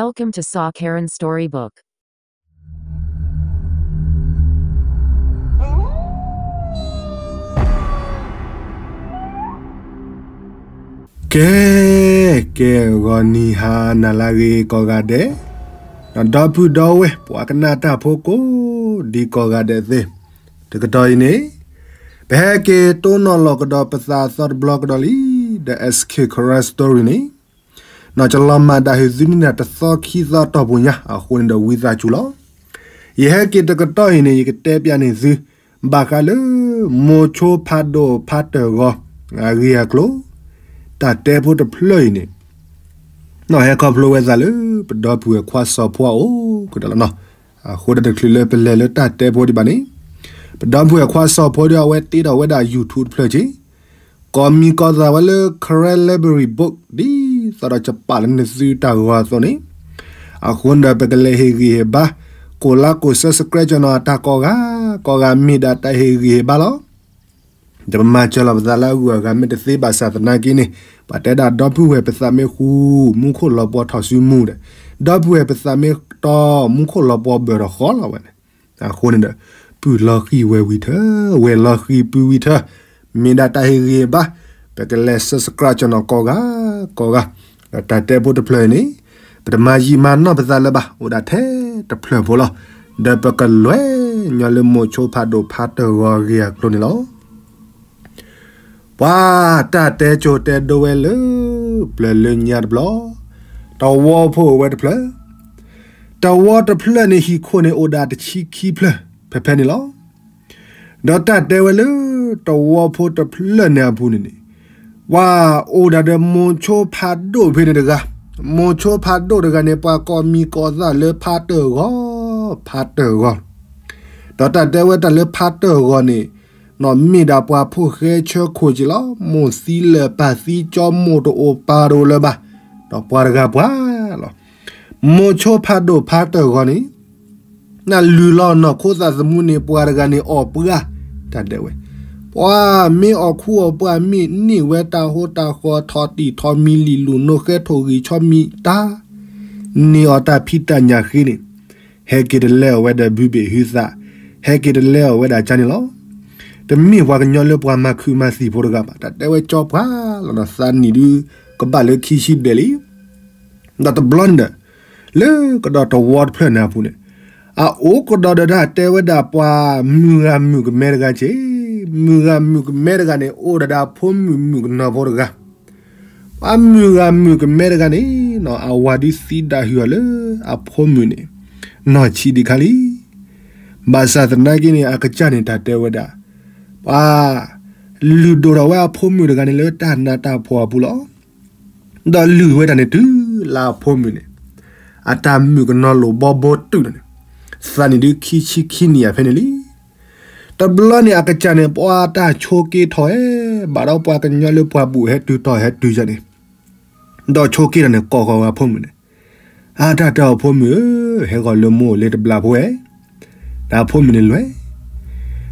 Welcome to Saw Karen Storybook. ကဲ ကဲ ဂီၤနံၤဟါနၤလၢအဂ့ၤကိးဂၤဒဲး, ဒီပုၢ်ဒီဝဲၢ် ပှၤကနၣ်တၢ်ဖိကိး ဒ်ကိးဂၤဒဲးသ့ၣ်, တကတီၢ်အံၤန့ၣ် ပဟဲက့ၤတိၢ်နီၣ်လီၤကဒီးပသးအသီတဘျီကဒီးလံ, ဒီး S K Karen Story န့ၣ် နီၢ်ကလီၤမၢ်ဒၣ်ဟုၣ်သုန့ၣ်တသီခံသီတီၢ်ပူၤညါအဃိန့ၣ်ဒီးဝံသးစူၤလီၤ. ယဟဲက့ၤတကတီၢ်အံၤန့ၣ် ယကတဲပျးန့ၢ်သု ဘၣ်ဃးလၢ မိၤဆိဖးဒိၣ်ဖးတၢၢ်ဂီၤ အဂ့ၢ်အကျိၤ, တၢ်တဲဖိတဖျၢၣ်အံၤန့ၣ် နီၢ်ဟဲခီဖျိဝဲသးလၢ ပဒီပုၢ်ဝဲၢ်ခွါစီၤဖိအအိၣ်ကဒီးလီၤနီၤ. အဃိဒီးတချုးလၢပလဲၤလၢတၢ်တဲဖိဒံးဘၣ်န့ၣ်, ပဒီပုၢ်ဝဲၢ်ခွါစီၤဖိဒီးအဝဲတ့ထီၣ်ဝဲဒၣ် YouTube တဖျၢၣ်က့ၤ ကိးမံၤကိးသးဝဲလၢ Karen Library Book ဒ်သိးဒီးယပာ်လၢနသုတၢ်ဂီၤအသိးန့ၣ်, အဃိန့ၣ်ဒီးပကလဲၤဟ့ၣ်ဂံၢ်ဟ့ၣ်ဘါ, ကိးလါကိး subscribe ကၠီနီၤအတၢ်ကိးဂၤ, ကိးဂၤမ့ၢ်ဒၣ်တၢ်ဟ့ၣ်ဂံၢ်ဟ့ၣ်ဘါလီၤ. ဒီးပမၤစၢၤလီၤပသးလၢအဂုၤအဂၤမ့ၢ်တသ့ဘၣ်ဆၣ်သနာ်က့န့ၣ်, ပှၤတဲဒၣ်ဒီပုၢ်ဝဲၢ်ပသးမ့ၢ်ဃူ မူခိၣ်လီၤပှီၢ်ထီၣ်စုမူဒီး, ဒီပုၢ်ဝဲၢ်ပသးမ့ၢ်တီ မူခိၣ်လီၤပှီၢ်ဘၢၣ်ထီၣ်ဃီလီၤဝဲန့ၣ်, အဃိန့ၣ်ဒီး ပုၢ်လီၤဃံၤဝဲၢ်ဝံၤထၢ, ဝဲၢ်လီၤဃံၤပုၢ်ဝံၤထၢ, မ့ၢ်ဒၣ်တၢ်ဟ့ၣ်ဂံၢ်ဟ့ၣ်ဘါ, ပကလဲၤ subscribe ကၠီနီၤကိးဂၤ, ကိးဂၤ, ဒီးတၢ်တဲဖိတဖျၢၣ်အံၤန့ၣ်, ပတမၤယံာ်မၤနီၢ်ပသးလၢၤဘၣ်, အိၣ်ဒၣ်ထဲတဖျၢၣ်ဖိလီၤ. ဒီးပကလဲၤညီလၢမိၤဆိဖးဒိၣ်ဖးတၢၢ်ဂီၤအဂ့ၢ်အကျိၤန့ၣ်လီၤ. ပှၤတၢ်တဲကၠိတဲဒိဝဲလၢ ပျၢၤလၢညါတဘျီ, တဝီဖိအိၣ်ဝဲတဖျၢၣ်, တဝီတဖျၢၣ်န့ၣ် ဟံၣ်ခိၣ်န့ၣ်အိၣ်ဒၣ်တဆံခံဖျၢၣ် ဖဲဖဲန့ၣ်လီၤ. ဒီးတၢ်တဲဝဲလၢ တဝီဖိတဖျၢၣ်န့ၣ်အပူၤန့ၣ်န့ၣ်, ပှၤအိၣ်ဒၣ်ဒီးမိၤဆိဖးဒိၣ်ဖဲန့ၣ်တဂၤ, မိၤဆိဖးဒိၣ်တဂၤန့ၣ် ပှၤကိးမံၤကိးသးလၢဖးတၢၢ်ဂီၤ, ဖးတၢၢ်ဂီၤ, ဒီးတၢ်တဲဝဲတၢ်လၢဖးတၢၢ်ဂီၤန့ၣ် နီၢ်မ့ၢ်ဒၣ်ပှၤဖိၣ်ဃဲဆၢခိၣ်က့ၤလီၤ. မိၢ်သံလၢာ်ပၢ်သံကၠီ မိၢ်တအိၣ်ပၢ်တအိၣ်လၢၤဘၣ်, ဒီးပှၤတဂၤပှၤလီၤ. မိၤဆိဖးဒိၣ်ဖးတၢၢ်ဂီၤန့ၣ် နလုၢ်လီၤနီၢ်ခိသးသမူန့ၣ် ပှၤတဂၤန့ၣ်အီၣ်ပှၢ်, တၢ်တဲဝဲ, ပှၤမ့ၢ်အီၣ်ခူအီၣ်ပှၢ် မ့ၢ်န့ၢ်ဝဲတၢ်ဟိတၢ်ဃီ ထီၣ်တံၢ်ထီၣ်မံၤ လံာ်လိာ်နိဃဲထိၣ်ဂံၢ်ဆီမံၤတၢ်, န့ၢ်အီၣ်တၢ်ဖံးတၢ်ညၣ်ဃ့န့ၣ် ဟဲက့ၤတလဲအီၣ်ဝဲဒီးဘုဘ့ၣ်ဟုသး, ဟဲက့ၤတလဲအီၣ်ဝဲဒၣ်ကၢန့ၣ်လီၤ. တမ့ၢ်ပှၤကညီလၢပှၤမၤခုးမၤသံၣ်ဖိတဂၤဘၣ်, တၢ်တဲဝဲကၠီပှၤလီၤ. သးနံၣ်ဒုးကဘၣ်လၢခံဆံဘျဲၣ်လံ. ဒီးတဘျီန့ၣ်ဒီး လၢကဒီးတဝီတဖျၢၣ်န့ၣ်အပူၤန့ၣ်, အအိၣ်ကဒီးဒီးတၢ်တဲဝဲဒၣ်ပှၤမုၢ်ဂၤမုၣ်ကမဲတဂၤက့ၤ, မုၢ်ဂၤမုၣ်ကမဲတဂၤန့ၣ် အိၣ်ဒၣ်ဒီးအဖိမုၣ်မုၣ်ကနီၤဖိတဂၤ ပှၤမုၢ်ဂၤမုၣ်ကမဲတဂၤန့ၣ် အဝၤဒုးသံဒၣ်ဟုၣ်အီၤလၢအဖိမုၣ်န့ၣ် နီၢ်ဆံးဒံးခါလံ. ဘၣ်ဆၣ်သနာ်က့န့ၣ် အကစၢ်န့ၣ် တၢ်တဲဝဲဒၣ် ပှၤ လုၢ်ဒိၣ်ထီၣ်ဝဲအဖိမုၣ်တဂၤန့ၣ်လၢတၢ်နးတၢ်ဖှီၣ်အပူၤလီၤ. ဒီးလုၢ်ဝဲဒၣ်န့ၣ်တုၤလၢအဖိမုၣ်န့ၣ် အတၢ်မုၣ်ကနီၤလိာ်ဘီဘိတုာ်န့ၣ်, သးနံၣ်ဒုးခံဆံခံနံၣ်ယၤဖဲန့ၣ်လံ. တဘျီန့ၣ်အကစၢ်န့ၣ် ပှၤတၢ်ဆိးက့ထီၣ်ဝဲ, ဘၣ်ဒီးပှၤကညီလၢပှၤဘူၣ်ဟဲတုၤတီၢ်ဟဲတုၤယၤန့ၣ်, ဒီးဆိးက့ဒီးန့ၣ် ကိးဃီၤဝဲအဖိမုၣ်န့ၣ်, အါ တၢ်တဲအီၤဖိမုၣ်ဧၢ, ဟဲဂီၤလၢမိၢ်အိၣ်လၢတဘျါဖိဝဲ, ဒီးအဖိမုၣ်န့ၣ်လဲၤ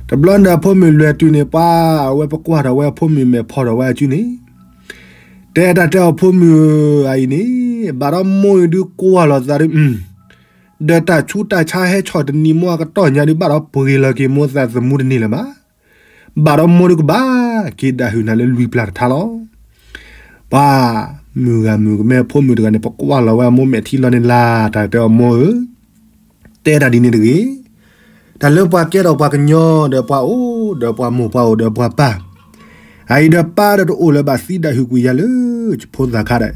တဘျီန့ၣ်အဖိမုၣ်လဲၤတုၤန့ၣ် ပှၤအဝဲပကွၢ်ထီၣ်ဝဲအဖိမုၣ်မဲာ်ဖီထီၣ်ဝဲအစုန့ၣ်, တဲတၢ်တဲအီၤဖိမုၣ်ဧၢ, အအံၤန့ၣ် ဘၣ်ဒီးမိၢ်အံၤဒုးကွၢ်လီၤသးဒုး, ဒီးတၢ်ဆူးတၢ်ဆါဟဲဆီၣ်တနံၤမ့ၢ်အကတီၢ်ညါဒုး ဘၣ်ဒီးပှ့ၤလီၤက့ၤမိၢ်သးသမူတန့ၢ်လၢၤဘၣ်. ဘၣ်ဒီးမိၢ်ဒုးကဘၣ်က့ၤဒၣ်ဟုၣ်နၤလၢလွံၢ်ပျၢ်တထါလီၤ. ပှၤမုၢ်ဂၤမုၣ်ကမဲဖိမုၣ်တဂၤန့ၣ် ပကွၢ်လီၤဝဲအမိၢ်မဲာ်ထံလီၤန့ၣ်လၢ်, တၢ်တဲအီၤမိၢ်ဧၢ, တဲတၢ်ဒ်န့ၣ်တဂ့ၤ. တၢ်လၢပှၤကဲထီၣ်ပှၤကညီဒီးပှၤအိၣ်ဒီးပှၤမိၢ်ပှၤအိၣ်ဒီးပှၤပၢ်, အအံၤဒီးပၢ်ဒီးတအိၣ်လၢၤဘၣ်သံဒၣ်ဟုၣ်ကွံာ်ယၤလၢယဖိသၣ်ခါဒီး,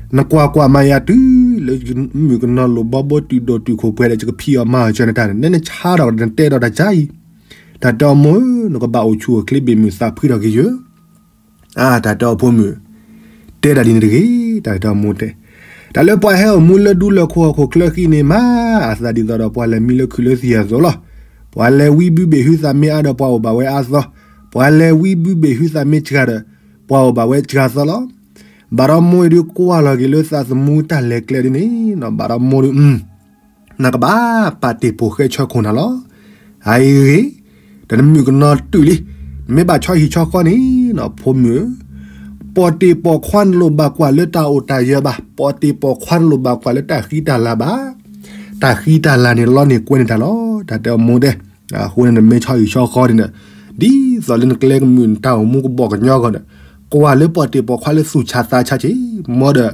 နကွၢ်ကွၢ်မၤယၤတုၤလၢမုၣ်ကနီၤလိာ်ဘီဘိတုာ်ဒိၣ်တုာ်ခိၣ်ပှဲၤဒီး ယကဖံးအီၣ်မၤအီၣ်ကၢနတၢ်န့ၣ် နနဆါထီၣ်နတဲဒီးတၢ်ကါအံၤ, တၢ်တဲအီၤမိၢ်ဧၢ, နကဘၣ်အိၣ်ဆူၣ်အိၣ်ချ့ဘ့ၣ်မုၢ်သးဖှံထီၣ်က့ၤယၤ အါ တၢ်တဲအီၤဖိမုၣ်, တဲဒၣ်ဒ်န့ၣ်တဂ့ၤ, တၢ်တဲအီၤမိၢ်တဲ, တၢ်လၢပှၤဟဲအိၣ်မူလၢဒူလၢာ်ခိၣ်ဟီၣ်ခိၣ်ချၢဃံန့ၣ်မး, အသးဒ်သိးဒီးပှၤလဲၤမံလၢခုၣ်လၢသံၣ်အသိးလီၤ. ပှၤလဲၤဝံဘုဘ့ၣ်ဟုသးမ့ၢ်အါဒီးပှၤအိၣ်ဘၣ်ဝဲအါသီ, ပှၤလဲၤဝံဘုဘ့ၣ်ဟုသးမ့ၢ်စှၤဒီး, ပှၤအိၣ်ဘၣ်ဝဲစှၤသီလီၤ. ဘၣ်ဒီးမိၢ်အံၤဒုးကွၢ်လီၤက့ၤလၢသးသမူတၢ်လဲၤကျဲဒ်န့ၣ်, ဘၣ်ဒီးမိၢ်ဒုး နကဘၣ်ပာ်တ့ၢ်ပိာ်ဃဲဆၢခိၣ်နၤလီၤ. အအံၤဂ့ၤ, ဒီးနမုၣ်ကနီၤတုၤလံ, နမ့ၢ်ဘၣ်ဆီဟံၣ်ဆီဃီန့ၣ်, ဖိမုၣ်ဧၢ, ပိာ်တ့ၢ်ပိာ်ခွါနလိၣ်ဘၣ်ကွၢ်လၢတၢ်အိၣ်တၢ်ယၢၤဘၣ်, ပိာ်တ့ၢ်ပိာ်ခွါနလိၣ်ဘၣ်ကွၢ်လၢတၢ်ဃံတၢ်လၤဘၣ်. တၢ်ဃံတၢ်လၤန့ၣ် လီန့ၢ်ကွဲန့ၢ်တၢ်လီၤ. တၢ်တဲအီၤမိၢ်တဲ, အဃိန့ၣ် နမ့ၢ်ဆီဟံၣ်ဆီဃီန့ၣ်ဒီး, ဒ်သိးလၢနကျဲကမုာ်နတၢ်အိၣ်မူကဘီၣ်ကညီဂီၢ်ဒီး, ကွၢ်လၢပိာ်တ့ၢ်ပိာ်ခွါလၢသူၣ်ဆးသးဆးက့ၤ, မ်ဒီး,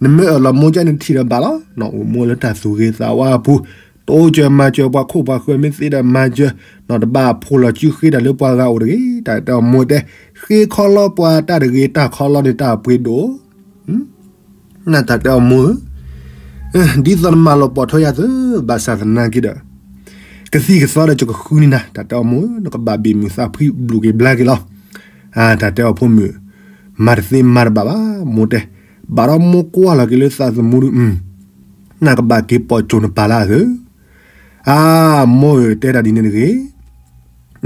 နမ့ၢ်အၢၣ်လီၤမိၢ်ကဲနထံၣ်ဒီးဘၣ်လီၤ. နအိၣ်မူလၢတၢ်သူၣ်ဂ့ၤသးဝါအပူၤ, တအိၣ်စၢၤမၤစၢၤပှၤခိၣ်ပှၤဃၢၤမ့ၢ်သ့ဒီးမၤစၢၤ, နတဘၣ်ဖိးလီၤစုဃ့တၢ်လၢပှၤဂၤအိၣ်တဂ့ၤ. တၢ်တဲအီၤမိၢ်တဲ, ဃ့ခီလီပှၤတၢ်တဂ့ၤတၢ်ခီလီန့ၣ်တၢ်ပှ့ၤဒိၣ် နတၢ်တဲအီၤမိၢ်ဧၢ, ဒ်သိးနမၤလီၤပိာ်ထွဲယၤသ့, ဘၣ်ဆၣ်သနာ်က့ဒီး, ကသံၣ်ကသီဒီးယကဃုန့ၢ်နၤ, တၢ်တဲအီၤမိၢ်ဧၢ, နကဘၣ်ဘ့ၣ်မုၢ်သးဖှံဘျုးက့ၤဘျါက့ၤလီၤ. တၢ်တဲအီၤဖိမုၣ်, မၤတသ့မၤတဘၣ်ဘၣ်, မိၢ်တဲ, ဘၣ်ဒီးမိၢ်ကွၢ်လီၤက့ၤလၢသးသမူဒီး, နကဘၣ်က့ၤပိာ်ကၠိၣ်နပၢ်လၢအသ့. အၢ, မိၢ်ဧၢ, တဲဒၣ်ဒ်န့ၣ်တဂ့ၤ.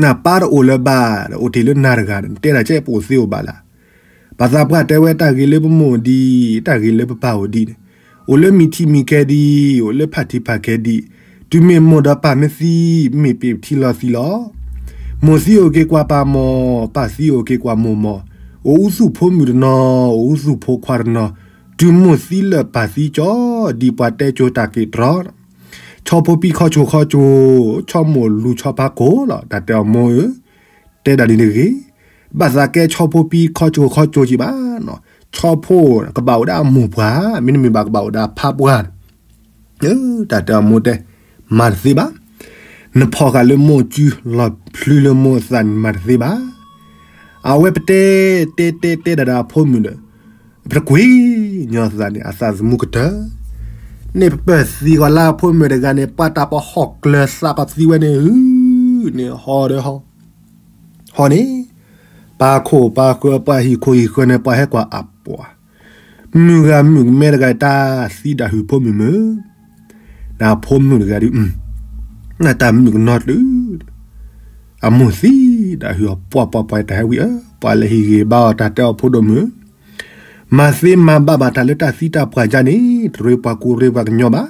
နပၢ်တအိၣ်လၢၤဘၣ်, အိၣ်တ့ၢ်လၢနၤတဂၤဒီး နတဲဒၣ်ကဲပအိၣ်သ့အိၣ်ဘၣ်လၢ ပှၤသးပှၢ်တဲဝဲတၢ်ဂ့ၤလၢပမိၢ်အိၣ်ဒံး, တၢ်ဂ့ၤလၢပပၢ်အိၣ်ဒံးန့ၣ်, အိၣ်လၢမံၤထံမံၤကဲဒံး, အိၣ်လၢဖးထံဖးကဲဒံး, တုၤမ့ၢ်မိၢ်ဒီးပၢ်မ့ၢ်သံ, မ့ၢ်ပ့ၤထံလီၤသံလီၤ. မိၢ်သံအိၣ်က့ၤကွၢ်ပၢ်မီၢ်, ပၢ်သံအိၣ်က့ၤကွၢ်မိၢ်မီၢ်, အိၣ်အူသူၣ်ဖိမုၣ်တနီၤ, အိၣ်အူသူၣ်ဖိခွါတနီၤ, တုၤမိၢ်သံလၢာ်ပၢ်သံကၠီ, ဒ်ပှၤတဲကၠိတၢ်က့ၤတြီ ဆီဖိပံခီကၠိခီကၠိ, ဆီမိၢ်လူၤဆီဖါကိၢ်လီၤ. တၢ်တဲအီၤမိၢ်ဧၢ, တဲဒၣ်ဒ်န့ၣ်တဂ့ၤ. ဘၣ်သးကဲဆီဖိပံခီကၠိခီကၠိက့ၤဘၣ်, ဆီဖိကဘၣ်အိၣ်ဒၣ်အမိၢ်ပှၢ်, မ့တမ့ၢ်ဘၣ်ကဘၣ်အိၣ်ဒၣ်ဖါပှၢ်. တၢ်တဲအီၤမိၢ်တဲ, မၤတသ့ဘၣ်. နဖီၣ်ဃာ်လၢမိၢ်စု လီၤဖျုလၢမိၢ်သးန့ၣ်မၤတသ့ဘၣ်. အဝဲပတဲ, တဲတဲတဲဒၣ်ဒီးအဖိမုၣ်ဒီး, ပတကွံာ်ညီသးန့ၣ် အသးသမူကတၢၢ် န့ၣ်ပပၢၢ်သံကွၢ်လၢအဖိမုၣ်တဂၤန့ၣ် ပှၤတၢ်ပဟီၣ်ကျၢၤသးကသံဝဲန့ၣ်ဧၢ, န့ၣ်ဟီဒီးဟီ, ဟီန့ၣ်, ပှၤခိၣ်ပှၤဃၢၤပှၤဟံၣ်ခိၣ်ဟံၣ်ဃၢၤန့ၣ် ပှၤဟဲကွၢ်အပှၤ, မုၣ်ဂၤမုၣ်ကမဲတဂၤတၢ်သံဒၣ်ဟုၣ်ဖိမုၣ်မုၣ်, နဖိမုၣ်တဂၤဒီး, နတၢ်မုၣ်ကနီၤတုၤ အမိၢ်သံဒၣ်ဟုၣ်အီၤပှၤပှၤပှၤတၢ်ဟဲဝံၤဧၢ, ပှၤလၢဟံၣ်ဂ့ၤဘါအီၤတၢ်တဲအီၤဖိဒိၣ်မုၣ်, မၤသ့မၤဘၣ်ဘၣ်တၢ်လၢတၢ်သံတၢ်ပှၢ်ကါန့ၣ် တရ့ပှၤကူရ့ပှၤကညီဘၣ်.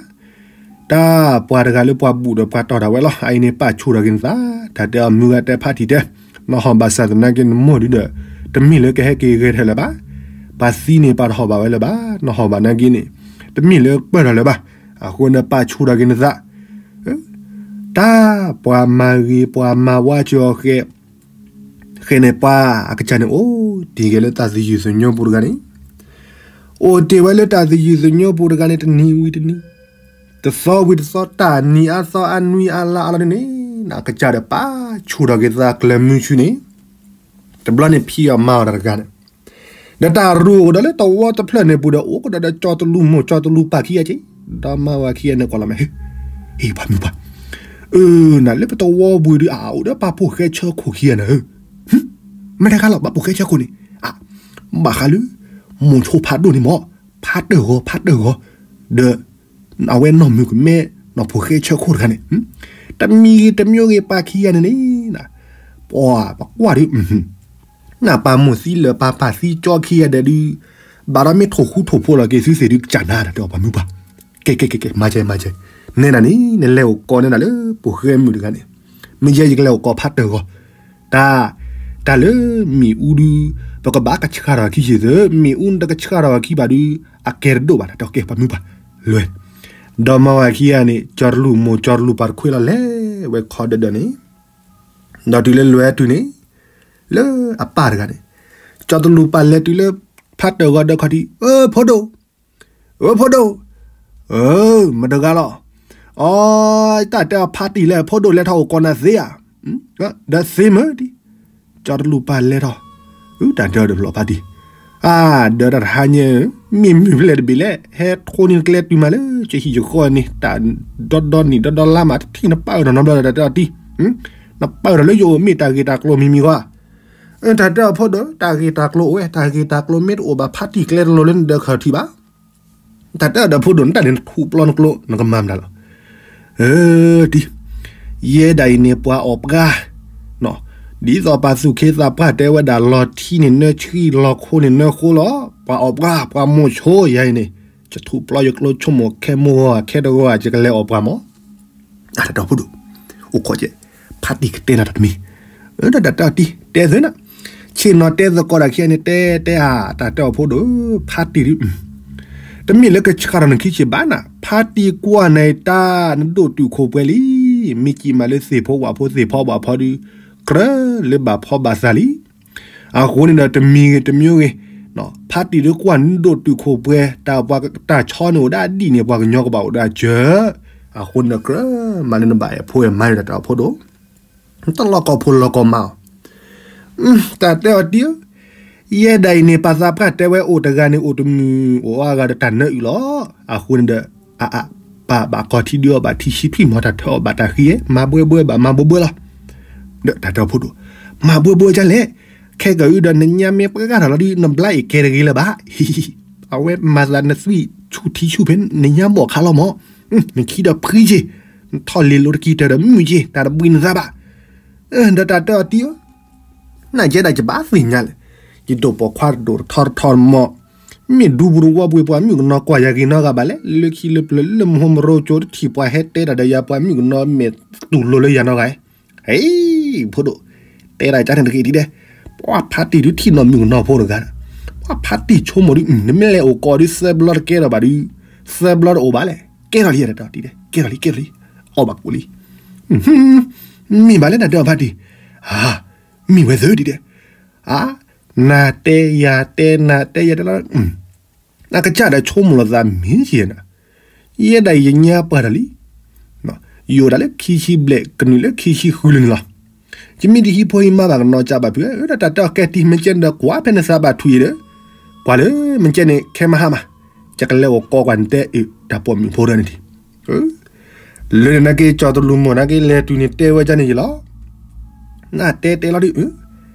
တၢ်ပှၤတဂၤလၢပှၤဘူၣ်ဒီးပှၤတီၢ်တၢ်ဝဲလီၤ. အအံၤန့ၣ် ပာ်ဆူၣ်ထီၣ်က့ၤနသး, တၢ်တဲအီၤမုၢ်ဂၤတဲဖးတံၢ်တဲ, နဟီၣ်ဘၣ်ဆၣ်သနာ်က့နမိၢ်ဒုဒီး, တမ့ၢ်လၢကဟဲက့ၤဂဲၤထၢၣ်လၢၤဘၣ်. ပှၤသံန့ၣ်ပှၤတဟီၣ်ဘၣ်ဝဲလၢၤဘၣ်, နဟီၣ်ဘၣ်နာ်က့န့ၣ်, တမ့ၢ်လၢပၢၢ်ထီၣ်လၢၤဘၣ်. အဃိန့ၣ်ပာ်ဆူၣ်ထီၣ်က့ၤနသး တၢ်ပှၤမၤဂ့ၤပှၤမၤဝါစၢၤအီၤဃဲ, ဃဲန့ၣ်ပှၤအကစၢ်န့ၣ်အိၣ်တ့ၢ်က့ၤလၢတၢ်သယုၢ်သညိပူၤတဂၤန့ၣ်, အိၣ်တ့ၢ်ဝဲလၢတၢ်သယုၢ်သညိပူၤတဂၤန့ၣ် တနံၤဝံၤတနံၤ, တသီဝံၤတသီ တၢ်နံၤအါသီအါနွံအါလါအါလီၤန့ၣ်န့ၣ်, အကစၢ်ဒီးပာ်ဆူၣ်ထီၣ်က့ၤသးကျၢၤမုဆူန့ၣ်, တဘျီန့ၣ်ဖံးအီၤမၤအီၤတၢ်တဂၤန့ၣ် ဒီးတၢ်ရူၢ်အိၣ်ကဒီးလၢတဝီတဖျၢၣ်န့ၣ်ပူၤဒီး အိၣ်ကဒီးဒီးကၠီတလူမုၣ်ကၠီတလူပၢ်ခံဂၤက့, ဒီးမါဝၤခံဂၤန့ၣ်ကွၢ်လီၤမး, ဟ့ၣ်ပှၤမုၣ်ပှၢ်, အၢ နၤလၢပတဝီပူၤဒုး အအိၣ်ဒီးပာ်ဖှိၣ်ဃဲဆၢခိၣ်ခံဂၤန့ၣ်ဧၢ, မ့ၢ်တခါလီၤ ပာ်ဖှိၣ်ဃဲဆၢခိၣ်န့ၣ်, ဘၣ်ဃးလၢ မိၢ်ဆိဖးဒိၣ်န့ၣ်မး, ဖးတၢၢ်ဂီၤ ဖးတၢၢ်ဂီၤ, ဒီး အဝဲနီၢ်မုၣ်ကမဲ နီၢ်ဖိၣ်ဃဲဆၢခိၣ်တဂၤန့ၣ်, တမံၤဂ့ၤတမံၤဂ့ၤပၢ်ခံဂၤန့ၣ်န့ၣ်, ပှၤပကွၢ်ဒီး နပၢ်မိၢ်သံလၢာ်ပၢ်ပၢ်သံကၠီခံဂၤဒဲးဒုး, ဘၣ်ဒီးမ့ၢ်ထိၣ်ဃူထိၣ်ဖိးလီၤက့ၤသုသ့ၣ်ဒုးကစၢ်နၤတၢ်တဲအီၤပှၤမုၣ်ပှၢ်, ကဲကဲကဲကဲ မၤစဲမၤစဲ, နဲဒၣ်န့ၣ် နလဲၤအိၣ်ကိးနဲဒၣ်လၢ ပိၢ်ဃဲမုၣ်တဂၤန့ၣ်, မ့ၢ်ယဲယကလဲၤအိၣ်ကိးဖးတၢၢ်ဂီၤ, တၢ်, တၢ်လၢမ့ၣ်အူဒုး, ပကဘၣ်ကဆှၣ်ထီၣ်အခံယ့ၣ်သၢ, မ့ၣ်အူနတကဆှၣ်ထီၣ်အခံဘၣ်ဒုး, အကဲတဒိၣ်ဘၣ်တၢ်တဲအီၤကဲပှၤမုၣ်ပှၢ်, လွဲၢ်, ဒီးမါဝၤခံဂၤန့ၣ် ကၠီတလူၢ်မိၢ်ကၠီတလူၢ်ပၢ်တခွ့လီၤလဲၤဝဲခီဒၢဒၢန့ၣ်, ဒီးတုၤလၢလွဲၢ်တုၤန့ၣ်, လၢအပၢ်တဂၤန့ၣ်, ကၠီတလူၢ်ပၢ်လဲၤတုၤလၢ, ဖးတၢၢ်ဂီၤဒၢခီၣ်ထံး, အၢ ဖိဒိၣ်, အၢ ဖိဒိၣ်, အၢ မတဂၤလီၤ, အီ တၢ်တဲအီၤဖးတံၢ်လဲၣ် ဖိဒိၣ်လဲၤထီၣ်အိၣ်ကိးနၤသ့ဧါ, ဒီးသ့မၢဒံး, ကၠီတလူၢ်ပၢ်လဲၤထီၣ်, တၢ်တဲအီၤဒီးဖျိးဖးတံၢ်, အၢ ဒီးတၢ်တဟါညါ, မ့ၢ်မုၢ်ဖျဲၣ်တဘ့ၣ်လဲၣ် ဟဲထိနံၤကျဲတုၤမးလၢ ကဟံၣ်ယဃီန့ၣ် တၢ်ဒီဒီနံၣ်ဒီဒီလါမး တထံၣ်နပၢ်အၢၣ်ထီၣ်နီတဘျီဒီးတၢ်တဲအီၤတံၢ်, နပၢ်အၢၣ်ထီၣ်လၢယအိၣ်မ့ၢ်တၢ်ဂ့ၢ်တၢ်ကျိၤမံၤမံၤဂီၢ်, တၢ်တဲအီၤဖိဒိၣ် တၢ်ဂ့ၢ်တၢ်ကျိၤအိၣ်ဝဲ တၢ်ဂ့ၢ်တၢ်ကျိၤမ့ၢ်တအိၣ်ဘၣ်ဖးတံၢ်ကျဲတလိၤလၢနဒၢခီၣ်ထံးဘၣ် တၢ်တဲအီၤဒီးဖိဒိၣ် နတၢ်န့ၣ်နထူးပျီနကျိ နကမၤမတၤလီၤ. တံၢ်, ယဲဒၣ်အံၤန့ၣ် ပှၤအီၣ်ပှၢ်, ဒ်သိးပှၤသူၣ်က့သးပှၢ်တဲဝဲဒၣ် လီၤထံန့ၣ်နၢဆှံ လီၤခိန့ၣ်နၢဃိလီၤ. ပှၤအီၣ်ပှၢ် ပှၤမိၢ်ဆိယၤအံၤန့ၣ်, ယထူးပျီယကျိ ဆိကမိၣ်ခဲမိၢ်ဂီၤခဲတဂီၤ ယကလဲၤအီၣ်ပှၢ်မး တၢ်တဲအီၤဖိဒိၣ်, အိၣ်ခိးကဲ, ဖးတံၢ်ကတဲနၤတၢ်တမံၤ, တၢ်တဲအီၤတံၢ် တဲသ့နၤ, ဆ့ၣ်နီၤတဲသကိးတၢ်ခံဂၤန့ၣ် တဲတဲဧါ တၢ်တဲအီၤဖိဒိၣ် ဖါတံၢ်ဒုး တမ့ၢ်လၢကဆှၣ်ထီၣ်နခံဆ့ၣ်ဘၣ်နၤ, ဖါတံၢ်ကွၢ်န့ၣ်တၢ်နဒိၣ်တုာ်ခိၣ်ပှဲၤလံ, မ့ၢ်ကံၣ်မးလၢသ့ၣ်ဖိဝၣ်ဖိသ့ၣ်ဖီဝၣ်ဖီဒုး ကြၢးလၢဘၣ်ဖီဘၣ်သးလံ. အဃိန့ၣ်ဒီးတမံၤဂ့ၤတမံၤဂ့ၤ, ဖါတံၢ်ဒုးကွၢ်နဒိၣ်တုာ်ခိၣ်ပှဲၤ တၢ်ပှၤတၢ်ဆီန့ၣ်အိၣ်ဒၣ်ဒ်န့ၣ် ပှၤကညီကဘၣ်အိၣ်ဒၣ်စၢၤ, အဃိန့ၣ်ဒီးကြၢးမးလၢနဘၣ်အဲၣ်ဖိအဲၣ်မါန့ၣ်ဒီးတၢ်တဲအီၤဖိဒိၣ် တလီၢ်ကီၢ်ဖိလီၢ်ကီၢ်မးအီၤ, တၢ်တဲအီၤတံၢ်ဧၢ, ယဲဒၣ်အံၤန့ၣ် ပၢ်သးပှၢ်တဲဝဲအိၣ်တဂၤန့ၣ် အိၣ်တမုၢ်အိၣ်အါဂၤဒီးတၢ်နၢအုၣ်လီၤ. အဃိန့ၣ်ဒီး အအ ပၢ်ဘၣ်ကီၤထံဒုးအီၤဘၣ်ထံဆံထွံၣ်မီၤ တၢ်ထၢအီၤဘၣ်တၢ်ဃံ, မၤဘှဲဘှဲဘၣ်မၤဘှဲဘှဲလီၤ. ဒီးတၢ်တဲအီၤဖိဒိၣ်, မၤဘှဲဘှဲဒ်လဲၣ်, ခဲကနံၣ်အံၤဒီးနညါမ့ၢ်ပှဲၤဂၤထီၣ်လီၤဒုး နဘျါအံၤကဲတဂ့ၤလၢၤဘၣ်. အဝဲမၤသးနသွံၣ်ဆူၣ်ထံဆူၣ်ဖဲ နညါဘီၣ်ခါလီၤမး, နခံဒီးဖှံက့ၤ, နထီၣ်လ့ၤလိၤတကံၢ်တၢၢ်ဒီးမုာ်က့ၤ တၢ်တဘှံးနသးဘၣ်. ဒီးတၢ်တဲအီၤတံၢ်ဧၢ, နကဲဒၣ်ယဘၣ်သ့ၣ်ညါလဲၣ်, ယဒိၣ်ပိာ်ခွါတဒိၣ်တထီတထီမး, မ့ၢ်ဒူပူၤတဝီပူၤ ပှၤမုၣ်ကနီၤကွၢ်ယၤဂ့ၤနီတဂၤဘၣ်လဲၣ်, လၢခံလၢပျၢၤလၢမူဟိမရိကၠိတထံၣ် ပှၤဟဲတဲတၢ်ဒီးယၤပှၤမုၣ်ကနီၤမဲာ်တူၢ်လိာ်လၢယၤနီတဂၤ, ဟဲ, ဖိဒိၣ်, တဲဒၣ်ကန့ၣ်တဂ့ၤဒ်လဲၣ်, ပှၤဖါတံၢ်ဒုးထံၣ်နီၢ်မုၣ်ကနီၤဖိတဂၤ, ပှၤဖါတံၢ်ဆိကမိၣ်ဒုး နမ့ၢ်လဲၤအိၣ်ကီးဒုးသၢဘျီတကဲထီၣ်ဘၣ်ဒုး, သၢဘျီတအိၣ်ဘၣ်လဲၣ်, ကဲထီၣ်လံယဲဒၣ်တံၢ်ဒဲး ကဲထီၣ်လံ ကဲထီၣ်လံ, အီၣ်ဘၣ်ကိးလံ မ့ၢ်ဘၣ်လဲၣ် တၢ်တဲအီၤဖါတံၢ်, အါ, မ့ၢ်ဝဲသ့ဒ်လဲၣ်, အါ, နၤတဲယၤတဲနၤတဲယၤတဲလီၤ, အကစၢ်ဒီးဆိကမိၣ်လီၤသးမ့ၢ်ယဲနၤ, ယဲဒၣ်ယညါပှၢ်တၢ်လံ, ယအိၣ်ဒၣ်လၢခံဆံဘျဲၣ် ကနုာ်လၢခံဆံဃုလၢာ်န့ၣ်လီၤ, ယမ့ၢ်တဟံးဖိဟံးမါဘၣ်ကနီၣ်ကၢ်ဘၣ်ဖုး, ဒီးတၢ်တဲအီၤကဲတံၢ် မ့ၢ်ကဲန့ၣ်ဒီးကွၢ်ဖဲနသးဘၣ်ထွံၣ်အံၤဒီး, ကွၢ်လၢမ့ၢ်ကဲန့ၣ် ခဲမဟါမး, ယကလဲၤအိၣ်ကီးကွၢ်နတဲအၢ တၢ်ပိာ်မုၣ်ဖိတဂၤန့ၣ်ဒံး လၢန့ၣ်နာ်က့ ကၠီတလူၢ်မိၢ်နာ်က့ လဲၤတုၤန့ၣ်တဲဝဲဒ်န့ၣ်ယလီၤ, နတဲတဲလီၤဒုး,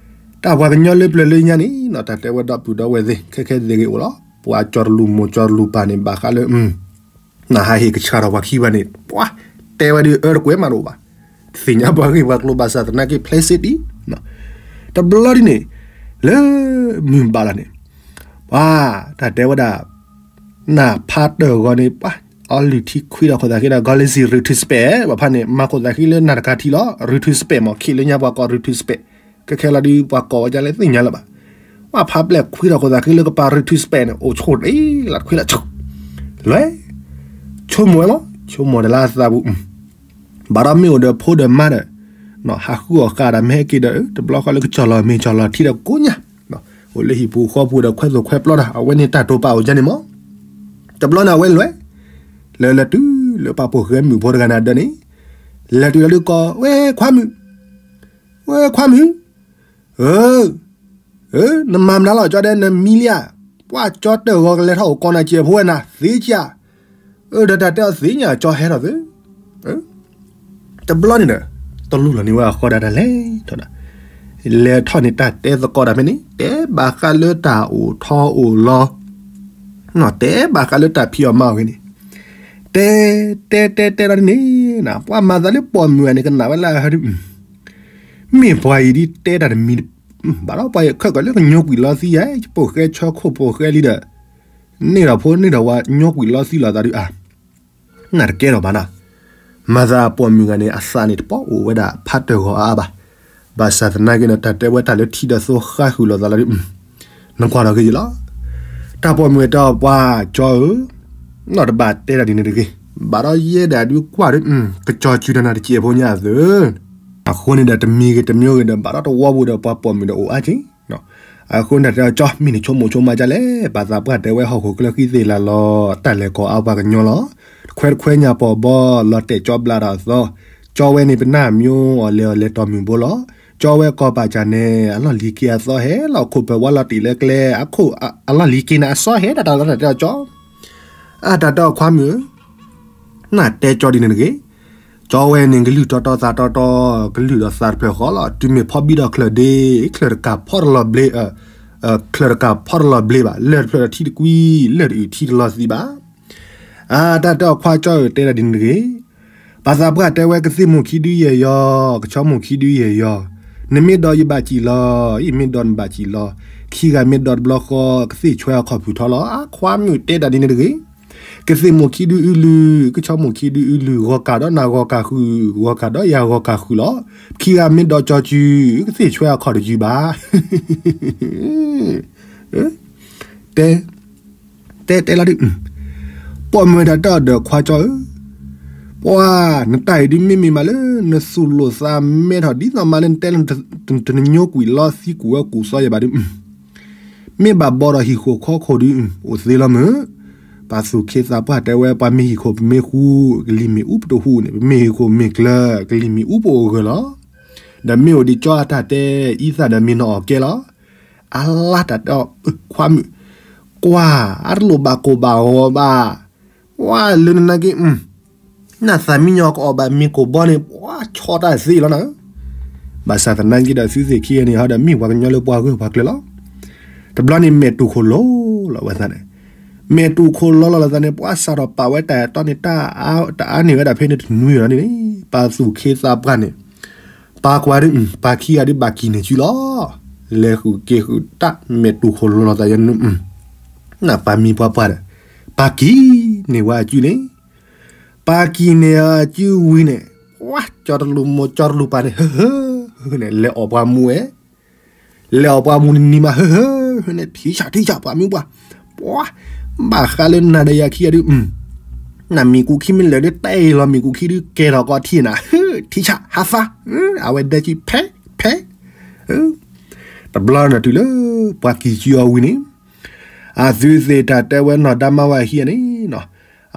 တၢ်ပှၤကညီလၢပျၢၤလၢညါန့ၣ် တၢ်တဲဝဲဒီပုၢ်ဒီဝဲၢ်သ့ၣ် ခဲခဲသ့ၣ်ဂ့ၤအိၣ်လီၤ, ပှၤကၠီတလူၢ်မိၢ်ကၠီတလူၢ်ပၢ်န့ၣ် ဘၣ်ဃးလၢ နဟးဟ့ၣ်ကဆှၣ်ထီၣ်ပှၤခံဘၣ်န့ၣ် ပှၤတဲဝဲဒုး အၢတကွဲးမးတအိၣ်ဘၣ်, သ့ၣ်ညါပှၤဂ့ၢ်ပှၤကျိၤဘၣ်ဆၣ်သနာ်က့ play safe ဒံး, တဘျီဒ်န့ၣ်, လၢမုၢ်ဘၣ်လီၤန့ၣ်, ပှၤတၢ်တဲဝဲဒၣ် နၢ်ဖးတၢၢ်ဂီၤန့ၣ် ပှၤအီလုၢ်ထံခွံထီၣ်ခိၣ်သးဃ့ဒီး ကီးလ့ၣ်စံၣ် ရူၢ်ထူၣ်စပဲး ပှၤဖးန့ၣ် မၤခိၣ်သးဃ့လၢနၢ်တကၤထံလီၤ ရူၢ်ထူၣ်စပဲးမး ခံးလၢညါပှၤကိးရူၢ်ထူၣ်စပဲး, ခဲခဲလီၤဒုး ပှၤကိးဝဲဒ်လဲၣ်သ့ၣ်ညါလၢၤဘၣ်, ပှၤဖးဘျဲၣ်ခွံထီၣ်ခိၣ်သးဃ့လၢကပၤရူၢ်ထူၣ်စပဲးန့ၣ် အိၣ်ဆိၣ်တ့ၢ်လီၤခွံလီၤဆိၣ်, လွဲ, ဆိကမိၣ်ဝဲမး ဆိကမိၣ်တလါသးပူၤ ဘၣ်ဒီးမ့ၢ်အိၣ်ဒီးဖိဒီးမါဒီး, ဟးဃုအီၣ်ဃာ်ဒီးမ့ၢ်ဟဲက့ၤဒီး တဘျီဃီလၢကစီၣ်လီၤမ့ၢ်ကစီၣ်လီၤထံဒီးကိးညါ, အိၣ်လၢဟံၣ်ပူၤဃီပူၤဒီးခွဲသိၣ်ခွဲပျီဒီး အဝဲန့ၣ်တၢ်တိာ်ပာ်အိၣ်ကန့ၣ်မး, တဘျီန့ၣ်အဝဲလဲၤ, လဲၤလဲၤတုၤလၢပှၤပိာ်ဃဲမုၣ်ဖိတဂၤန့ၣ်ဒီးန့ၣ်, လဲၤတုၤလီၤဒုးကိး ဝဲခွါမုၣ်, ဝဲခွါမုၣ်, အၢ နမၤမနုၤလီၤကၠီဒဲး နမံလံဧါ, ပှၤကၠီတၢၢ်ဂီၤကလဲၤထီၣ်အိၣ်ကီးနၤစဲးဖိဝဲနၤ သ့ကၠၢ်, အၢ ဒီးတၢ်တဲအီၤသ့ၣ်ညါကၠီဟဲထီၣ်သ့, တဘျီန့ၣ်ဒီး တလူလီၤန့ၢ်ဝဲအဃီဒၣ်တၢ်လဲၤထီၣ်ဒီး, လဲၤထီၣ်န့ၣ်တၢ်တဲသကိးတၢ်ဖဲန့ၣ် တဲဘၣ်ဃးလၢတၢ်အိၣ်ထီၣ်အိၣ်လီၤ, တဲဘၣ်ဃးလၢတၢ်ဖံးအီၣ်မၤအီၣ်ဂ့ၤန့ၣ်, တဲတဲတဲတဲလီၤန့ၣ်, ပှၤမၤသးလၢပိာ်မုၣ်ဂၤန့ၣ် ကနၣ်ဝဲလၢအဟဲဒုး မ့ၢ်ပှၤအံၤဒ်တဲတၢ်တမံၤ, ဘၣ်ဒီးပှၤအံၤခဲကီးလၢကညိကွံာ်လီသံယါ, ပိာ်ဃဲဆၢခိၣ်ပိာ်ဃဲလံဒီး, န့ၢ်ဒီးဖိန့ၢ်ဒီးဝၤညိကွံာ်လီသံလိာ်သးဒုးအါ, နတကဲထီၣ်ဘၣ်နၤ, မၤသးပိာ်မုၣ်ဂၤန့ၣ် အသးန့ၣ်တပိာ်အိၣ်ဝဲဒၣ်ဖးတၢၢ်ဂီၤအါအါဘၣ်, ဘၣ်ဆၣ်သနာ်က့ဒီး တၢ်တဲဝဲတၢ်လၢထံဒီးသိဃါဃုာ်လိာ်သးလီၤဒုး, နကွၢ်ထီၣ်က့ၤယလီၤ, တၢ်ပိာ်မုၣ်တဲအီၤပှၤကၠီဧၢ နီၢ်တဘၣ်တဲတၢ်ဒ်န့ၣ်တဂ့ၤ, ဘၣ်ဒီးယဲဒၣ်ဒုးကွၢ်ဒီး ကစီၤစုၤတနၤတစဲးဖိညါအသိး, အဃိန့ၣ်ဒီးတမံၤဂ့ၤတမံၤဂ့ၤဒီး ဘၣ်ဒီးတဝီပူၤဒီးပှၤပိာ်မုၣ်ဒီးအိၣ်အါက့ၤ, အဃိန့ၣ်တဲအီၤကၠီ မ့ၢ်နဆိကမိၣ်ဆိကမးဒ်လဲၣ်, ပၢ်သးပှၢ်တဲဝဲဟီၣ်ခိၣ်ချၢဃံသ့ၣ်လၢ်လီၤ တၢ်လဲၤကီၢ်အါပှၤကညီလီၤ, တခွဲတခွဲညါပီၢ်ဘီ လီၤတဲာ်ကၠီဘျါဒီးအသီ, ကၠီဝဲန့ၣ်ပနၢ်မံၤအီၤလဲၤအီၤလဲၤတီၢ်မုၢ်ဘိလီၤ, ကၠီဝဲကီၢ်ပာ်စၢ်န့ၣ် အလီၢ်လံၤက့ၤအသီဟဲလီၤ ခိၣ်ပၢၤဝါလီၤတံၢ်လၢကျဲ, အခိၣ်အလီၢ်လံၤက့ၤန့ၣ်အသီဟဲဒၣ်တၢ်လီၤတၢ်တဲအီၤကၠီ အတၢ်တဲအီၤခွါမုၣ်ဧၢ, နတဲကၠီဒ်န့ၣ်တဂ့ၤ, ကၠီဝဲန့ၣ် ကလုၢ်တီတီသးတီတီ, ကလုၢ်ဒီးသးတဖျၢၣ်ဃီလီၤ, တုၤမ့ၢ်ဖီဘံဒီးချၢၣ်ဒ့, ချၢၣ်တကၢ်ဖီတလီၤဘျ့, ချၢၣ်တကၢ်ဖီတလီၤဘျ့ဘၣ်, လၢၢ်တဖျၢၣ်ဒီးထံတကွံ, လၢၢ်တအုၣ်ထံတလီၤသံဘၣ် အတၢ်တဲအီၤခွါကၠီဧၢ တဲဒၣ်ဒ်န့ၣ်တဂ့ၤ, ပၢ်သးပှၢ်တဲဝဲကသ့ၣ်မူၤခံဒုယဲၢ်ယီၤ, ကဆီမူၤခံဒုယဲၢ်ယီၤ, နမ့ၢ်ဒီးယဘၣ်စံၣ်လီၤ, ယမ့ၢ်ဒီးနဘၣ်စံၣ်လီၤ, ခံဂၤမ့ၢ်ဒီးတဘျီဃီ ကသ့ၣ်ဆွဲအခီၣ်ဖုၣ်ထီလီၤ, အခွါမုၣ်တဲဒၣ်ဒ်န့ၣ်တဂ့ၤ, ကသ့ၣ်မိၢ်ခံဒုအုလုၢ်, ကဆီမိၢ်ခံဒုအုလုၢ်, ဂီၤကၢ်ဒီးနၤဂီၤကၢ်ဃုာ်, ဂီၤကၢ်ဒီးယၤဂီၤကၢ်ဃုာ်လီၤ. ခံဂၤမ့ၢ်ဒီးကၠီစု, ကသ့ၣ်ဆွဲအခီၣ်တယုၢ်ဘၣ်. တဲ, တဲတဲလီၤဒုး, ပိာ်မုၣ်ဝဲဒၣ်တၢ်အီၣ်ဒီးခွါကၠီဧၢ, ပှၤ, နတၢ်အံၤဒုးမ့မ့ၢ်မးလၢ နသူၣ်လိာ်သးမဲထီၣ်ဒ်သိးမးလၢနတဲလၢ တနညိကွံာ်လီသံကူၣ်ဝဲကူၣ်စီယဲၢ်ဘၣ်ဒုး မ့ၢ်ဘၣ်ဘီဒီးဟံၣ်ဃီခိၣ်ဒုး အိၣ်သ့လီၤမုၢ်, ပှၤသူၣ်ခ့သးပှၢ်တဲဝဲ ပှၤမ့ၢ်ဟံၣ်ခိၣ်ပမ့ၢ်ဃူ, ကလံၤမ့ၣ်အူပတဟူးန့ၣ်, ပမ့ၢ်ဟံၣ်ခိၣ်မ့ၢ်ကျၢၤ, ကလံၤမ့ၣ်အူပအိၣ်ဂၢၢ်လီၤ. ဒီးမ့ၢ်အိၣ်ဒံးကၠီအတၢ်တဲအံသၣ်ဒီးမ့ၢ်နအီၣ်ကဲလီၤ. အလါတၢ်တဲအီၤ ခွါမုၣ်, ကွၢ်, အတလိၣ်ဘၣ်ကိၢ်ဘၣ်ဂီၤဘၣ်, ဝါလၢနနာ်က့ နသးမံညီၤကအီၣ်ဘၣ်မ့ၤကိၢ်ဘီန့ၣ် ပှၤဆီတၢ်သ့လီၤနၤ. ဘၣ်ဆၣ်သနာ်က့ဒီး သုသ့ၣ်ခံဂၤန့ၣ် ဟီဒီးမ့ၢ်ပှၤကညီလၢပှၤဂၢၢ်ပှၤကျၢၤလီၤ. တဘျီန့ၣ် မဲာ်တူၢ်ခိၣ်လိလီၤဝဲသးန့ၣ်, မဲာ်တူၢ်ခိၣ်လိလီၤလီၤသးန့ၣ် ပှၤစးထီၣ်ပာ်ဝဲတၢ်အဲၣ်တီန့ၣ် တအါန့ၢ်ဝဲဒၣ်ဖဲန့ၣ်တနွံလီၤန့ၣ်, ပှၤသူၣ်ခ့သးပှၢ်န့ၣ် ပှၤကွၢ်ဒုး ပှၤခံဂၤဒုးဘၣ်ကံၢ်န့ၢ်စုလီၤ. လဲၤဃုာ်က့ၤဃုာ်တၢ် မဲာ်တူၢ်ခိၣ်လိလီၤသးယဲန့ၣ်, နပှၤမံၤပှၤပှၢ်ဒီး ပှၤကံၢ်န့ၢ်ဝဲအစုန့ၣ်, ပှၤကံၢ်န့ၢ်အစုဝံၤန့ၣ်, ပှၤကၠီတလူမိၢ်ကၠီတလူပၢ်န့ၣ် ဟၢဟၢဟၢန့ၣ် လဲၤအီၣ်ပှၤမူဝဲ, လဲၤအီၣ်ပှၤမူန့ၣ်နံၤမး ဟၢဟၢဟၢန့ၣ် ထံဆးထံဆးပှၤမုၢ်ပှၢ်, ပှၤ, ဘၣ်ဃးလၢနၤဒီးယၤခံဂၤဒုး နမ့ၢ်ကူၣ်ခံမ့ၢ်လၢာ်ဒုး တဲလီၤမ့ၢ်ကူၣ်ခံဒုး ကဲထီၣ်ကီးထံနၤ, ထံဆးဟးသါ, အဝဲဒၢကံဖဲ, ဖဲ, တဘျီနတုၤလၢ ပှၤကံၢ်စုအီၤဝံၤန့ၣ်, အသုသ့ၣ်တၢ်တဲဝဲနီၢ်ဒါမါဝၤခံဂၤန့ၣ်,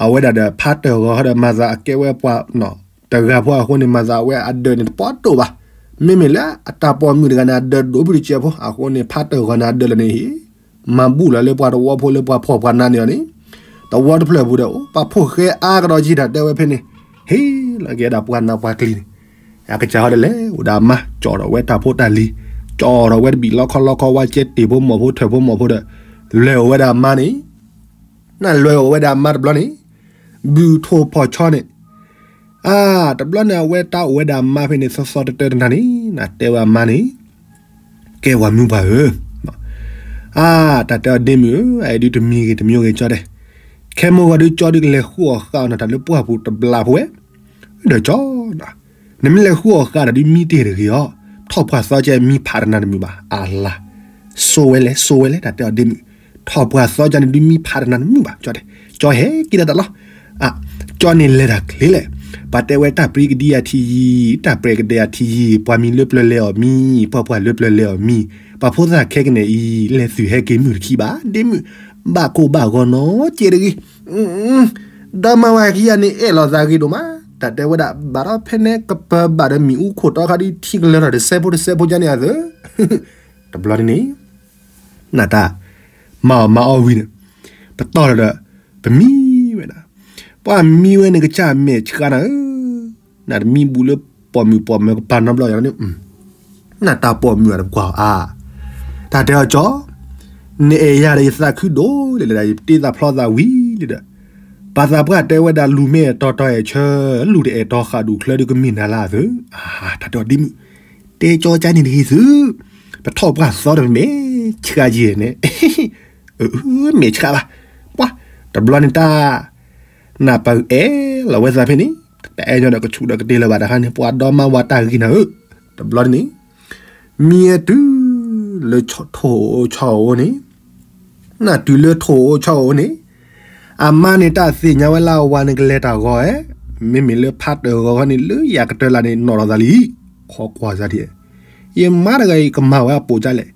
အဝဲဒၣ်ဒီးဖးတၢၢ်ဂီၤဒီးမၤသးအကဲဝဲပှၤ, တဂၤဖိအဃိန့ၣ် မၤသးအဝဲအဒၢးန့ၣ်တပီၢ်တိၢ်ဘၣ်, မ့မ့ၢ်လၢအတၢ်ပိာ်မုၣ်တဂၤန့ၣ် အဒၢးဒိၣ်ဖုတကဲးဖိ အဃိန့ၣ် ဖးတၢၢ်ဂီၤန့ၣ်အဒၢးလၢာ်န့ၣ်ဟ့ၣ် မၤဘူၣ်လီၤလၢပှၤတဝီဖိလၢပှၤဖှီၣ်ပှၤနါန့ၣ်အီၤန့ၣ်, တဝီတဖျၢၣ်ပူၤဒီး ပှၤဖိၣ်ဃဲအါကဒီးကံတၢ်တဲဝဲဖဲန့ၣ်, ဟ့ၣ်လီၤက့ၤဒၣ်ပှၤနးပှၤကျံၤန့ၣ်, အကစၢ်ဟီဒီးလဲၤအိၣ်ဒီးအမါ ကၠီထီၣ်ဝဲတၢ်ဖိတၢ်လံၤ, ကၠီထီၣ်ဝဲတဘံၣ်လီခီလီခီဝါကဲတ့ၢ်ဖိမီၢ်ဖိထၢၣ်ဖိမီၢ်ဖိဒီး, လဲၤအိၣ်ဝဲဒၣ်အမါန့ၣ်, နလဲၤအိၣ်ဝဲဒၣ်အမါတဘျီန့ၣ်, ဘုၣ်ထိၣ်ဖီၣ်ဆီန့ၣ် အါ, တဘျီန့ၣ် အဝဲတၢ်အိၣ်ဝဲဒၣ်အမါဖဲန့ၣ် သီသီတတၢတနၤန့ၣ် နတဲဝဲအမါန့ၣ်, ကဲပှၤမုၢ်ပှၢ်ဧၢ, အါ, တၢ်တဲအီၤဒ့မုၣ်ဧၢ, အအံၤဒုးတမံၤဂ့ၤတမံၤဂ့ၤကၠီတဲ, ခဲမိၢ်ဂီၤဒုးကၠီဒုးကလဲၤဃုအီၣ်ဃာ်အီၤနၤတၢ်လၢပှၢ်ပူၤတဘျီဖိဝဲ, ဒီးကၠီ, နမ့ၢ်လဲၤဃုအီၣ်ဃာ်တၢ်ဒုးမံတ့ၢ်တဂ့ၤအီၤ, ထီၣ်ပှၢ်သီကဲမံဖးတနၤတမုာ်ဘၣ်, အလါ, ဆိဝဲလဲၣ် ဆိဝဲလဲၣ် တၢ်တဲအီၤဒ့မုၣ်, ထီၣ်ပှၢ်သီကၠီန့ၣ်ဒုးမံဖးတနၤတမုာ်ဘၣ်, ကၠီတဲ, ကၠီဟဲက့ၤဒၣ်တၢ်လီၤ, အါ, ကၠီန့ၣ်လဲၤတၢ်ချ့လဲၣ်, ပှၤတဲဝဲတၢ်ပြံကဒံအထံယံၤ, တၢ်ပြံကဒံအထံယံၤ, ပှၤမံၤလၢပျၢၤလဲၤအီၤမံ, ပှၤပှၢ်လၢပျၢၤလဲၤအီၤမံ, ပှၤဖိသၣ်ခဲကနံၣ်အံၤ လဲၤသုးဟဲက့ၤမုၢ်တခံဘၣ်, ဒ့မုၣ်, ဘၣ်ကိၢ်ဘၣ်ဂီၤနီၤက့တဂ့ၤ, ဒီးမါဝၤခံဂၤန့ၣ်အဲၣ်လီၤသးဂ့ၤဒိၣ်မး, တၢ်တဲဝဲဒၣ် ဘၣ်ဒီးဖဲန့ၣ်ကပၢၤဘၣ်ဒီးမ့ၣ်အူခိၣ်တီခါဒုးထံကလၢထီၣ်တစဲးဖိတစဲးဖိကၠီန့ၣ်အသၢ, တဘျီန့ၣ်န့ၣ် နတၢ်, မၤအီၣ်မၤအီၣ်ဝံၤန့ၣ်, ပတီၢ်ထီၣ်ဒီး, ပမံဝဲဒၣ်, ပှၤမံဝဲန့ၣ်ကစၢ်မဲာ်ဆှးနၤဧၢ, နတမံဘူးလၢပိာ်မုၣ်ပိာ်မၢၤကပၤနီတဘျီယၤန့ၣ်, နတၢ်ပိာ်မုၣ်အတကွၢ်အါ, တၢ်တဲအီၤကၠီ, နအဲၣ်ယၤဒီးယသးခုဒိၣ်လံဒီး ယတ့သးဖျီသးဝံၤလံဒီး, ပှၤသးပှၢ်တဲဝဲဒၣ်လူၤမ့ၢ်အဲၣ်တီတီအဲၣ်ဆၢ, လူၤတအဲၣ်တီဃာ်ဒူၣ်ချၢဒုးကမ့ၢ်နၤလၢအသၢ, တၢ်တဲအီၤဒ့မုၣ်, တဲကၠီကၠီန့ၣ်တဂ့ၤသု, ပထီၣ်ပှၢ်သီဒီးမဲာ်ဆှးယဲၢ်န့ၣ်, မဲာ်ဆှးဘၣ်, ပှၤ, တဘျီန့ၣ်တၢ်, နပၢ်အဲၣ်လီၤဝဲသးဖဲန့ၣ်, တအဲၣ်ညီဒီးကဆူၣ်ဒီးကတ့ၢ်လၢၤဘၣ်တခါန့ၣ် ပှၤဒီမါဝၤတၢ်ဂ့ၤနၤဧၢ, တဘျီန့ၣ်, မံဝဲတုၤလၢထိၣ်အိၣ်ဆီအိၣ်န့ၣ်, နတုၤလၢထိၣ်အိၣ်ဆီအိၣ်န့ၣ်, အမါန့ၣ်တၢ်သ့ၣ်ညါဝဲလၢအဝၤန့ၣ်ကလဲၤတၢ်ဂီၤဧဲ, မ့မ့ၢ်လၢဖးတၢၢ်ဂီၤခီန့ၣ် လၢယၤကတၢၢ်လၢ်န့ၣ် နီၣ်ထီၣ်သးလံ, ခီကွၢ်စၢ်ဒ်, ယမါတဂၤအံၤကမၤဝဲအပိာ်ကၠၢ်လဲၣ်,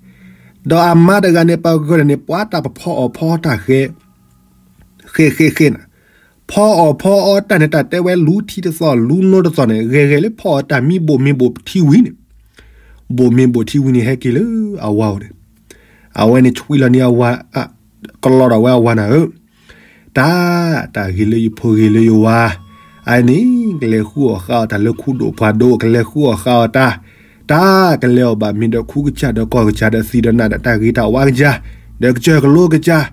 ဒီးအမါတဂၤန့ၣ် ပှၤဂၢၢ်န့ၣ်န့ၣ် ပှၤတၢ်ပဖီအီၣ်ဖီတၢ်ဃဲ, ဃဲဃဲဃဲနၤ, ဖီအီၣ်ဖီအီတၢ်န့ၣ် တၢ်တဲဝဲလူထံတသီၣ် လူနိတသီၣ်န့ၣ် ဂဲၤဂဲၤလၢဖီအီၣ်တၢ်မံဘိၣ်မ့ၢ်ဘိၣ်ထံဝံၤန့ၣ်, ဘိၣ်မ့ၢ်ဘိၣ်ထံဝံၤန့ၣ် ဟဲက့ၤလၢအဝၤအိၣ်န့ၣ်, အဝဲန့ၣ်ဆွံလီၤန့ၢ်အဝၤ, ကလီၤဒီးဝဲအဝၤနၤဧၢ, တၢ်, တၢ်ဂ့ၤလၢယဖိဂ့ၤလၢယဝၤ, အန့ၣ်, ကလဲၤဃုအီၣ်ဃာ်အီၣ်တၢ်လၢခူဒိၣ်ပှၢ်ဒိၣ် ကလဲၤဃုအီၣ်ဃာ်အီၣ်တၢ်, တၢ်ကလဲၤအီၣ်ဘၣ်မ့ၤဒီးခူကစၢ်ဒီးကီၢ်ကစၢ်ဒီး သံဒီးနၢ်ဒီးတၢ်ဂ့ၤတၢ်ဝါကစၢ်, ဒီးကစၢၢ်ကလိကစၢ်,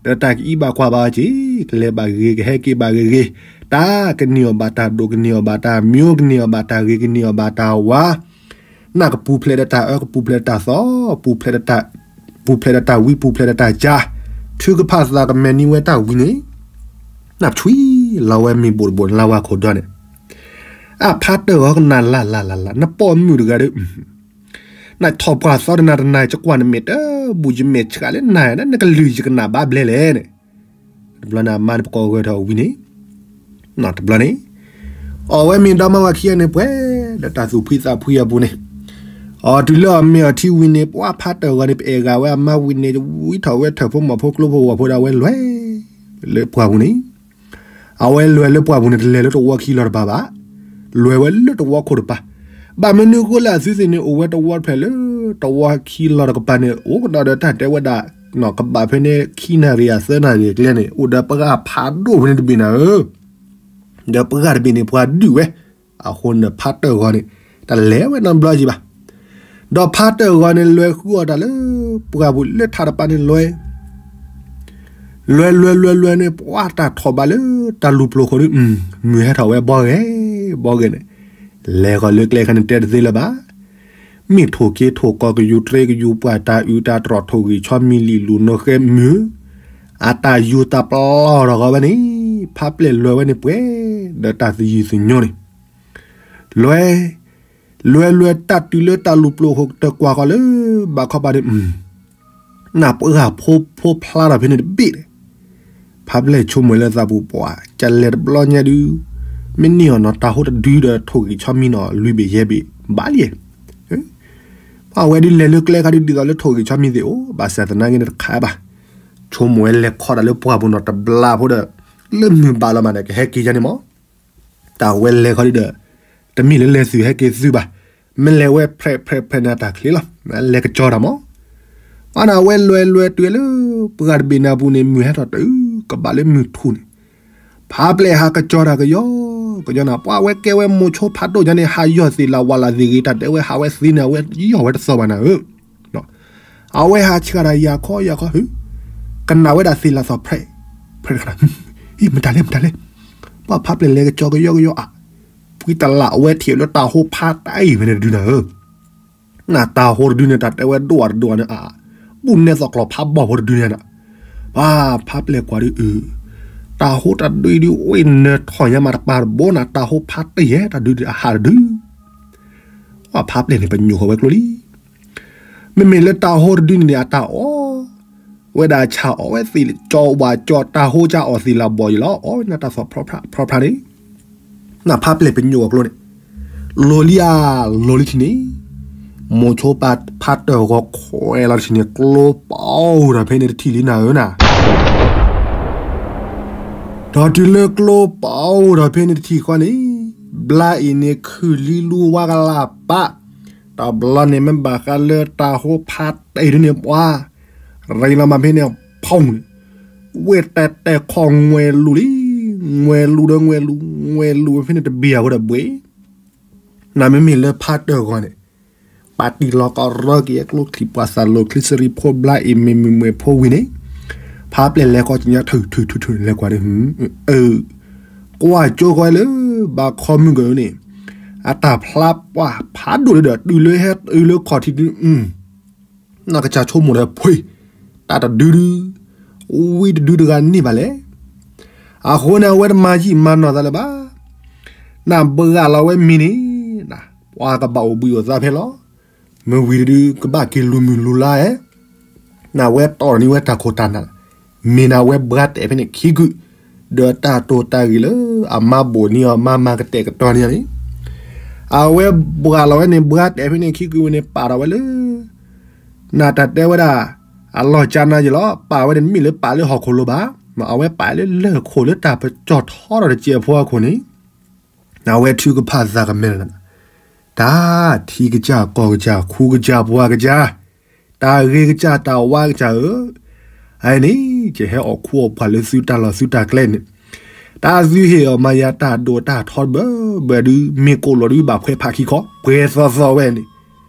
ဒီးတၢ်ကအံးဘၣ်ကွၢ်ဘၣ်အီၤက့ၤ, ကလဲၤဘၣ်ဂ့ၤဂ့ၤ ကဟဲက့ၤဘၣ်ဂ့ၤဂ့ၤ, တၢ်ကန့ၢ်အီၣ်ဘၣ်တၢ်ဒိၣ် ကန့ၢ်အီၣ်ဘၣ်တၢ်မံ ကန့ၢ်အီၣ်ဘၣ်တၢ်ဂ့ၤ ကန့ၢ်အီၣ်ဘၣ်တၢ်ဝါ, နၢ်ကပူၤဖျဲးဒီးတၢ်အၢ ကပူၤဖျဲးဒီးတၢ်သီ, ပူၤဖျဲးဒီးတၢ်, ပူၤဖျဲးဒီးတၢ်ဝံ ပူၤဖျဲးဒီးတၢ်ကၢ, ထုကဖၣ်သးကမဲာ်နံၤဝဲတၢ်ဝံန့ၣ်, နဆွံလီၤဝဲမ့ၢ်ဘိးတဘိးန့ၣ် လၢဝဲခိၣ်ဒီန့ၣ်, အဖါတၢၢ်ဂီၤကနၣ်လၢ်လၢ်လၢ်လၢ် နပိာ်မုၣ်တဂၤဒီး နထီၣ်ပှၢ်သီတနၤတနၤ ယကွၢ်နမဲာ်တဘူၣ် ယမဲာ်ဆှးလၢနၤ နကလုၢ်ယကနၣ်ဘၣ်ဘျဲလဲၣ်န့ၣ်, တဘျီန့ၣ် အမါန့ၣ်ပကိးဂဲၤထီၣ်ဝံၤန့ၣ်, တဘျီန့ၣ် အီၣ်ဝဲမ့ၤဒီမါဝၤခံဂၤန့ၣ် ပှဲၤဒီးတၢ်သူၣ်ဖှံသးဖှံအပူၤန့ၣ်, အီၣ်တုၤလၢအီၣ်မ့ၤအီထံဝံၤန့ၣ် ပှၤဖါတၢၢ်ဂီၤန့ၣ် ပအဲၣ်ဂၤဝဲအမါဝံၤန့ၣ် ဝံထီၣ်ဝဲထၢၣ်ဖိမီၢ်ဖိကျိဖိဂီၢ်ဖိဒီး အဝဲလဲၤလၢပှၢ်ပူၤန့ၣ်, အဝဲလဲၤလၢပှၢ်ပူၤန့ၣ် တလဲၤလၢတဝီခံလီၤတပၤဘၣ်, လဲၤဝဲလၢတဝီခိၣ်တပၤ, ဘၣ်မနုၤဃိလၢအသုသ့ၣ်န့ၣ် အိၣ်ဝဲတဝီတဖျၢၣ်လၢတဝီခံလီၤတကပၤန့ၣ် အိၣ်ကဒီးဒီးတၢ်တဲဝဲဒၣ် ကဘၣ်ဖဲန့ၣ် ခံနၣ်ရံၣ်အသၢနၣ်ရံၣ်အကျဲန့ၣ် အိၣ်ဒီးပှၢ်ဖးဒိၣ်ဖဲန့ၣ်တဘ့ၣ်နၤဧၢ, ဒီးပှၢ်တဘ့ၣ်န့ၣ် ပှၤဒုးဝဲ, အဃိန့ၣ် ဖါတၢၢ်ဂီၤန့ၣ် တလဲၤဝဲနီတဘျီကံဘၣ်, ဒီးဖါတၢၢ်ဂီၤန့ၣ် လဲၤဃုအီၣ်တၢ်လၢပှၢ်ပူၤလၢထးတပၤန့ၣ် လဲၤ လဲၤလဲၤလဲၤလဲၤန့ၣ် ပှၤတၢ်ထီၣ်ဘးလၢတၢ်လူၤပျိၤဃီဒီး မုၢ်ဟဲထီၣ်ဝဲဘီဂဲၤဘီဂဲၤန့ၣ်, လဲၤဃီၤလၢကျဲခါန့ၣ် တဲတသ့လၢၤဘၣ်, မ့ၢ်ထိၣ်က့ၤထိၣ်ကီၤကယူၤ တြ့ကယူၤပှၤတၢ်အုးတၢ်တြီၣ် ထိၣ်ဂံၢ်ဆီမံၤလံာ်လူၤနိဃဲမုၢ်, အတၢ်ယူၤတၢ်ပျီထီၣ်ဃီဝဲန့ၣ်, ဖါပျဲၢ်လဲၤဝဲန့ၣ်ပှဲၤ ဒီးတၢ်သယုၢ်သညိန့ၣ်, လဲၤ လဲၤလဲၤတၢ်တုၤလၢတၢ်လူၤပျိၤဃီ တကွၢ်ဃီၤလၢဘးခီပၤန့ၣ် နၢ်ပှၢ်ဖိဖိဖျါထီၣ်ဖဲန့ၣ်တဘ့ၣ်န့ၣ်, ဖါပျဲၢ်ဆိကမိၣ်လၢသးပူၤပှၤ ကလဲၤတဘျီညါဒုး, မ့ၢ်န့ၢ်အီၤနီၤ တၢ်ဟိတဒုဒီးထိၣ်ဂံၢ်ဆီမံၤနီၤ လွံၢ်ဘ့ၣ်ယဲၢ်ဘ့ၣ် ဘၣ်လံ, အဝဲဒုးလဲၤလၢကျဲခါဒုး ဒ်သိးလၢထိၣ်ဂံၢ်ဆီမံၤသ့ၣ်အိၣ် ဘၣ်ဆၣ်သနာ်က့န့ၣ်တခါဘၣ်, ဆိကမိၣ်ဝဲလဲၤခီတၢ်လၢပှၢ်ပူၤနီၤ တဘျီဖိဒီး လၢမုၢ်ဘၣ်လီၤမးန့ၣ် ကဟဲက့ၤယါန့ၣ်မး တၢ်ဝဲလဲၤခီဒုးဒီး တမ့ၢ်လၢလဲၤသုးဟဲက့ၤသုးဘၣ်, မ့ၢ်လဲၤဝဲဖြဲးဖြဲးဖြဲးန့ၣ်တၢ်ချ့လီၤ, လဲၤကကၠီတၢ်မး, ဘၣ်န့ၣ် အဝဲလဲၤလဲၤတုၤလၢပှၢ်တဘ့ၣ်န့ၣ်အပူၤန့ၣ် မုၢ်ဟဲထီၣ်တုၤ ကဘၣ်လၢမုၢ်ထူၣ်န့ၣ်, ဖါပျဲၢ်ဟးကကၠီတၢ်ကယီကယီနၤ, ပှၤဝဲကဲဝဲမိၤဆိဖးဒိၣ်ညါန့ၣ် ဟးယီၢ်သ့ၣ်လၢ်ဝးလၢ်သ့ၣ်ဂ့ၤ တၢ်တဲဝဲဟးဝဲသ့န့ၣ် အဝဲယီၢ်ဝဲတသီၣ်ဘၣ်နၤဧၢ အဝဲဟးဆှၣ်တၢ်ယၤခီယၤခီ, ကနၣ်ဝဲဒၣ်သ့ၣ်လၢ်သီၣ်ဖြဲး, ဖြဲးတခါ, မတၤလဲၣ် မတၤလဲၣ်, ပှၤဖါပျဲၢ်လဲၤကကၠီကယီကယီဧါ, ပှၤတလၢ်အဝဲထံၣ်လၢတၢ်ဟိဖးတၢ်အံၤဖဲန့ၣ်တဒုနၤဧၢ, နတၢ်ဟိတဒုန့ၣ် တၢ်တဲဝဲဒိၣ်အတဒိၣ်န့ၣ်ဧါ, ဘူၣ်နဲသီၣ်ကျီၢ်ဖးဘီၣ်ဖိတဒုန့ၣ်, ပှၤဖါပျဲၢ်ကွၢ်ဒုးအုး, တၢ်ဟိတဒုဒုး ဝ့ၢ်နၢၤထီၣ်ညါမးတပၤတဘိနၤ, တၢ်ဟိဖးတယဲၢ်တဒုအဟးတဒု ပှၤဖါပျဲၢ်န့ၣ် ပညိၣ်ဃီၤဝဲကျိလံ, မ့မ့ၢ်လၢတၢ်ဟိတဒုန့ၣ်န့ၣ် အတၢ်အီၣ်ဝဲဒၣ်ဆၣ်အီၣ်ဝဲသ့ၣ်ကၠီဝၣ်ကၠီ တၢ်ဟိကၢ်အီၣ်သ့ၣ်လၢ်ဘီၣ်ယံၤလီၤ, အီၣ်ဝဲန့ၣ်တၢ်သီၣ်ဖြီဖြါန့ၣ်, နဖါပျဲၢ်ပညိၣ်အကျိန့ၣ်, လိၤလံဧါ, လိၤလံထံၣ်န့ၣ်, မိၤဆိပာ်ဖါတၢၢ်ဂီၤခွဲးလီၤတထံၣ်န့ၣ် ကျိပအိၣ်ထီၣ်ဖဲန့ၣ်တထံၣ်လံနၤဧၢနၤ ဒီးတုၤလၢကျိပအိၣ်ထီၣ်ဖဲန့ၣ်တထံၣ်ဃီန့ၣ်, ဘျါအံၤန့ၣ်ခုၣ်လံလူဝါကလၢ်ပာ်, တဘျီန့ၣ်မ့ၢ်ဘၣ်ဃးလၢတၢ်ဟိဖးတ့ၢ်ဒုန့ၣ် ပှၤရ့လီၤမးဖဲန့ၣ်ဖီၣ်န့ၣ်, ဝ့ၢ်တဲတဲခီငွဲလူၤလံ, ငွဲလူၤဒီးငွဲလူၤ, ငွဲလူၤဝဲဖဲန့ၣ်တဘ့ၣ်အဃိဒီးဘှ့ၣ်, နမ့မ့ၢ်လၢဖါတၢၢ်ဂီၤန့ၣ် ပာ်တံၢ်လီၤကရၢက့ၤအကျိချံၣ်ပှၤသးလိၤချံစရံဖိဘျါအံၤမ့ၢ်မုၢ်မွဲၢ်ဖိဝံၤန့ၣ်, ဖါပျဲၢ်လဲၤကီၢ်ကညါထုးထုးထုးထုးလဲၤကွၢ်ဒုး, အၢ, ကွၢ်ကၠိဃီလၢဘၣ်ခီမုၢ်ကၢန့ၣ်, အတၢ်ဖျါပှၢ်ဖးဒိၣ်လၢဒီးတုၤလၢဟဲတုၤလၢခီၣ်ထံးဒုး, နကစၢ်ဆိကမိၣ်ဒီးဖှ့ၣ်, တၢ်တဒုဒု, ဝံတဒုတဂၤန့ၢ်ဘၣ်လဲၣ်, အဃိန့ၣ် အဝဲတမၤယံာ်မၤနီၢ်သးလၢၤဘၣ် နဘှါလီၤဝဲမ့ၤန့ၣ်, ပှၤကဘၣ်အိၣ်ဘှံးအိၣ်သါဖဲလီၤ, မ့ၢ်ဝံၤတဒုကဘၣ်က့ၤလူၤမုၢ်လူၤလါဧဲ, နဝဲတီၢ်န့ၢ်ဝဲတၢ်ခိၣ်တၢ်နၢ်, မ့ၢ်နဝဲဘှါတဲာ်ဖဲန့ၣ်ခံကုာ်, ဒီးတၢ်တိာ်တၢ်ဂ့ၢ်လၢအမါဘိၣ်န့ၢ်အီၤ မါမၤကတဲာ်ကတီၤန့ၢ်အီၤန့ၣ်, အဝဲဘှါလီၤဝဲန့ၣ် ဘှါတဲာ်ဖဲန့ၣ်ခံကုာ်ဝဲန့ၣ် ပာ်ထီၣ်ဝဲလၢ နတၢ်တဲဝဲဒၣ် အလီၢ်ကၠါနါယံၤလီၤ, ပာ်ဝဲန့ၣ်မ့ၢ်လၢပာ်လၢဟီၣ်ခိၣ်လိၤဘၣ်, အဝဲပာ်လၢလၢၢ်ခိၣ်လၢတၢ်ပကၠီၣ်ထီထီၣ်တစဲးဖိအခိၣ်န့ၣ်, အဝဲထုကဖၣ်သးကမဲာ်လီၤ, တၢ်ထံကစၢ်ကီၢ်ကစၢ် ခူကစၢ်ပှၤကစၢ်, တၢ်ဂ့ၤကစၢ်တၢ်ဝါကစၢ်ဧၢ, အန့ၣ် ယဟဲအီၣ်ခူအီၣ်ပှၢ်လၢသုတၢ်လီၢ်သုတၢ်ကျဲန့ၣ်, တၢ်သုဟ့ၣ်အီၤမၤယၤတၢ်ဒိၣ်တၢ်ထီတဘၢဘၢဒုး မ့ၢ်ကိးလီၤဒုးဘၣ်ဖှဲးဖးခံခီ ပှဲၤသီသီဝဲန့ၣ်,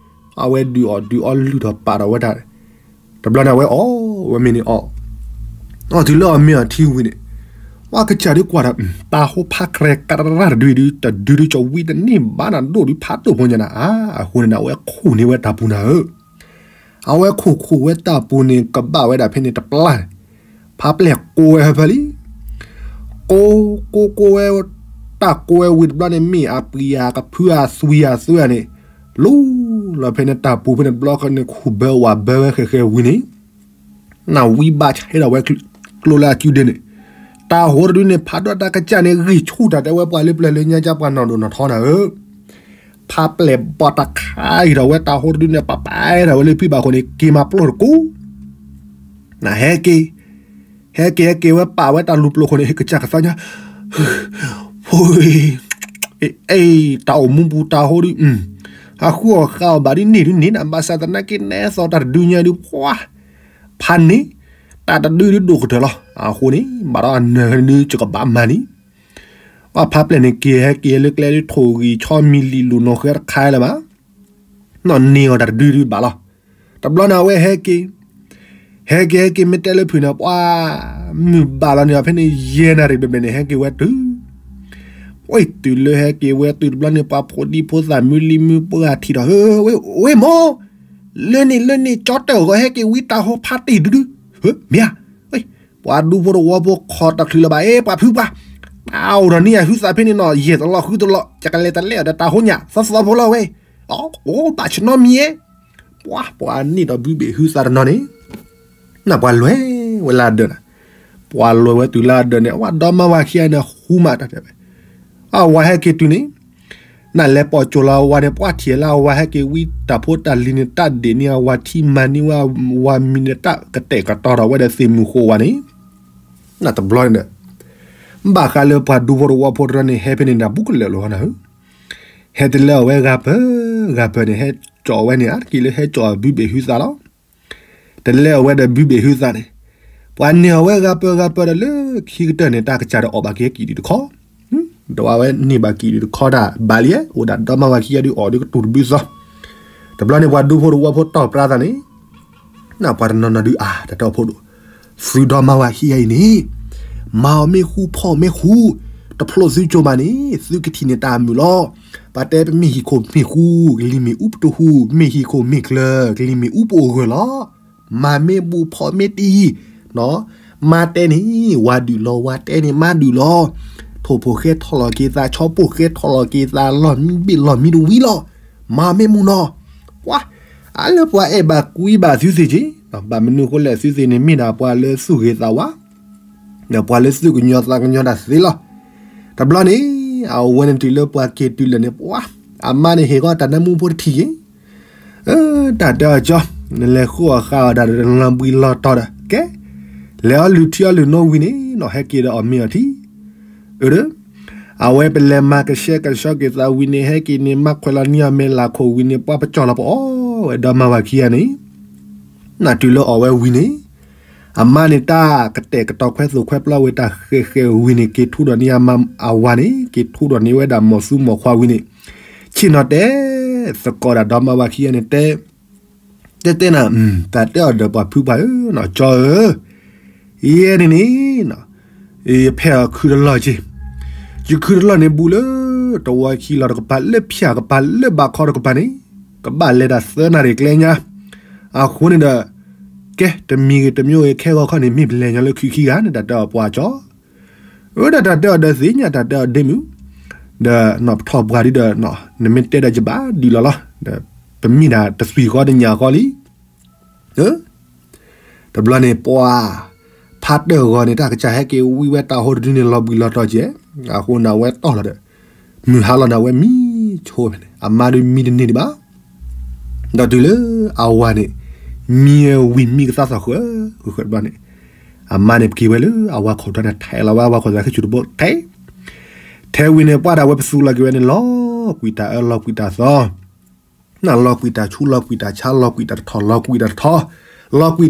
အဝဲဒုးအီၣ်ဒုးအီလုၢ်ထီၣ်ပာ်ထီၣ်ဝဲဒၣ် တဘျီန့ၣ် အဝဲအီၣ်ဝဲမ့ၤန့ၣ်အီၣ်, အီၣ်တုၤလၢအီၣ်မ့ၤအီထံဝံၤန့ၣ်, ပှၤကစၢ်ဒုးကွၢ်ဒီး တၢ်ဟိဖးကြဲးကြးတဒုဒု တဒုဒု ကဝံတန့ၢ်ဘၣ်နၤဒိၣ်ဒုးဖးဒိၣ်ဖိညါနၤဧါ, အဃိန့ၣ် အဝဲခိၣ်န့ၢ်ဝဲတၢ်ပူၤနၤဧၢ, အဝဲခိၣ်ခိၣ်ဝဲတၢ်ပူၤန့ၣ် ကဘၣ်ဝဲဒၣ်ဖဲန့ၣ်တပျၢ်န့ၣ်, ဖးပျဲၢ်ကိးဝဲဟၢဖၢလံ, ကိးကိးကိးဝဲ တၢ်ကိးဝဲဝံၤတဘျီန့ၣ် မ့ၢ်အပှ့ၤအကဖုအသွံၣ်အသွဲၣ်န့ၣ် လူၤလီၤဖဲန့ၣ် တၢ်ပူၤဖဲန့ၣ်တဘျီဃီန့ၣ် ခူၣ်ဘၢဝးဘၢဝဲဃဲးဃဲးဝံၤန့ၣ် နဝံဘၣ်ဆဲးဒီးဝဲကျိလၢအစုဒ့န့ၣ် တၢ်ဟိတဒုန့ၣ် ဖးဒိၣ်တၢ်ကစၢ်န့ၣ် ဂံၢ်ဆူၣ်တၢ်တဲဝဲပှၤလၢပျၢၤလၢညါကၢ်ပှၤနီၢ်ဒိၣ်နီၢ်ထီနၤဧၢ, ဖးပျဲၢ်ဘီၣ်တၢ်ခးအံၤဒီးဝဲတၢ်ဟိတဒုန့ၣ် ပပာ်ဒီးဝဲလၢဖံဘၣ်အဃိန့ၣ် က့ၤမၤပျီၢ်တကူ နဟဲက့ၤ ဟဲက့ၤဟဲက့ၤဝဲပာ်ဝဲတၢ်လူၤပျိၤအဃိန့ၣ် ကစၢ်ကသီညါ ဖိ အ့ တၢ်အိၣ်မူပူၤတၢ်ဟိဒု ဟးဃုအီၣ်ဃုအီဘၣ်ဒုန့ၣ်ဒုန့ၣ် ဘၣ်ဆၣ်သနာ်က့ နဲသိးတၢ်တဒုညါဒုပှၤ ဖးန့ၣ် တၢ်တဒုဒုဒိၣ်ကတၢၢ်လီၤ. အဃိန့ၣ် ဘၣ်ဒီးအနၢၤဒုကဘၣ်မၤန့ၣ် ပှၤဖးပျဲၢ်န့ၣ် က့ၤဟဲက့ၤလၢကျဲဒု ထိၣ်ဂံၢ်ဆီမံၤလံာ်လိာ်နီၢ်ဃဲတခါလၢၤဘၣ် နီၢ်န့ၢ်အီၤတၢ်တဒုဒုဘၣ်လီၤ. တဘျီန့ၣ်အဝဲဟဲက့ၤ ဟဲက့ၤဟဲက့ၤမ့ၢ်တဲလၢဖုၣ်န့ၣ် ပှၤ မုၢ်ဘၣ်လီၤန့ၣ် ဖဲန့ၣ်ယဲၢ်နၣ်ရံၣ်ဘျဲၣ်ဘျဲၣ်န့ၣ် ဟဲက့ၤဝဲတုၤ ဝဲတုၤလၢဟဲက့ၤဝဲတုၤတဘျီန့ၣ် ပှၤဖိဒံဖိသၣ်မုၢ်လံမုၢ်ပှၢ်ထံၣ်ဒီး ဝဲ ဝဲမၢ် လၢန့ၣ်လၢန့ၣ် ကၠီတၢၢ်ဂီၤဟဲက့ၤဝံတၢ်ဟိဖးတ့ၢ်ဒုဒု မ့ၢ်ဧါ ပှၤဒူဖိတဝီဖိခိးတချုးလၢၤဘၣ် အ့ ပှၤဖုပှၤ တၢ်အိၣ်ဒီးန့ၢ်ယၤဟုသးဖဲန့ၣ်နီၤ ယဲၢ်တလီၢ်ဃုတလီၢ် ယကလဲၤတလဲအီၤဒီးတၢ်ဟိညၣ် သီသီဖိလီၤဝဲ အိၣ်ဘၣ်ဆနီမံၤ ပှၤ ပှၤန့ၢ်ဒီးဘုဘ့ၣ်ဟုသးတနီၤန့ၣ် နပှၤလဲၤဝဲလၢအဒၢးနၤ ပှၤလဲၤဝဲတုၤလၢအဒၢးန့ၣ် အဝဲဒီမါဝၤခံဂၤန့ၣ် ဟူမးတၢ်တဲဝဲ အဝၤဟဲက့ၤတုၤန့ၣ် နလဲၤပိာ်ကၠိလီၤအဝၤန့ၣ် ပှၤထံၣ်လၢအဝၤဟဲက့ၤဝံတၢ်ဖိတၢ်လံၤန့ၣ် တၢ်ဒ့ၣ်န့ၢ်အဝၤထံမၤန့ၢ်ဝဲ ဝၤမံၤန့ၣ် တၢ်ကတဲာ်ကတီၤထီၣ်ဝဲဒီးသ့ၣ်မုၢ်ဃိဝဲန့ၣ် နတဘျီန့ၣ်ဒီး ဘၣ်ဃးလၢပှၤဒူဖိတဝီဖိတနီၤန့ၣ် ဟဲဖဲန့ၣ်နၤဘူးကလၢာ်လီၤနၤဧၢ ဟဲတလဲအီၤဝဲဂၤပၢၤဂၤပၢၤန့ၣ် ဟဲကၠီၣ်ဝဲန့ၣ် အါတက့ၢ်လၢဟဲကၠီၣ်ဘုဘ့ၣ်ဟုသးလီၤ တလဲအီၤဝဲဒီးဘုဘ့ၣ်ဟုသးန့ၣ် ပှၤန့ၢ်အီၤဝဲဂၤပၢၤဂၤပၢၤဒီးလၢခံကတၢၢ်န့ၣ် တၢ်ကစၢ်ဒီးအီၣ်ဘၣ်က့ၤကံၣ်ဒုၣ်တခီ ဒီးအဝဲန့ၢ်ဘၣ်ကံၣ်ဒုၣ်တခီတၢ်ဘၣ်လံ အိၣ်ဒၣ်ဒီမါဝၤခံဂၤဒုးအီၣ်ဒုးကတူၢ်တဘုသီ တဘျီန့ၣ်ပှၤဒူဖိတဝီဖိတီၢ်ပြါသးန့ၣ် နပှၤတနီၤနီၤဒုးအါ တၢ်တဲအီၤဖိဒိၣ် သုဒီမါဝၤခံဂၤအံၤန့ၣ် မၤအီၤမ့ၢ်ဃူဖီၣ်မ့ၢ်ဃူ တဖျိးသုကၠိမးန့ၣ် သုကထံၣ်န့ၢ်တၢ်အမုာ်လီၤ. ပှၤတဲပမ့ၢ်ဟံၣ်ခိၣ်မ့ၢ်ဃူ ကလံၤမ့ၢ်အူပတဟူ မ့ၢ်ဟံၣ်ခိၣ်မ့ၢ်ကျၢၤ ကလံၤမ့ၢ်အူပအိၣ်ဂၢၢ်လီၤ. မၤမ့ၢ်ဘူးဖီၣ်မ့ၢ်တံၢ် မါတဲန့ၣ် ဝၤဒုၣ်လီၤ ဝၤတဲန့ၣ် မါဒုၣ်လီၤ. ထိၣ်ဖိၣ်ဃဲထီၣ်လီၤက့ၤသး ဆီဖိၣ်ဃဲထီၣ်လီၤက့ၤသး လီၢ်မံဘ့ၣ်လီၢ်မံတဝံၤလီၤ. မၤမ့ၢ်မုာ်နီၤ ပှၤ အါလၢပှၤအဲၣ်ဘၣ်ကွံဘၣ်သုသ့ၣ်က့ၤ ဘၣ်မနုၤဃိလဲၣ်သုသ့ၣ်န့ၣ် မ့ၢ်ဒၣ်ပှၤလၢသူၣ်ဂ့ၤသးဝါ ဒီးပှၤလၢသူၣ်ကညီၤသးကညီၤတၢ်သ့လီၤ. တဘျီန့ၣ် အဝဲန့ၣ်တုၤလၢပှၤက့ၤတုၤလၢာ်န့ၣ် ပှၤ အမါန့ၣ်ဟ့ၣ်ဃီတၢ်နၢမူဖိတထံၣ်က့ၤ တၢ်တဲအီၤကၠီ နလဲၤဃုအီၣ်ဃုအီၣ်ဒၣ်ဒီးလီၤဘှံးလီၤတီၤဒီး ကဲ လဲၤအီၣ်လုၢ်ထံအီၣ်လုၢ်နိဝံၤန့ၣ်နီၤ ဟဲက့ၤဒီးအီၣ်မ့ၤအီထံ အၢ အဝဲပလဲၤမၤကဆှဲကဆှီက့ၤသးဝံၤန့ၣ် ဟဲက့ၤန့ၣ် မၤခွဲးလီၤန့ၢ်အီၤမဲာ်လၤခိၣ်ဝံၤန့ၣ် ပှၤပကၠီၣ်လီၤပအီၣ်ဝဲဒီမါဝၤခံဂၤန့ၣ် နတုၤလၢအီၣ်ဝဲဝံၤန့ၣ် အမါန့ၣ်တၢ်ကတဲာ်ကတီၤခွဲသိၣ်ခွဲပျီဝဲတၢ်ဃဲးဃဲးဝံၤန့ၣ် က့ၤထူဒီးန့ၢ်အဝၤန့ၣ် က့ၤထူဒီးန့ၢ်ဝဲဒၣ်မိၢ်သူမိၢ်ခွါဝံၤန့ၣ် ဆ့ၣ်နီၤတဲ သကိးဒၣ်ဒီမါဝၤခံဂၤန့ၣ်တဲ တဲတဲနၤ တၢ်တဲအီၤဒီးပှၤဖုပှၤဧၢ ကၠီဧၢ ယဲန့ၣ်န့ၣ် ယဖဲအီၣ်ခုတလီၢ်က့ၤ ယခုတလီၢ်န့ၣ်ဘူးလၢ တဝီခံလီၤတကပၤ လၢဖၠၣ်ကပၤ လၢဘးခီတကပၤန့ၣ် ကဘၣ်လဲၤတၢ်သၢနၣ်ရံၣ်ကျဲညါ အဃိန့ၣ်ဒီး ကဲ တမံၤဂ့ၤတမံၤဂ့ၤ ခဲဂီၤခီန့ၣ် မ့ၢ်ပလဲၤညီလၢခုခံဂၤန့ၣ် တၢ်တဲအီၤပှၤကၠီ အၢ ဒီးတၢ်တဲအီၤဒီးသ့ၣ်ညါ တၢ်တဲအီၤဒ့မုၣ် ဒီးနီၢ်ပထီၣ်ပှၤဒ်ဒီး နမ့ၢ်တဲဒီးယဘၣ်ဒုးလီၤလီၤ ဒီးပမ့ၢ်ဒၣ်တသွံၣ်ဃီတညၣ်ဃီလံ တဘျီန့ၣ်ပှၤ ဖးတၢၢ်ဂီၤန့ၣ် တၢ်ကစၢ်ဟဲက့ၤဝံဝဲတၢ်ဟိတဒုန့ၣ် လီၤဘှံးလီၤတီၤကဲ အဃိန့ၣ် အဝဲတီၢ်လီၤဒီး မုၢ်ဟါလီၤန့ၣ် အဝဲမံဆိဖဲန့ၣ် အမါဒုးမံတန့ၢ်ဒံးဘၣ် ဒီးတုၤလၢအဝၤန့ၣ် မံဝံၤမံကသါသီၣ်ဃၢၤဃၢၤတဘျီန့ၣ် အမါန့ၣ်ပက့ၤဝဲလၢအဝၤခိၣ်ထီန့ၣ် ထဲးလီၤဝဲအဝၤခိၣ်သးခဲဆူၣ်တဘိထဲး ထဲးဝံၤန့ၣ် ပှၤဒၣ်ဝဲပသူလီၤက့ၤဝဲန့ၣ် လီၤကွံာ်တၢ်အၢ လီၤကွံာ်တၢ်သီ လီၤကွံာ်တၢ်ဆူ လီၤကွံာ်တၢ်ဆါ လီၤကွံာ်တၢ်တထီၣ် လီၤကွံာ်တၢ်တထီ လီၤကွံာ်တၢ်လီၤသံ လီၤကွံာ်တၢ်လီၤဘီ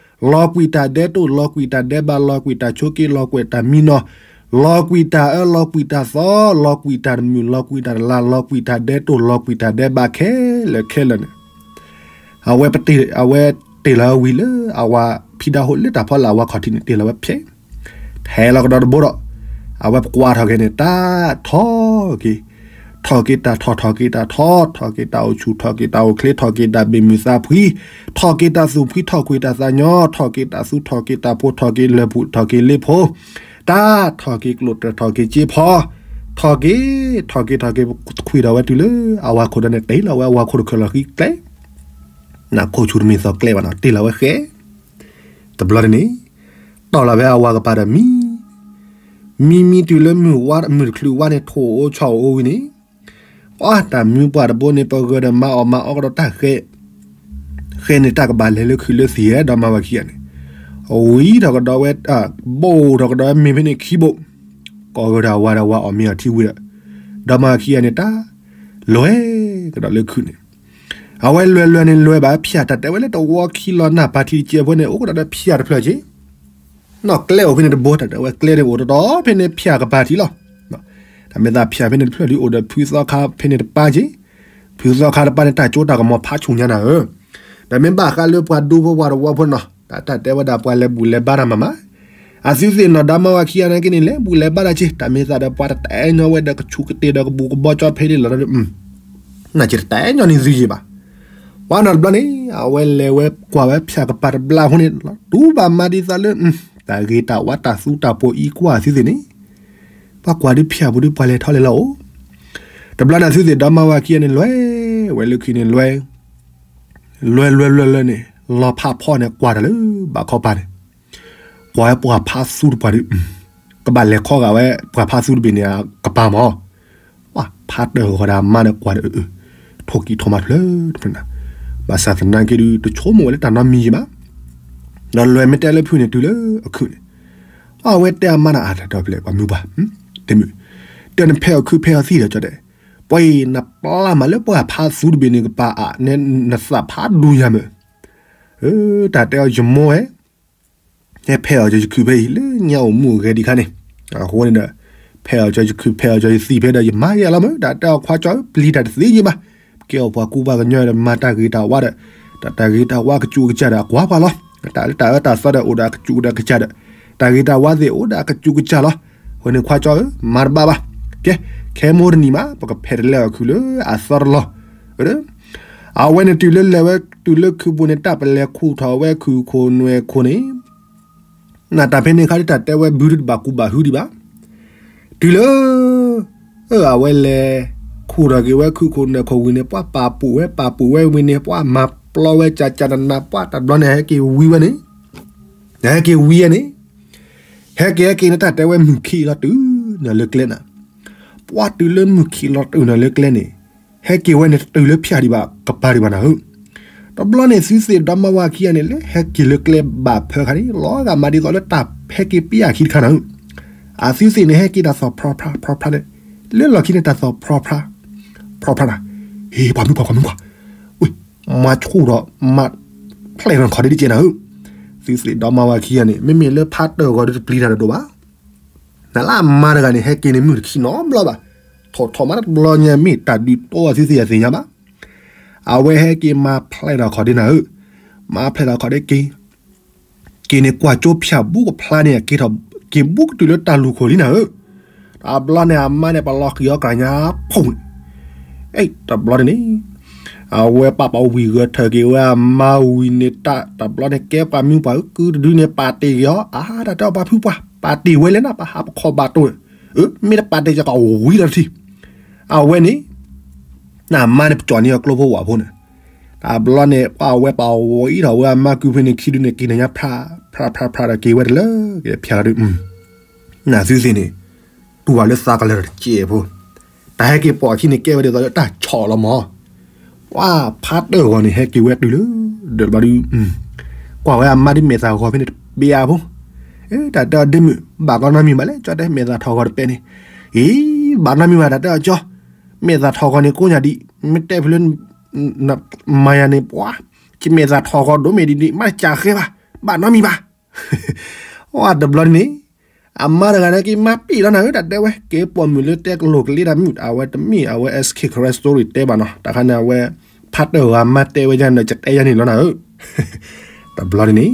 လီၤကွံာ်တၢ်ဒဲတိၣ် လီၤကွံာ်တၢ်ဒဲဘး လီၤကွံာ်တၢ်ဆိးက့ လီၤကွံာ်တၢ်မံနီၤ လီၤကွံာ်တၢ်အၢ လီၤကွံာ်တၢ်သီ လီၤကွံာ်တၢ်တမုာ် လီၤကွံာ်တၢ်တလါ လီၤကွံာ်တၢ်ဒဲတိၣ် လီၤကွံာ်တၢ်ဒဲဘးခဲလၢာ်ခဲလၢာ်န့ၣ် အဝဲပတ့ၢ် အဝဲတ့ၢ်လီၤဝံၤလၢအဝၤဖံဒါဟိလၢတၢ်ဖီလာ်အဝၤခီၣ်ထံးန့ၣ် တ့ၢ်လီၤဝဲဖဲ ထဲးလီၤကဒီးတဘိဒီး အဝဲပကွၢ်ထီၣ်က့ၤန့ၣ် တၢ်ထီၣ်က့ၤ ထီၣ်က့ၤတၢ်ထီၣ် ထီၣ်က့ၤတၢ်ထီ ထီၣ်က့ၤတၢ်အိၣ်ဆူၣ် ထီၣ်က့ၤတၢ်အိၣ်ချ့ ထီၣ်က့ၤတၢ်ဘ့ၣ်မုၢ်သးဖှံ ထီၣ်က့ၤတၢ်သူၣ်ဖှံ ထီၣ်ကွံာ်တၢ်သးညီ ထီၣ်က့ၤတၢ်သူ ထီၣ်က့ၤတၢ်ဖိ ထီၣ်က့ၤလၢၢ်ဖှိၣ် ထီၣ်က့ၤလ့ဖိ တၢ်ထီၣ်က့ၤကျိၣ်တၢၢ် ထီၣ်က့ၤစ့ဖီ ထီၣ်က့ၤ ထီၣ်က့ၤ ထီၣ်က့ၤ ခွံဒီးဝဲတုၤလၢအဝၤခိၣ်ဒီးန့ၣ် တ့ၢ်လီၤဝဲအဝၤခိၣ်တခၢၣ်လီၤဃံကျဲ နခိၣ်ဆူၣ်တမ့ၢ်သီကျဲဘၣ်နီၤ တ့ၢ်လီၤဝဲဃဲ တဘျီန့ၣ်န့ၣ် တီၢ်လီၤဝဲအဝၤကပၤဒီးမံ မံမံတုၤလၢမုၢ်ဝါ မုၢ်တချုးဝါန့ၣ် ထိၣ်အိၣ်ဆီၣ်အိၣ်ဝံၤန့ၣ် ပှၤတၢ်မုၢ်ပှၢ်တဘိန့ၣ် ပဂၢၢ်ဒီးမၤအီၣ်မၤအီကဒီးတၢ်ဃဲ ဃဲန့ၣ်တၢ်ကဘၣ်လဲၤလၢခုးလၢသံၣ်ဧါ ဒီမါဝၤခံဂၤန့ၣ် ဝံၤထီၣ်ကဒီးဝဲ ဘိၣ်ထီၣ်ကဒီးဝဲမ့ၤဖဲန့ၣ်ခံဘိၣ် ကိးဂၢၢ်ဒီးအဝၤဒီးဝၤအီၣ်မ့ၤအီထံဝံၤဒီး ဒီမါဝၤခံဂၤန့ၣ် တၢ်လဲၤကဒီးလၢခုးန့ၣ် အဝဲလဲၤလဲၤန့ၣ် လဲၤဘၣ်ဖၠၣ်တၢ်တဲဝဲလၢတဝီခံလီၤနၢ်ပၤထံတကဲးဖိန့ၣ် အိၣ်ကဒီးဒီးဖၠၣ်တဖျၢၣ်က့ နီၢ်ကျဲအိၣ်ဖဲန့ၣ်တဘိ တၢ်တဲဝဲကျဲန့ၣ်အိၣ်တတီၤဖဲန့ၣ်ဖၠၣ်ကပၤထံလီၤ. တၢ်မ့ၢ်သးဖၠၣ်ဖဲန့ၣ်တဖျၢၣ်ဒ် အိၣ်ဒီးဖုသီခါဖဲန့ၣ်တပၤက့ ဖုသီခါတပၤန့ၣ် တၢ်ကၠိတၢ်ကမီၤဖးဆူၣ်ညါနၤဧၢ. ဒီးမ့ၢ်ဘၣ်ဃးလၢပှၤဒူဖိပှၤတဝီဖိနီၤ တၢ်တဲဝဲဒၣ်ပှၤလဲၤဘူၣ်လဲၤဘါတၢ်မးမး အသုသ့ၣ်နီၢ်ဒီမါဝၤခံဂၤန့ၣ်က့န့ၣ် လဲၤဘူၣ်လဲၤဘါတၢ်က့ တၢ်မ့ၢ်သးဒီးပှၤတတဲညီဝဲဒီးကဆူးကတ့ၢ်ဒီးကဘူၣ်ကဘီကၠီဖဲန့ၣ်လီၤ နကတတဲညီန့ၣ်သုယံၤဘၣ်. ပှၤနီၢ်တဘျီန့ၣ် အဝဲလဲၤဝဲကွၢ်ဝဲဖၠၣ်ကပၤတဘျီအဃိန့ၣ် တူၢ်ဘၣ်မၤဒ်သိးလၢ တၢ်ဂ့ၤတၢ်ဝါတၢ်သူတၢ်ပိာ်အံၤကွၢ်သုသ့ၣ်န့ၣ် ပှၤကွၢ်ဒုးဖၠၣ်ပူၤဒုးပှၤလဲၤထီၣ်လဲၤလီၤအိၣ်. တဘျီန့ၣ်သုသ့ၣ်ဒီမါဝၤခံဂၤန့ၣ် လဲၤဝဲလၢခံန့ၣ် လဲၤ လဲၤလဲၤလဲၤလဲၤန့ၣ် လီၤဖးဖီန့ၣ် ကွၢ်တၢ်လၢဘၣ်ခီပၤန့ၣ် ကွၢ်ဝဲပှၤဖးသူတပၤဒုး ကဘၣ်လဲၤခီဂာ်ဝဲပှၤဖးသူတဘ့ၣ်န့ၣ် ကပၤမး ပှၤဖးတၢၢ်ဂီၤဒီးအမါဒီးကွၢ်ဒီး ထိၣ်ကံၢ်ထိၣ်မးတဖျၢၣ်တဖျၢၣ်နၤ ဘၣ်ဆၣ်သနာ်က့ဒုး တဆိကမိၣ်ဝဲလၢတၢ်နီတမံၤယံၤဘၣ်. ဒီးလဲၤမ့ၢ်တဲလၢဖုန့ၣ်တုၤလၢအခုးန့ၣ် အဝဲတဲအမါန့ၣ် အါတၢ်ဒီဖျၢၣ်ပှၤမုၢ်ပှၢ် တမုၢ် တဲနဖဲအီၣ်ခုးဖဲအီၣ်သံဒီးကၠီတဲ ပှၤအံၤနပျၢ်မးလၢပှၤဖးသူတဘ့ၣ်န့ၣ်ကပၤအါ နသးဖးဒူယၤမၢ် တၢ်တဲအီၤယမိၢ်ဝဲ ဟဲဖဲအီၣ်ကၠီယခုးဖဲအံၤ လၢညါအိၣ်မူအိၣ်ဂဲၤဒံးခါန့ၣ် အဃိန့ၣ်ဒီး ဖဲအီၣ်ကၠီယခုး ဖဲအီၣ်ကၠီယသံၣ်ဖဲဒီး ယမၤယဲလီၤမၢ် တၢ်တဲအီၤခွါကၠီဧၢ ပျံၤတၢ်တသ့ယံၤဘၣ် ပကဲအီၣ်ပှၤကူပှၤကညီဒီး မၤတၢ်ဂ့ၤတၢ်ဝါဒီး တၢ်တၢ်ဂ့ၤတၢ်ဝါကစူးကစၢ်ဒီးအကွၢ်ပှၤလီၤ တၢ်လၢတၢ်အၢတၢ်သီဒီးအိၣ်ဒီးအကစူးဒီးကစၢ်ဒီး တၢ်ဂ့ၤတၢ်ဝါသ့ၣ်အိၣ်ဒီးအကစူးကစၢ်လီၤ အဃိန့ၣ်ခွါကၠီဧၢ မၤတဘၣ်ဘၣ် ကဲ ခဲမိၢ်တနံၤမး ပကဖဲးတလဲအီၣ်ခုးလၢအသီတလီၢ် အဝဲန့ၣ်တုၤလၢလဲၤဝဲတုၤလၢခုးပူၤန့ၣ် တၢ်ပလဲၤခူၣ်ထီၣ်ဝဲခုးခိၣ်နွဲၣ်ခိၣ်န့ၣ် နတၢ်ဖဲန့ၣ်ခါဒ်တၢ်တဲဝဲဘုတဘၣ်ကူဘၣ်ဟုဒံးဘၣ် တုၤလၢ အဝဲလဲၤ ခူၣ်ထီၣ်က့ၤဝဲခုးခိၣ်နွဲၣ်ခိၣ်ဝံၤန့ၣ် ပှၤပာ်ပူၣ်ဝဲပာ်ပူၣ်ဝဲဝံၤန့ၣ် ပှၤမၤပျီဝဲကၠၢ်ကၠၢ်နးနး ပှၤတဘျီန့ၣ် ဟဲက့ၤဝံၤဝဲန့ၣ် ဟဲက့ၤဝံၤဝဲန့ၣ် ဟဲက့ၤဟဲက့ၤန့ၣ် တၢ်တဲဝဲမုၢ်ခံးလီၤတုၤနၤလၢကျဲနၤ ပှၤတုၤလၢမုၢ်ခံးလီၤတုၤနၤလၢကျဲန့ၣ် ဟဲက့ၤဝဲန့ၣ် တတုၤလၢဖၠၣ်ဒံးဘၣ်ကပၤဒံးဘၣ်နၤဧၢ. တဘျီန့ၣ် သုသ့ၣ်ဒီမါဝၤခံဂၤန့ၣ် လၢဟဲက့ၤလၢကျဲဘၣ်ဖၢခါန့ၣ် လီၤဂာ်မးဒ်သိးလၢတၢ်ဟဲက့ၤပျၢ်ခံတခါနၤဧၢ. အသုသ့ၣ်န့ၣ် ဟဲက့ၤတၢ်သီၣ်ဖြီဖြါ ဖြီဖြါန့ၣ် လၢလီၢ်ခံန့ၣ် တၢ်သီၣ်ဖြီဖြါ ဖြီဖြါနၤ ဟ့ၣ် ပှၤမုၢ်ပှၢ် ပှၤမုၢ်ပှၢ် ဝ့ၢ် မၤဆူၣ်ဒီး မၤဖျဲၣ်ထီၣ်ခီၣ်ဒ့ဒ်ကဲနၤဧၢ. သုသ့ၣ်ဒီမါဝၤခံဂၤန့ၣ် မ့မ့ၢ်လၢဖးတၢၢ်ဂီၤဒ်တပျံၤတၢ်တဒိၣ်ဘၣ် နလၢအမါတဂၤန့ၣ် ဟဲက့ၤန့ၣ်မုၢ်တခံနီတဘျီဘၣ်. ထီၣ်ထီၣ်မးတဘျီညါ မ့ၢ်တၢ်ဒုးတီအသုသ့ၣ်ယသ့ၣ်ညါဘၣ်. အဝဲဟဲက့ၤမၤဖျဲၣ်ထီၣ်ခီၣ်ဒ့နၤဧၢ. မၤဖျဲၣ်ထီၣ်ခီၣ်ဒ့က့ၤ က့ၤန့ၣ်ကွၢ်ကၠိဖၠၣ်ဘူးကဖျါန့ၣ် က့ၤထီၣ်က့ၤဘူးကတုၤလၢတၢ်လူၢ်ခိၣ်လံနၤဧၢ. တဘျီန့ၣ် အမါန့ၣ် ပလီၤဃံၤအီၤကြၢးညါဖုံန့ၣ် အဲ တဘျီန့ၣ်န့ၣ် အဝဲပာ်ပာ်ဝံၤဂၢၢ်ထၢၣ်က့ၤဝဲအမါဝံၤန့ၣ် တဘျီန့ၣ် ကဲပှၤမုၢ်ပှၢ်ဧၢ ကုတဒုန့ၣ် ပာ်တ့ၢ်က့ၤအီၤ အါ တၢ်တဲအီၤပှၤဖုပှၢ် ပာ်တ့ၢ်ဝဲလဲၣ်နၤ ပဟးပခီၣ်ဘၣ်တိၢ် မ့ၢ်တပာ်တ့ၢ်က့ၤကဝံၤလီၤတထံၣ် အဝဲန့ၣ် နမါန့ၣ် ပကၠီၣ်န့ၢ်အကျိဖိဝၣ်ဖိန့ၣ် တဘျီန့ၣ် ပှၤဝဲပှၤဝီအံၤထီၣ်ဝဲအမါကုဖဲန့ၣ် ခံဒုန့ၣ် က့ၤနၤညါဖျါ ဖျါ ဖျါ ဖျါဒီးက့ၤဝဲတလၢ က့ၤဖျါဒီး နသုသ့ၣ်န့ၣ် တူၢ်ဘၣ်လၢသးကလၢာ်တစဲးဖိ တၢ်ဟဲက့ၤပိာ်အခံန့ၣ် ကဲဝဲဒ်သိးလၢတၢ်ဆီၣ်လီၤမး ပှၤဖးတၢၢ်ဂီၤန့ၣ် ဟဲက့ၤဝဲတုၤလၢ ဒီးတဘျီဒုး ကွၢ်ဝဲအမါဒ်မဲာ်သၣ်ဂီၤဖဲန့ၣ်တဘ့ၣ်အါဖိ တၢ်တဲအီၤဒ့မုၣ် ဘၣ်ကီနီတမံၤဘၣ်လဲၣ် ကၠီတဲမဲာ်သၣ်ထီၣ်ဂီၤတပဲန့ၣ် အံၤ ဘၣ်နီတမံၤဘၣ် တၢ်တဲအီၤကၠီ မဲာ်သၣ်ထီၣ်ဂီၤန့ၣ် ကိးညါဒံး မ့ၢ်တဲဖဲလၢ မၤယၤန့ၣ် ပှၤ ကမဲာ်သၣ်ထီၣ်ဂီၤဒိၣ်မ့ၢ်ဒ်န့ၣ် မ့ၢ်တစၢ်ဃဲဘၣ် ဘၣ်နီတမံၤဘၣ် အတဘျီန့ၣ် အမါတဂၤန့ၣ်က့ၤမၤပ့ၢ်လီၤနၤဧၢ တၢ်တဲဝဲ ကဲပိာ်မုၣ်လၢတဲကလိာ်ကလ့တၢ်မုၣ် အဝဲတမ့ၢ် အဝဲ SK Karen Story တဲဘၣ်နီၤ တၢ်ခါန့ၣ် အဝဲ ဖးတၢၢ်ဂီၤအမါတဲဝဲယါန့ၣ် ကတဲယါန့ၣ်လီၤနၤဧၢ တဘျီန့ၣ်န့ၣ်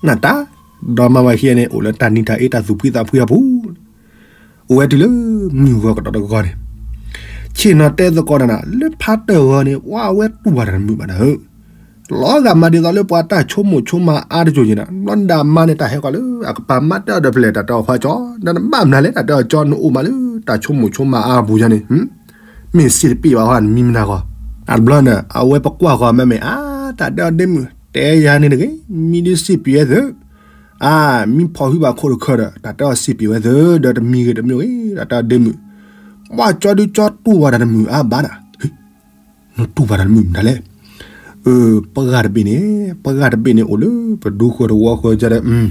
နတၢ် ဒီမါဝၤခံဂၤန့ၣ် အိၣ်လၢတၢ်နံၤတၢ်အ့တၢ်သူၣ်ဖှံသးဖှံအပူၤ အိၣ်ဝဲတုၤလၢမုၢ်ဂီၤကဒီးတဂီၤန့ၣ် ဆ့ၣ်နီၤတဲသကိးတၢ်နၤ လၢဖးတၢၢ်ဂီၤန့ၣ် ပှၤဝဲတူၢ်ဘၣ်တၢ်တမုာ်ဘၣ်နၤဧၢ, လီၤဂာ်မးဒ်သိးလၢပှၤတၢ်ဆိကမိၣ်ဆိကမးအါတက့ၢ်န့ၣ် ဘျီဒၣ်မါန့ၣ် တၢ်ဟဲကီးလၢအကပၤမၤတၢ်အီၤဒီးဖျဲၣ် တၢ်တဲအီၤခွါကၠီ နတဘၣ်မနုၤလဲၣ် တၢ်တဲအီၤကၠီ နအိၣ်မးလၢတၢ်ဆိကမိၣ်ဆိကမးအါပူၤယါန့ၣ် မ့ၢ်စ့ၣ်တပ့ၣ်ဘၣ်ဃီ နမံမနၤဂီၢ်, အတဘျီန့ၣ် အဝဲပကွၢ်ဂီၤမးမ့ၢ်အါ တၢ်တဲအီၤဒ့မုၣ် တဲယၤန့ၣ်တဂ့ၤ, မံဒုးစ့ၣ်ပ့ၤဝဲသု, အါ မံဖီၣ်ဟုဘၣ်ခိၣ်တခၢဒီး တၢ်တဲအီၤစ့ၣ်ပ့ၤဝဲသု ဒီးတမံၤဂ့ၤတမံၤဂ့ၤ တၢ်တဲအီၤဒ့မုၣ်, ပှၤကၠီဒုးကၠီတူၢ်ဘၣ်တၢ်တမုာ်အါဘၣ်နၤ နတူၢ်ဘၣ်တၢ်တမုာ်မတၤလဲၣ်, ပှၤတဘ့ၣ်န့ၣ် ပှၤတဘ့ၣ်န့ၣ်အိၣ်လၢပဒူဃၢၤတဝီဃၢၤကဒီး,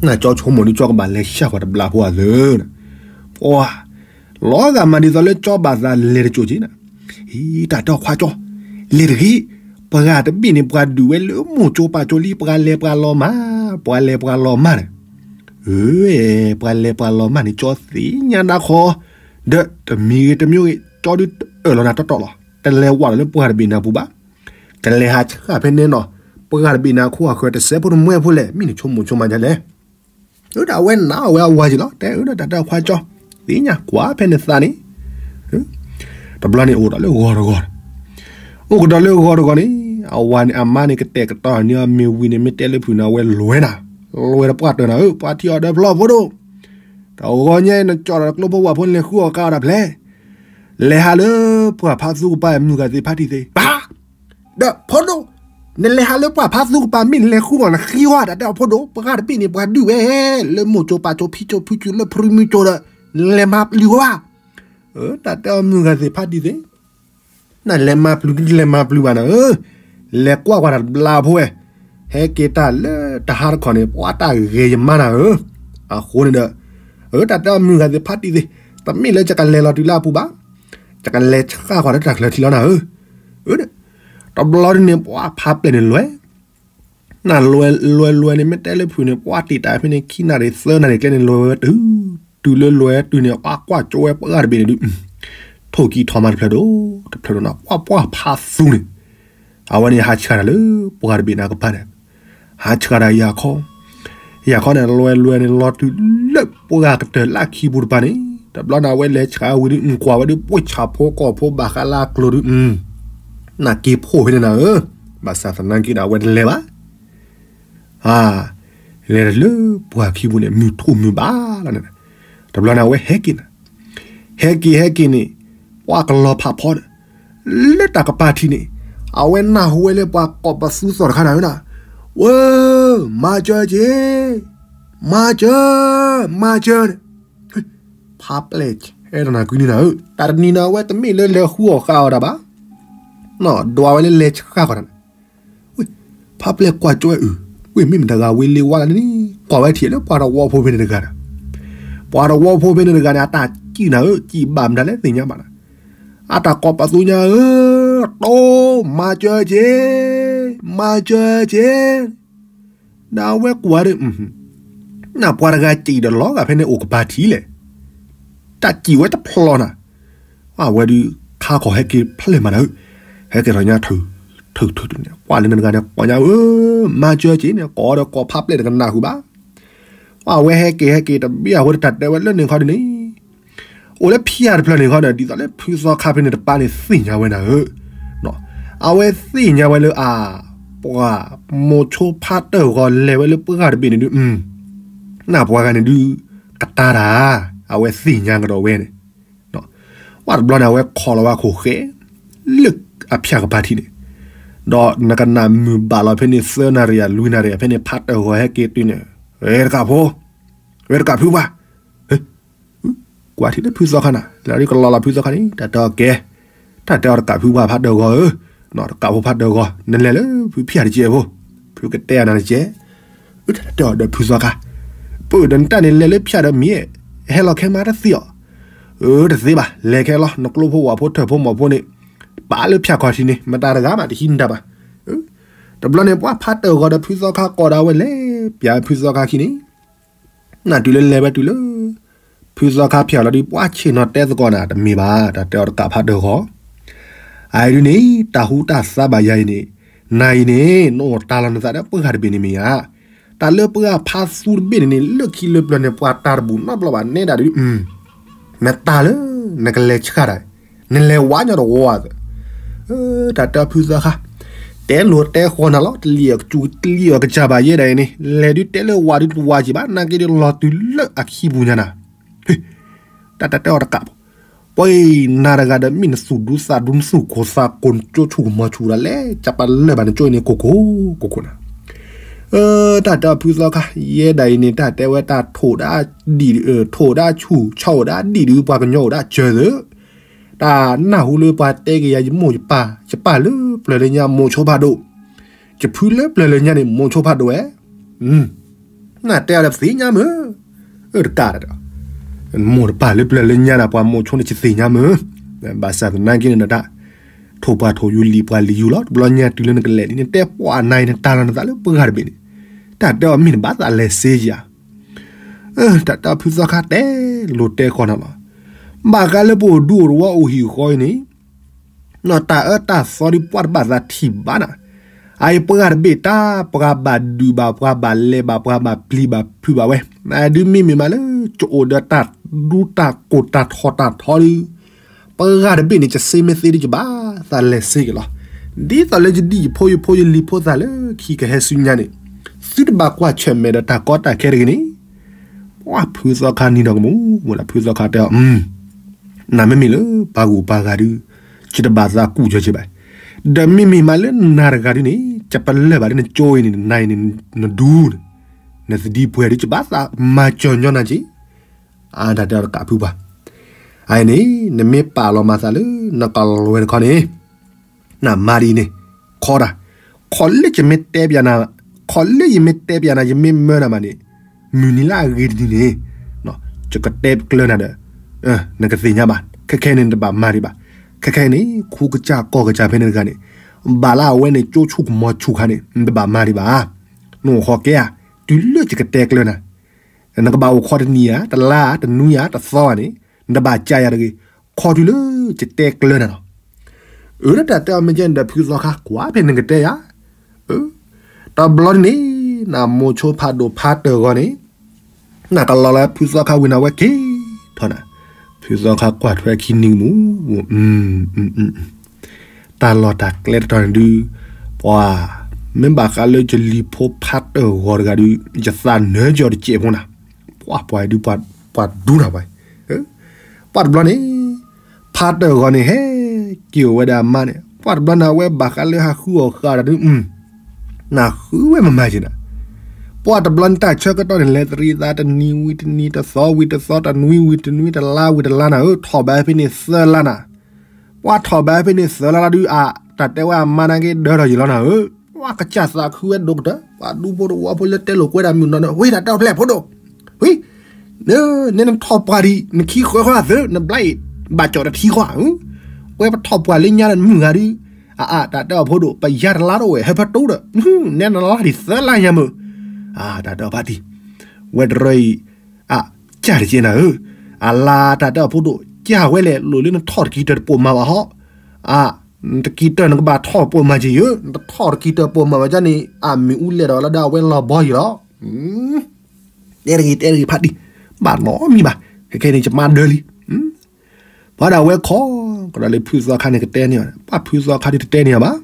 နကၠီဆိကမိၣ်ဒုးကၠီကဘၣ်လဲၤဆှၢကွၢ်တဘျီဖိအသၢ, ပှၤ လီၤဂာ်မးဒ်သိးလၢကၠီဘၣ်သးလဲၤတကၠိၣ်က့နၤ, အံၤ တၢ်တဲအီၤခွါကၠီ, လဲၤတဂ့ၤ, ပှၤတဘ့ၣ်န့ၣ် ပှၤဒုးဝဲလၢမိၢ်ကၠိပၢ်ကၠိလံ ပှၤလဲၤပှၤလီၤမး, ပှၤလဲၤပှၤလီၤမးန့ၣ်, အၢ ပှၤလဲၤပှၤလီၤမးန့ၣ် ကၠီသ့ၣ်ညါနၤခီ, ဒီးတမံၤဂ့ၤတမံၤဂ့ၤ ကၠီဒုးတအၢၣ်လီၤနၤတီတီလီၤ, တလဲၤဝးလီၤလၢပှၤတဘ့ၣ်နၤပူၤဘၣ်, ကလဲၤဟးဆှၢဖဲန့ၣ်နီၤ, ပှၤတဘ့ၣ်နၤခိၣ်အဃၢၤတစဲးဖိတမှဲဖိလဲၣ် မ့ၢ်နဆိကမိၣ်ဆိကမးဒ်လဲၣ် အၢ ဒီးအဝဲနာ်အဝဲအဝၤက့ၤလီၤ တဲအၢ ဒီးတၢ်တဲအီၤခွါကၠီ, သ့ၣ်ညါကွၢ်ဖဲန့ၣ်သးန့ၣ်, တဘျီန့ၣ်အိၣ်ဒီးလၢဂီၤတဂီၤ, အိၣ်ကဒီးလၢဂီၤတဂီၤန့ၣ်, အဝၤန့ၣ်အမါန့ၣ်ကတဲာ်ကတီၤန့ၢ်အီၤမ့ၢ်ဝံၤန့ၣ် မ့ၢ်တဲလၢဖုးန့ၣ် အဝဲလဲၤနၤ, လဲၤတပှၢ်တၢၢ်နၤဧၢ, ပှၤထံၣ်အီၤဒီးဖျီၣ်ဖိဒိၣ်, တဂီၤညါအံၤ နကၠီဒီးကျိဖိဝၣ်ဖိလဲၤဃုအီၣ်ကါအီၤတၢ်ဖျဲၣ်, လဲၤဟးလၢပှၢ်ဖးသူကပၤ မုၢ်ဂၤသ့ၣ်ဖးတံၢ်သ့ၣ်, ပၢ် ဒီးဖိဒိၣ်, နလဲၤဟးလၢပှၢ်ဖးသူကပၤ မ့ၢ်နလဲၤဃုအီၣ်နဃံဝါ တၢ်တဲအီၤဖိဒိၣ်, ပှၤတဘ့ၣ်န့ၣ် ပှၤဒုးဝဲ လၢမိၢ်ကၠိပၢ်ကၠိဖံကၠိဖုကၠိလၢဖရူမုကၠိဒီး နလဲၤမၤပျုၤဝဲဘၣ်, တၢ်တဲအီၤမုၢ်ဂၤသ့ၣ်ဖးတံၢ်သ့ၣ်, နလဲၤမၤပျုၤဒုးလဲၤမၤပျုၤဘၣ်နၤဧၢ, လဲၤကွၢ်ကွၢ်တၢ်တဘျီဖိဝဲ, ဟဲက့ၤတၢ်လၢတဟါတခီန့ၣ် ပှၤတၢ်ဂဲၤယမါနၤဧၢ, အဃိန့ၣ်ဒီး, တၢ်တဲအီၤမုၢ်ဂၤသ့ၣ်ဖးတံၢ်သ့ၣ်, တမ့ၢ်လၢယကလဲၤလီၤတုၤလၢအပူၤဘၣ်, ယကလဲၤဆှၢကွၢ်လၢတၢ်ချၢထံလီၤနၤဧၢ, တဘျီဒ်န့ၣ် ပှၤဖးပျဲၢ်န့ၣ်လွဲ, နလွဲလွဲလွဲန့ၣ် မ့ၢ်တဲလၢဖုးန့ၣ် ပှၤတ့ၢ်တၢ်ဖဲန့ၣ် ခံနၣ်ရံၣ်သၢနၣ်ရံၣ်ကျဲန့ၣ် လွဲဝဲတုၤ, တုၤလၢလွဲတုၤန့ၣ် ပှၤကွၢ်ကၠိဝဲပှၤတဘ့ၣ်န့ၣ်ဒုး, ထိၣ်ကံထီၣ်မးတဖျၢၣ်ဒိၣ်, တဖျၢၣ်ဒိၣ်နၤ ပှၤပှၢ်ဖးသူန့ၣ်, အဝဲန့ၣ်ဟးဆှၢတၢ်လၢပှၤတဘ့ၣ်န့ၣ်အကပၤန့ၣ်, ဟးဆှၢတၢ်ယၤခီ ယၤခီန့ၣ် လွဲလွဲန့ၣ် လီၤတုၤလၢပှၤကတၢၢ်လၢခံပူၤတပၤန့ၣ်, တဘျီန့ၣ် အဝဲလဲၤဆှၢဝံၤဒုး ကွၢ်ဝဲဒုး ပှ့ၢ်ဆၣ်ဖိကီၢ်ဖိဘၣ်ဃးလၢအကျိၤဒုး, နၢ်က့ၤဖှိၣ်ဖဲန့ၣ်နၤဧၢ, ဘၣ်ဆၣ်သနာ်က့ဒီး အဝဲတလဲၤဘၣ် အါ, လဲၤတၢ်လၢပှၢ်ခံပူၤန့ၣ် မုၢ်ထူၣ်မုၢ်ဘၣ်လီၤန့ၣ်, တဘျီန့ၣ် အဝဲဟဲက့ၤနၤ, ဟဲက့ၤဟဲက့ၤန့ၣ်, ပှၤကလီၤဖးဖီဒီး, လၢတၢ်ကပၤထံးန့ၣ်, အဝဲနၢ်ဟူဝဲလၢပှၤကိးပသူသီၣ်တခါနၤဧၢနၤ, ဝၢ, မၤစၢၤက့ၤ, မၤစၢၤ, မၤစၢၤန့ၣ်, ဖးပျဲၢ် ဟဲဒီးနၤကွံန့ၣ်နၤဧၢ, တၢ်တနံၤနၤဝဲတမ့ၢ်လၢလဲၤဃုအီၣ်ဃာ်အီၤတၢ်ဘၣ်, ဒွးဝဲလၢလဲၤဆှၢဃီၤတၢ်န့ၣ် ဝ့ၢ်, ဖးပျဲၢ်ကွၢ်ကၠိဝဲအုး, ဝ့ၢ်မ့ၢ်မတၤဂၤဝံၤလ့ဝါလၢန့ၣ်, ကွၢ်ဝဲထံၣ်လၢပှၤတဝီဖိဖဲန့ၣ်တဂၤဒီး, ပှၤတဝီဖိဖဲန့ၣ်တဂၤန့ၣ် အတၢ်စံၣ်နၤဧၢ, စံၣ်ဘၣ်မတၤလဲၣ်သ့ၣ်ညါဘၣ်နၤ, အတၢ်ကိးပသူညါဧၢ, တိ, မၤစၢၤက့ၤ, မၤစၢၤက့ၤ ဒီးအဝဲကွၢ်ဒီး, နပှၤတဂၤစံၣ်ဒီးလီၤဂာ်ဖဲန့ၣ်အိၣ်ကပၤထံးလဲၣ်, တၢ်စံၣ်ဝဲတဖျီနၤ, အဝဲဒုးခါခီၣ်ဟဲက့ၤဖျဲၣ်မးနၤဧၢ, ဟဲက့ၤထီၣ်ညါထုး, ထုးထုးန့ၣ် ကွၢ်လၢနတဂၤန့ၣ် ကိးညါဧၢ, မၤစၢၤက့ၤန့ၣ် ကိးဒီးကိးဖးပျဲၢ်တကနၣ်ဃုာ်ဘၣ်, အဝဲဟဲက့ၤဟဲက့ၤတဘ့ၣ်အဃိတၢ်တဲဝဲလၢန့ၣ်ခီဒ်န့ၣ် အိၣ်လၢဖၠၣ်တဖျၢၣ်န့ၣ်ခီဒီး ဒ်သိးလၢဖုသီခါဖဲန့ၣ်တပၤန့ၣ်သ့ၣ်ညါဝဲနၤဧၢ, အဝဲသ့ၣ်ညါဝဲလၢအ, ပှၤမိၤဆိဖးတၢၢ်ဂီၤလဲၤဝဲလၢပှၢ်တဘ့ၣ်န့ၣ်ဒုး, နပှၤဂၤန့ၣ်ဒုး, ကတၢၢ်တၢ်, အဝဲသ့ၣ်ညါကဒီးဝဲန့ၣ်, ဝဲတဘျီန့ၣ် အဝဲခိးလီၤဝဲခိၣ်ဃဲ, လၢအဖၠၣ်ကပၤထံးန့ၣ်, ဒီးနကနၣ်မုာ်ဘၣ်လီၤဖဲန့ၣ် သၢနၣ်ရံၣ်အလွံၢ်နၣ်ရံၣ်အဖဲန့ၣ် ဖးတၢၢ်ဂီၤဟဲက့ၤတုၤန့ၣ်, ဝဲတကးဖိ, ဝဲတကးဖုပှၢ် ကွၢ်ထံၣ်လၢဖုသီခါနၤ လၢဒ်ကလီၤလီၤဖုသီခါန့ၣ် တၢ်တဲအီၤကဲ, တၢ်တဲအီၤတကးဖုပှၢ်ဖးတၢၢ်ဂီၤဧၢ, တကးဖိဖးတၢၢ်ဂီၤ နလဲၤလၢဖုဖၠၣ်တကဲးဖိ, ဖုကတဲအီၤနၤတကဲး, တၢ်တဲအီၤဒီးဖုသီခါ, ပၢၢ်ဒီးနတၢ်န့ၣ်လဲၤလၢဖၠၣ်ဒီးမ့ၢ်, ဟဲလီၤခဲမးတသ့အီၤ, အၢ တသ့ဘၣ် လဲၤခဲလီၤ နကျိဖိဝၣ်ဖိထၢၣ်ဖိမီၢ်ဖိန့ၣ်, ပာ်လၢဖၠၣ်ခီၣ်ထံးန့ၣ် မတၤတဂၤမးတဟံးနတၢ်ဘၣ်, တဘျီန့ၣ် ပှၤဖးတၢၢ်ဂီၤဒီးဖုသီခါကိးဒီးဝဲလဲၤပၠးဖုသီခါခံန့ၣ် နၢ်တုၤလၢလဲၤဝဲတုၤလၢ, ဖုသီခါဖၠၣ်လီၤဒုး ပှၤဆ့ၣ်နီၤတဲသကိးနၤ တမ့ၢ်ဘၣ် တၢ်တဲအီၤတကးဖးတၢၢ်ဂီၤ, အအံၤဒုးန့ၣ် တၢ်ဟူတၢ်သါဘၣ်ယၤအံၤန့ၣ်, နၤအံၤန့ၣ် နအိၣ်တၢ်လီၤနသးဒီးပှၢ်တဘ့ၣ်န့ၣ်မ့ၢ်ဧါ, တၢ်လၢပှၢ်ဖးသူတဘ့ၣ်န့ၣ်န့ၣ် လၢခံလၢပျၢၤန့ၣ် ပှၤတၢ်တဘူၣ်နီတဘျီဘၣ်နဲဒၣ်ဒုး, နတၢ်လၢ, နကလဲၤဆှၢတၢ်, နလဲၤဝးညီတဝီသၢ, တၢ်တဲအီၤဖုသီခါ, တဲလိာ်တဲဃီနၤလီၤ, တလံၣ်အီၤကစၢ်ဘၣ်ယဲဒၣ်အံၤန့ၣ်, လဲၤဒုးတဲလၢဝးဒုးတဝးကံၤဘၣ်, နာ်က့ဒီးလီၤတုၤလၢအခံပူၤညါနၤ, တၢ်တတဲအီၤတကးဘၣ်, ပှၤနၤတဂၤဒီးမ့ၢ်နသူၣ်ဒူသးဒူ နသူၣ်ကိၢ်သးကိၢ် နကၠိဆူၣ်ကမီၤဆူၣ်ဒၣ်လဲာ်, ကပာ်လၢၢ်ဘၣ်နကၠိအံၤန့ၣ် ကိၢ်ကိၢ်ကိၢ်ကိၢ်နၤ တၢ်တဲအီၤဖုသီခါ, ယဲဒၣ်အံၤန့ၣ် တၢ်တဲဝဲတၢ်ထိၣ်ဒၣ်ဒံၣ်, ထိၣ်ဒၣ်ဆူၣ် ဆီၣ်ဒၣ်ဒံၣ်ဒုး ပှၤကညီအိၣ်ဒၣ်စၢၤသၢ, တၢ်နၢ်ဟူလၢပှၤတဲက့ၤယၤ ယမိၢ်ယပၢ်, ယပၢ်လၢပျၢၤလၢညါ မိၢ်ဆိဖးဒိၣ်, ယဖုလၢပျၢၤလၢညါန့ၣ် မိၢ်ဆိဖးဒိၣ်ဝဲ, နတဲအီၤဒီးသ့ၣ်ညါမုၢ်, အၢတကးဒီး မိၢ်တပၢ်လၢပျၢၤလၢညါန့ၣ် ပှၤမိၢ်ဆိန့ၣ် ယသ့ၣ်ညါမုၢ်, ဘၣ်ဆၣ်သနာ်က့န့ၣ်ဒီးတၢ် ထိၣ်ပှၤထိၣ်ယူၤလံၤပှၤလံၤယူၤလီၤ, တဘျီညါတုၤလၢနကလဲၤလံ နတဲပှၤနၤအံၤ နတၢ်လီၤနသးလၢပှၤတဘ့ၣ်န့ၣ်, တၢ်တဲအီၤမ့ၢ်နဘၣ်သးလဲၤစ့ယၤ တၢ်တဲအီၤဖုသီခါ တဲလိာ်တဲဃီနၤလီၤ, ဘၣ်ဃးလၢပအိၣ်ဒူအိၣ်တဝီအိၣ်ဟံၣ်ဃီအံၤန့ၣ်, နီၢ်တၢ်အၢတၢ်သီဒုးပှၤတဘၣ်သးထံၣ်ဘၣ်နၤ, အအံၤပှၤတဘ့ၣ်တၢ် ပှၤဘၣ်ဒုးဘၣ် ပှၤဘၣ်လဲၤဘၣ် ပှၤဘၣ်ပျံၤဘၣ်ဖုးဘၣ်ဝဲ, အဒုးမ့မ့ၢ်မးလၢ ကအိၣ်ဒီးတၢ်ဒူတၢ်ကိၢ်တၢ်ထီၣ်တၢ်ထီဒုး ပှၤတဘ့ၣ်န့ၣ် ယစ့မ့ၢ်သ့ဒုး ယဘၣ်သးလဲၤစ့က့ၤလီၤ, ဒ်သိးလၢယဒံၣ်ယဖိယဖိယလံၤဖိသၣ်လၢခံကဟဲဆူညါန့ၣ်, သုတဘၣ်ကွၢ်ဆၢၣ်မဲာ်ဒီးတၢ်ကီတၢ်ခဲတဂ့ၤန့ၣ်, ပှၤဖုသီခါနံၤဒီးကမူၤ, ဝဲဒၣ်ဖုသီခါတဲအီၤ, နမ့မ့ၢ်လၢပှၤဂုၤပှၤဂၤဒုး, ယတဘၣ်သးကူၣ်ကီၤက့ၤဘၣ်, ဒီးမ့မ့ၢ်မးလၢနၤတဂၤဒုးန့ၣ် ယပလၢၢ်ဘၣ်လၢနကၠိအံၤန့ၣ် နၤအံၤန့ၣ် နဒူန့ၣ်, နသဒံပှဲၤဒုး ယဘၣ်သးမၤစၢၤညီနၤက့ၤ, အတၢ်တဲအီၤတကးဖုပှၤ, အအံၤန့ၣ် နမ့ၢ်ပာ်လီၤမၤသးလၢနကလွဲတခီန့ၣ် နမၤဒ်အံၤန့ၣ်, ခီတၢ်, ခီလၢယမ့ၢ်တဲပျးနၤ, ခီလၢယမ့ၢ်တဲပျးနၤ ယမ့ၢ်မၢနၤမးန့ၣ်, မုၢ်နံၤလၢအဂ့ၤတနံၤန့ၣ်, ယကတဲကျၢၤနၤဒီး, နကသ့ၣ်ညါဘၣ်, ခဲခဲအံၤန့ၣ် နတဘၣ်မၤဒံးဘၣ်, ခဲခဲအံၤန့ၣ် ခူကစၢ်ကီၢ်ကစၢ်ဖဲန့ၣ်တဂၤန့ၣ်, ဘၣ်လၢအဝဲန့ၣ် ကၠိဆူၣ်ကမီၤဆူၣ်ခါန့ၣ် နတဘၣ်မၤဒံးဘၣ်, နအိၣ်ဃီကဲဧါ, တုၤလၢယကတဲကျၢၤနၤ, နကဘၣ်အိၣ်ခီတနံၤဧါ, တလါဧါ, တနွံဧါ, တသီဧါန့ၣ်, နတဘၣ်ကးယၤတဂ့ၤ, ခီတုၤလၢယတဲကျၢၤနၤလီၤ. အၢ တၢ်တဲအီၤမ့ၢ်ကဲန့ၣ်ဒီး ဖုသီခါ ကွၢ်ဖဲနကတဲယၤ, တဘျီန့ၣ် နမိၢ်ဆိဖးဒိၣ်ဖးတၢၢ်ဂီၤန့ၣ်, နကလီၤလၢဖုသီခါဝံၤန့ၣ် အဝဲက့ၤထီၣ်နၤ, ဖုသီခါကွၢ်ထွဲခံနံၤမူ, တၢ်လီၢ်တၢ်ကျဲတတီၤန့ၣ်ဒုး, ပှၤ, မ့ၢ်ဘၣ်ဃးလၢယလံၤဖိဖးတၢၢ်ဂီၤတဂၤဒုး, ယသးနၢၤကီၤတစဲးဖိနၤ, ပှၤပှၤဒုး, ပှၤဒူနၤပှၤ, ပှၤတဘျီန့ၣ်, ဖးတၢၢ်ဂီၤန့ၣ် ဟဲက့ၤအိၣ်ဝဲဒၣ်အမါန့ၣ်, ပှၤတဘျီန့ၣ် အဝဲဘၣ်ဃးလၢဟးဃုအီၣ်ဃာ်တၢ်ဒုး, နဃုဝဲမၤမၤက့ၤနၤ, ပှၤတဘျီန့ၣ် တၢ်ဆၢကတီၢ်န့ၣ် လဲၤတရံးသးတနံၤဝံၤတနံၤ, တသီဝံၤတသီ, တနွံဝံၤတနွံ, တလါဝံၤတလါနၤဧၢ, ထီၣ်ဘၣ်ဖဲန့ၣ်သၢလါနၤ, ပှၤထီၣ်ဘၣ်ဖဲန့ၣ်သၢလါလီၤဒုး, အတၢ်တဲဝဲအမါနာ်က့ ဒၢထီၣ်ယံာ်လီၤနၤဧၢ, ပှၤကစၢ်သးခုဝဲဒိၣ်ကတၢၢ်, ပှၤဒူဖိတဝီဖိလၢတဲလိာ်ကွဲဒၣ်မုၢ်နီၤန့ၣ်, ဝံၤတၢ်တဲအီၤဖျဲၣ်ဖိဒိၣ်, ဝံၤ နဲနထီၣ်ပှၢ်ဒံး နခံဃၢၤဃီသၢ နဘျါအံၤ ဘၣ်ကၠီၣ်တထံဃီဧၢ, ဝဲပထီၣ်ပှၢ်လၢညါလၢနမုၢ်ဂၤဒုး, အအါ တၢ်တဲအီၤဖိဒိၣ် ပယါတလါတအိၣ်ဝဲ ဟဲဖဲတိဒီး, နဲနလါဒံးသၢလါညါမုၢ်, အတၢ်တဲအီၤဖါတံၢ်, ဝဲတရၢအံၤ, အကၢ်တကဲနၤဧၢ, အလါတၢ်တဲအီၤဖိဒိၣ် ကၢ်ဝဲလဲၣ် လိၣ်လၢနထီၣ်တကံၤတၢၢ်တပိာ်မၤဘၣ်ဟီ, အ, တကံၤတၢၢ်နကဘၣ်ထီၣ်ပိာ်မၤက့ၤယၢ, နတထီၣ်တကံၤတၢၢ်ပိာ်မၤဘၣ်ဒ်န့ၣ် အမ့ၣ်အူလဲၢ်ဒီးလၢဒၣ်အဝဲလီၤဘီယံာ်လီၤ တဲတဂ့ၤ တဲတဂ့ၤဖါတံၢ်, ဘၣ်နီတမံၤဘၣ်, ခဲခဲန့ၣ် ယမါဒၢလံ, ပှၤဒၣ်ဝဲခီ, ကဒီးလၢဖုသီခါန့ၣ်ကတဲန့ၢ်အီၤ, ပှၤဖုသီခါဒုးတတဲန့ၢ်အီၤဘၣ်,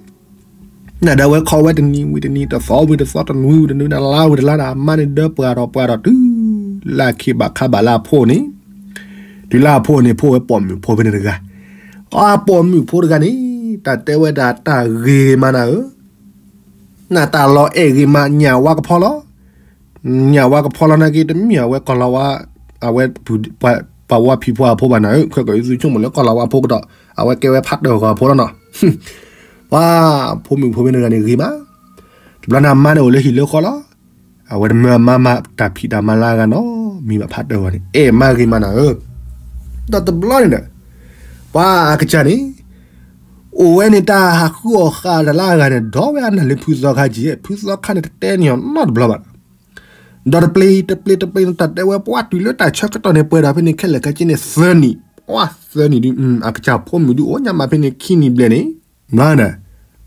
နဒၣ်ဝဲခီဝဲတနံၤဝံၤတနံၤ တသီဝံၤတသီ တနွံဝံၤတနွံ တလါဝံၤတလါ နမါန့ၣ်ဒၢပှၤထီၣ်ပှၤထီၣ်တုၤလၢအခ့ဘၣ်ခါဘၣ်လၢအဖိန့ၣ်, တုၤလၢအဖိန့ၣ် ဖိဝဲပိာ်မုၣ်ဖိဖဲန့ၣ်တဂၤ, အပိာ်မုၣ်ဖိတဂၤန့ၣ် တၢ်တဲဝဲဒၣ်တၢ်ဂ့ၤဂ့ၤမးနၤဧၢ, နတၢ်လီၤအဲၣ်ဂ့ၤမး ညၣ်ဝါကဖီလီၤ, ညၣ်ဝါကဖီလီၤနာ်က့ တမ့ၢ်အဝဲကီၢ်လီၤဝါ, အဝဲ, ပှၤဝါဖံးဖိအဖိဘၣ်နၤဧၢ, ခဲကီးသုဆိကမိၣ်လၢကီၢ်လီၤဝါဖိကဒီး, အဝဲကဲဝဲဖးတၢၢ်ဂီၤဖိလီၤနီၤ, ပှၤ, ဖိမုၣ်ဖိဖဲန့ၣ်တဂၤန့ၣ်ဂ့ၤမး, တဘျီန့ၣ်အမါန့ၣ်အိၣ်လၢဟံၣ်လၢဃီလီၤ, အဝဲတမၢအမါမၤတၢ်ဖံးတၢ်မၤလၢအဂၤနီတမံၤဘၣ် ဖးတၢၢ်ဂီၤန့ၣ် အဲၣ်မါဂ့ၤမးနၤဧၢ, ဒီးတဘျီန့ၣ်ဒီး, ပှၤအကစၢ်န့ၣ် အိၣ်ဝဲန့ၣ်တၢ်ဟးဃုအီၣ်ဃာ်တၢ်လၢအဂၤန့ၣ် ဒီးဝဲအနၢ်လၢဖုသီခါက့ၤ, ဖုသီခါန့ၣ်တတဲန့ၢ်အီၤနီတဘျီဘၣ်ဒီး, ဒီးတပျ့ၤတပျ့ၤတပျ့ၤန့ၣ် တၢ်တဲဝဲပှၤတုၤလၢတၢ်ဆၢကတီၢ်န့ၣ် ပှဲၤဒီးဖဲန့ၣ်ခဲလၢာ်ခဲဆ့န့ၣ်သၢနံၣ်, ပှၤသၢနံၣ်ဒုး အကစၢ်ဖိမုၣ်ဒုးအိၣ်ညါမးဖဲန့ၣ်ခံနံၣ်ဘျဲၣ်န့ၣ်, မၤနၤ,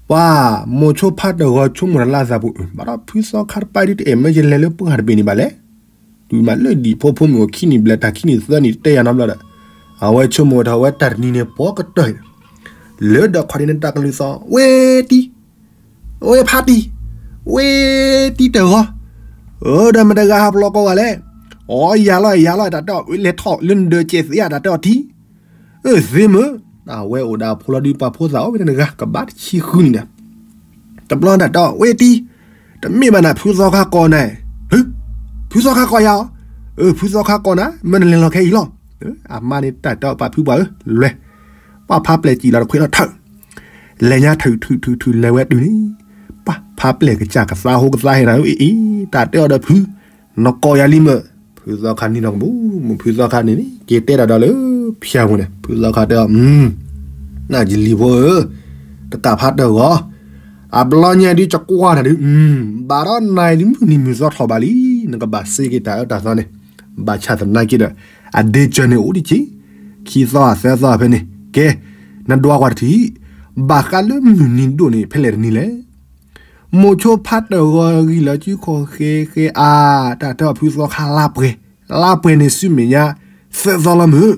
ပှၤမိၢ်ဆိဖးတၢၢ်ဂီၤဆိကမိၣ်တၢ်လၢအသးပူၤ, ဘၣ်ဒီးဖုသီခါတပၤဒုးတအဲၣ်မၢယလဲၤလၢပှၤတဘ့ၣ်န့ၣ်ဘၣ်လဲၣ်, တုၤမးလၢဒံၣ်ဖိဖိမုၣ်အိၣ်ခံနံၣ်ဘျဲၣ် တၢ်ခံနံၣ်သၢနံၣ်တတဲယၤနီတဘျီဒီး, အဝဲဆိကမိၣ်ဝဲဒၣ်ဝဲတၢ်တနံၤန့ၣ် ပိာ်ကတၢၢ်, လၢဒီးခီၣ်ဒ့န့ၣ် တၢ်ကလုၢ်သီၣ် ဝ့ၢ်တံၢ်, ဝ့ၢ်ဖါတံၢ်, ဝ့ၢ်တံၢ်တၢၢ်ဂီၤ, အၢ ဒီးမတၤတဂၤဟးပျီကိးဂၤလဲၣ်, အိ ယၤလီၤ ယၤလီၤ တၢ်တဲအီၤ လဲၤထီၣ်လၢနဒၢးကဲးသ့ဧါ တၢ်တဲအီၤတံၢ်, အၢ သ့မုၢ်, အဝဲအိၣ်ဒီးဖိလီၤဒုး ပှၤဖိသၣ်အိၣ်ဝဲတဂၤ ကဘၣ်တဆံဃုနံၣ်ဒီး တဘျီတၢ်တဲအီၤ ဝ့ၢ်တံၢ်, တမ့ၢ်ဘၣ်နၤ ဖုသီခါကိးနၤ, ဖုသီခါကိးယၤအီၤ, အၢ ဖုသီခါကိးနၤ မ့ၢ်နလဲၤလီၤခဲအံၤလီၤ, အမါန့ၣ်တၢ်တဲအီၤ ပှၤဖုပှၢ်ဧၢ လဲၤ, ပှၤဖးပျဲၢ်စံၣ်လီၤတခွဲးလီၤထၢၣ်, လဲၤညါထုးထုးထုးထုးလဲၤဝဲတုၤန့ၣ်, ပှၤဖးပျဲၢ်ကစၢ်ကသါဟိကသါဟဲနၤ အ့ၣ်အ့ၣ် တၢ်တဲအီၤဒီးဖု, နကိးယၤလံမုၢ်, ဖုသီခါနံၤနီၢ်ကဘူ, မုၢ်ဖုသီခါန့ၣ်န့ၣ် က့ၤတဲတၢ်ဒီးလၢဖၠၣ်ပူၤန့ၣ် ဖုသီခါတဲအီၤ နယလံၤဖိဧၢ, တကးဖးတၢၢ်ဂီၤ, အဘျီညါဒုးကကွၢ်နၤဒုး, ဘၣ်ဒီးနၤဒုးမုၢ်နံၤမုၢ်သီထီၣ်ဘၣ်လံ, နကဘၣ်စ့က့ၤတၢ်အၢတၢ်သီန့ၣ်, ဘၣ်ဆၣ်သနာ်က့ဒီး, အဒ့ကၢၤန့ၣ်အိၣ်ဒံးက့ၤ, ခံသီသၢသီဖဲန့ၣ် ကဲ, နဒွးကွၢ်တထံၣ်, ဘၣ်ဃးလၢမုၢ်နံၤဒိၣ်န့ၣ် ဖဲလဲၣ်တနံၤလဲၣ် မိၤဆိဖးတၢၢ်ဂီၤဂံၢ်လၢစုခီၣ်ဃဲဃဲအါ, တၢ်တဲအီၤဖုသီခါလါပှဲၤ, လါပှဲၤန့ၣ် ဆူမဲာ်ညါသၢသီလီၤမုၢ်,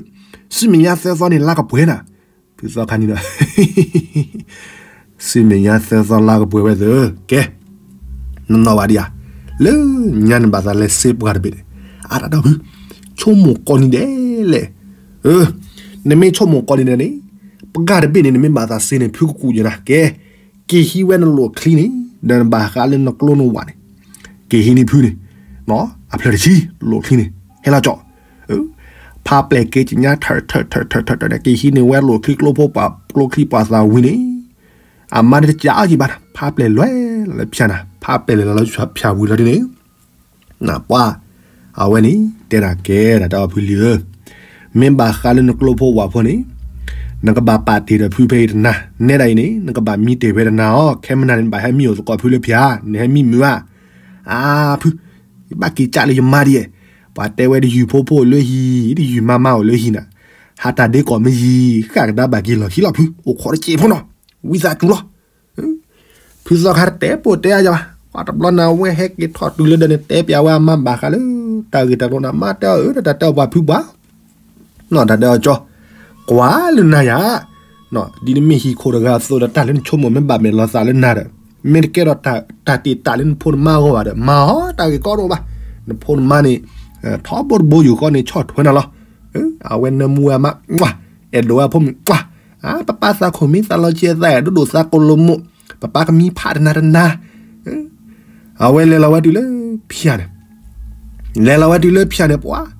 ဆူမဲာ်ညါသၢသီန့ၣ် လါကပှဲၤနၤ, ဖုသီခါန့ၣ်ဒီး ဆူမဲာ်ညါသၢသီလါကပှဲၤဝဲသ့ၣ်, ကဲ, နနီၣ်ဘၣ်ဒံးဧါ, လၢညါနဘၣ်သးလဲၤစ့ပှၤတဘ့ၣ်န့ၣ်, အါတၢ်တဲအီၤဖု, ဆိကမိၣ်ကိးနံၤဒဲးလဲၣ်, အၢ, နမ့ၢ်ဆိကမိၣ်ကိးနံၤဒဲးန့ၣ်, ပှၤတဘ့ၣ်န့ၣ် နမ့ၢ်ဘၣ်သးစ့န့ၣ် ဖုကကူးယၤနၤ, ကဲ က့ၤဟံးဝဲနလိာ်ချံန့ၣ်, ဒီးနဘၣ်ဃးလၢနကျိနဝးန့ၣ်, က့ၤဟံးန့ၢ်ဖုန့ၣ်, အဖျၢၣ်တဆံ, လိာ်ချံန့ၣ် ဟဲလီၤကၠီၣ်, ဖးပျဲၢ်က့ၤကညါထၢၣ်ထၢၣ်ထၢၣ်ထၢၣ်ထၢၣ်န့ၣ် က့ၤဟံးန့ၢ်ဝဲလိာ်ချံကျိဖိပှၤ, ကျိချံပှၤသးဝံၤန့ၣ်, အမါန့ၣ်တကးအီၣ်က့ၤဘၣ်နၤ, ဖးပျဲၢ်လဲၤလီၤလၢဖၠၣ်နၤ, ဖးပျဲၢ်လဲၤလီၤလၢဖၠၣ်ဝံၤလီၤဒ်န့ၣ် နပှၤ, အဝဲန့ၣ် တဲဒၣ်ကဲဒၣ်တၢ်အီၣ်ဖုလံၤဧၢ, မ့ၢ်ဘၣ်ဃးလၢနကျိဖိဝးဖိန့ၣ်, နကဘၣ်ပာ်တ့ၢ်ဒီးဖုဖဲအံၤတနၤ, နဲဒၣ်အံၤန့ၣ် နကဘၣ်မံတ့ၢ်ဖဲတနၤအီၤ, ခဲမနၤန့ၣ် နဘၣ်ဟဲမံအိၣ်သကိးဖုလၢဖၠၣ်, နဟဲမံမုာ်ဧါ, အါဖု, ယဘၣ်က့ၤကးလၢယမါဒ်ယဲ, ပှၤတဲဝဲတယုၢ်ဖိဖိအိၣ်လၢဟံၣ်, တယုၢ်မါမါအိၣ်လၢဟံၣ်နၤ, ဟးတၢ်ဒ့ကီၢ်မ့ၢ်ယံၤ, ဃၣ်ကဒါဘၣ်က့ၤလီၢ်ခံလီၤဖု, အိၣ်ခိးတစဲးဖိနီၤ, ဝံသးစူၤလီၤ ဖုသီခါတတဲပိာ်တဲအါယၤဘၣ်, ပှၤတဘျီန့ၣ် အဝဲဟဲက့ၤထီၣ်တုၤလၢဒီးန့ၣ် တဲပျးဝဲအမါဘၣ်ဃးလၢ တၢ်ဂ့ၢ်တၢ်ကျိၤန့ၣ် အမါတဲအီၤ အၢ တၢ်တဲအီၤပှၤဖုပှၢ်, တၢ်တဲအီၤကၠီ, ကွၢ်လၢနၤယၤ, ဒ်နမ့ၢ်ဟံၣ်ခိၣ်တဂၤအသိးဒီး တၢ်လၢနဆိကမိၣ်မ့ၢ်ဘၣ်မဲာ်လီၤသးလၢနၤဒီး, မ့ၢ်တကဲဒီးတၢ်တ့ၢ်တၢ်လၢနဖိနမါအဂီၢ်ဘၣ်ဒီး မၤအီၤ တၢ်ဂ့ၢ်ကီတအိၣ်ဘၣ်, နဖိနမါန့ၣ် ထီဘိတဘိယူၢ်ဃီန့ၣ် ဆီၣ်ထွဲနၤလီၤ, အဝဲနၢမူဝဲအမါ, အဲၣ်ဒိးဝဲအဖိမုၣ်, ပပၢ်သးခိၣ်မံသးလီၤကဲသး အဲၣ်ဒိးဒိၣ်သးကိးလိာ်မိၢ်, ပပၢ်ကမံဖးတနၤတနၤ, အဝဲလဲၤလီၤဝဲတုၤလၢဖၠၣ်န့ၣ်, လဲၤလီၤဝဲတုၤလၢဖၠၣ်န့ၣ် ပှၤ,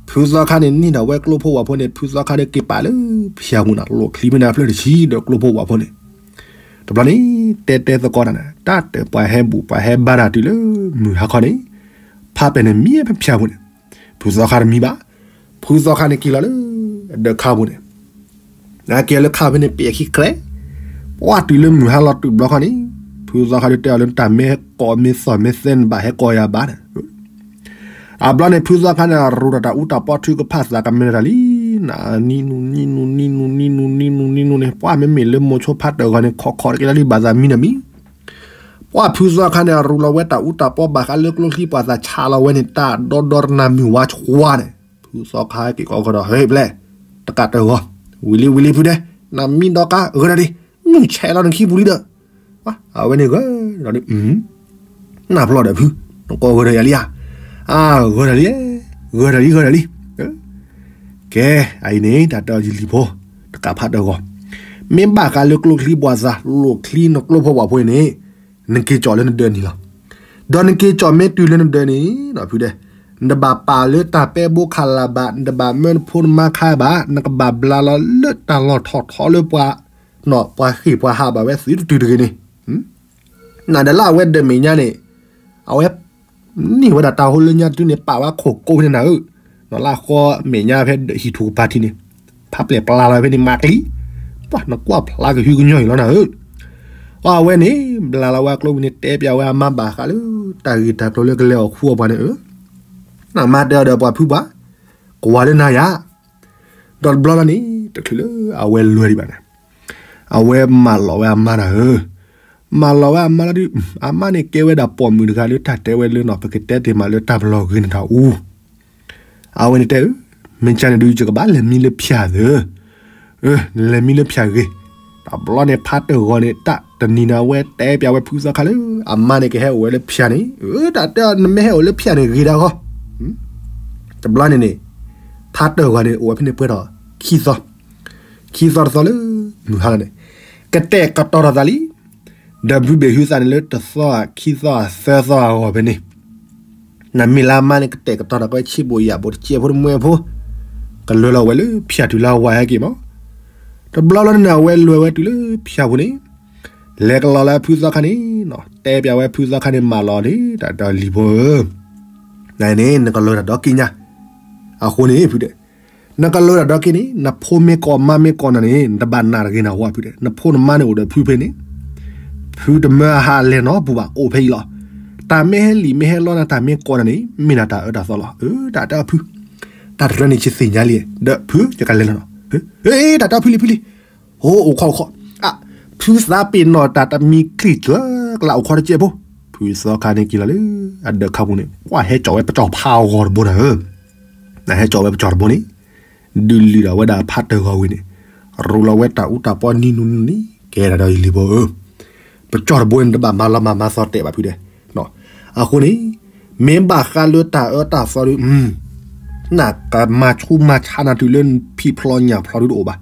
ဖုသီခါန့ၣ်နံၣ်ဒီးဝဲကျိဖိဝးဖိန့ၣ် ဖုသီခါဒီးက့ၤပာ်လၢဖၠၣ်ပူၤန့ၣ် လိာ်ချံမ့ၢ်န့ၣ် အဖျၢၣ်တဆံဒီးကျိဖိဝးဖိန့ၣ်, တဘျီန့ၣ် တဲတဲသကိးတၢ်န့ၣ် တၢ်တပှၤဟဲဘူၣ်ပှၤဟဲဘါတၢ်တုၤလၢမုၢ်ဟါခီန့ၣ်, ဖးပဲာ်န့ၣ်မံဖဲဖၠၣ်ပူၤန့ၣ်, ဖုသီခါတမံဘၣ်, ဖုသီခါန့ၣ်က့ၤလီၤလၢ ဒၢးခါပူၤန့ၣ် နကဲလၢခါဖဲန့ၣ် ပျဲၢ်ခံကျဲ, ပှၤတုၤလၢမုၢ်ဟါလီၤတုၤဘျီခီန့ၣ်, ဖုသီခါဒုးတဲအီၤလၢ တၢ်မ့ၢ်ကိးမ့ၢ်သီၣ်မ့ၢ်သဲနဘၣ်ဟဲကိးယၤဘၣ်န့ၣ်, အဘျီန့ၣ် ဖုသီခါန့ၣ် အရူၤဒီးတၢ်အူတၢ်ပီထုကဖၣ်သးကမဲာ်တၢ်လံ, နနံနူနံနူနံနူနံနူနံနူနံနူန့ၣ် ပှၤမ့မ့ၢ်လၢမိၤဆိဖးတၢၢ်ဂီၤန့ၣ် ခိးခိးတက့ၢ်လၢဒ်ဘၣ်သးမံနီၤမံ ပှၤဖုသီခါန့ၣ် အရူၤလီၤဝဲတၢ်အူတၢ်ပီဘၣ်ဃးလၢကျိချံပှၤသးဆးလီၤဝဲန့ၣ် တၢ်ဒီဒီတနၤမုၢ်ဝါဆှါန့ၣ်, ဖုသီခါက့ၤကိးဃီဒီး ဟဲဖျဲၣ်, တကးတၢၢ်ဂီၤ, ဝံၤလံဝံၤလံဖုဒဲး, နမံဒီကါဂၢၢ်ဒၣ်လံ, မုၢ်ဆဲးလီၤနခံပူၤလံဒီး, အဝဲန့ၣ်ဂၢၢ်ဒီး နၢ်ပျီၢ်ဒီးဖု, နကိးဂၢၢ်ဒီးယၤလံဧါ, အါ ဂၢၢ်ဒၣ်လံ, ဂၢၢ်ဒၣ်လံ ဂၢၢ်ဒၣ်လံ, ကဲ, အအံၤန့ၣ် တၢ်တဲအီၤယလံၤဖိ, တကးဖးတၢၢ်ဂီၤ, မ့ၢ်ဘၣ်ဃးလၢကျိချံပှၤသး လိာ်ချံနကျိဖိဝးဖိအံၤန့ၣ်, နက့ၤကၠီၣ်လၢနဒၢးန့ၣ်လီၤ. ဒီးနက့ၤကၠီၣ်မ့ၢ်တုၤလၢနဒၢးန့ၣ်, ဖုဒဲး, နတဘၣ်ပာ်လၢတၢ်ပဲဘိခးလၢ်ဘၣ်, နတဘၣ်မၢနဖိနမါခါဘၣ်, နကဘၣ်ဘျါလီၤလၢတၢ်လီၢ်ထီၣ်ထီလၢပှၤ, ပှၤဃ့ၢ်ပှၤဟးဘၣ်ဝဲသုတတုၤတဂ့ၤန့ၣ်, နဒၣ်လၢအဝဲဒၢးမဲာ်ညါန့ၣ်, အဝဲ န့ၢ်ဝဲဒၣ်တၢ်ဟိလၢညါတုၤန့ၣ် ပာ်ဝဲခိၣ်ကိးဖဲန့ၣ်နၤဧၢ, လၢအဃီမဲာ်ညါဖဲဟံၣ်ထူၣ်ကပၤထံးန့ၣ်, ဖးပျဲၢ်ပျါလီၤဝဲဖဲန့ၣ်မၤကျံ, ပှၤနကွၢ်ဖျါကဟုကညီၢ်အံၤလီၤနၤဧၢ, အဝဲန့ၣ် ဘျါလီၤဝဲကျိဖဲန့ၣ် တဲပျးဝဲအမါဘၣ်ဃးလၢ တၢ်ဂ့ၢ်တၢ်ကျိၤလၢကလဲၤအီၣ်ဃူအီၣ်ပှၤန့ၣ်ဧၢ, နမါတဲအီၤဒီးပှၤဖုပှၢ်, ကွၢ်လၢနၤယၤ ဒီးတဘျီလီၤန့ၣ် တချုးလၢအဝဲလွဲၤဒံးဘၣ်န့ၣ်, အဝဲမၢလီၤဝဲအမါနၤဧၢ, မၢလီၤဝဲအမါလီၤဒုး, အမါန့ၣ်ကဲဝဲဒၣ်ပိာ်မုၣ်တဂၤလၢတၢ်တဲဝဲလၢနီၤ ပကတဲတ့ၢ်မးလၢတၢ်ပလီၢ်ဂ့ၤန့ၣ်တၢ်အူ, အဝဲန့ၣ်တဲအၢ, မ့ၢ်ကန့ၣ်ဒုး ယကဘၣ်လဲၤမံလၢဖၠၣ်သၢ, နလဲၤမံလၢဖၠၣ်ဂ့ၤ. တဘျီန့ၣ် ဖါတၢၢ်ဂီၤန့ၣ် တၢ်တနံၤန့ၣ် အဝဲတဲပၠးဝဲဖုသီခါလၢ အမါန့ၣ်ကဟဲအိၣ်ဝဲလၢဖၠၣ်န့ၣ်, တၢ်တဲနမ့ၢ်ဟဲအိၣ်လၢဖၠၣ်န့ၣ်ဂ့ၤဒၣ်ဂီၢ်. တဘျီန့ၣ်န့ၣ် ဖါတၢၢ်ဂီၤန့ၣ် အိၣ်ဝဲဖဲန့ၣ်ပှဲၤဒီး ခံသီ, ခံသီတသီလၢ မုၢ်ဟါလီၤန့ၣ် ကတဲာ်ကတီၤထီၣ်သးလံ. ဒီးဘုဘ့ၣ်ဟုသးန့ၣ်လၢတသီ ခံသီ သၢသီအဂီၢ်ဖဲန့ၣ် နမ့ၢ်လၢအမါန့ၣ် ကတဲာ်ကတီၤထီၣ်က့ၤဆံးဘိးယၣ်ဘိး တစဲးဖိတမှဲဖိ ကလဲၤလီၤဝဲလၢဖၠၣ်တုၤလၢအဝၤဟဲက့ၤမး. တဘျီလီၤန့ၣ် အဝဲလဲၤဝဲတုၤလၢဖၠၣ်ပူၤန့ၣ် လဲၤကလီၤလၢဖုသီခါန့ၣ်, တဲပၠးဝဲဖုသီခါန့ၣ် မၢလီၤန့ၣ် တၢ်ဒီးလံၤဖိဧၢ, နန့ၣ် နကလဲၤတၢ်ဒီးက့ညါ, အဃိန့ၣ် ဖုတဲ နကလဲၤတၢ်ဒီးက့န့ၣ် နဖိမ့ၢ်ကိးမါမ့ၢ်ကိးနၤန့ၣ် နတဘၣ်နာ်တဂ့ၤနၤဟီဖုတဲ, နဖိနမါန့ၣ်အိၣ်ဒီးဖုဖဲန့ၣ်, ဖုတမၢအဟးလဲၤနီတပူၤဘၣ် အိၣ်ဖဲအံၤလီၤ. တၢ်မ့ၢ်ဟဲလံာ်မ့ၢ်ဟဲလီနၤ တၢ်မ့ၢ်ကိးနၤန့ၣ် မ့ၢ်နၤတၢ်အၢတၢ်သီလီၤ. တၢ်တဲအီၤဖု, တၢ်တရၢန့ၣ် ယသ့ၣ်ညါလံ, ဒီးဖုယကလဲၤလီၤနီၤ. တၢ်တဲအီၤဖုလံ ဖုလံ, အိၣ်ခိးအိၣ်ခိး, ဖုသးပ့ၤနီၣ်တၢ်တမံၤချံၣ်စၢၤကျါ အိၣ်ခိးတစဲးဖိ, ဖုသီခါန့ၣ်က့ၤလီၤလၢ အဒၢးခါပူၤန့ၣ် ကွၢ်ဟဲကၠီၣ်ဝဲပစီၤဖါအဂီၤတဘိနၤဧၢ, နဟဲကၠီၣ်ဝဲပစီၤတဘိန့ၣ် ဒုးလုၢ်ဒီးဝဲဒၣ်ဖါတၢၢ်ဂီၤဝံၤန့ၣ်, ရူးလီၤဝဲတၢ်အူတၢ်ပီနံၤနူနံၤ ကဲဒၣ်ဒီးယလံၤဖိဧၢ, ပစီၤတဘိန့ၣ် တဘၣ်မၤလီၤမၤမၤသီတဲာ်ဘၣ်ဖုတဲ, အဃိန့ၣ် မ့ၢ်ဘၣ်ဃးလၢတၢ်အၢတၢ်သီဒီး နကမၤဆူးမၤဆါနၤတုၤလၢဖံးဖျိညၣ်ဖျိဒုတအိၣ်ဘၣ်.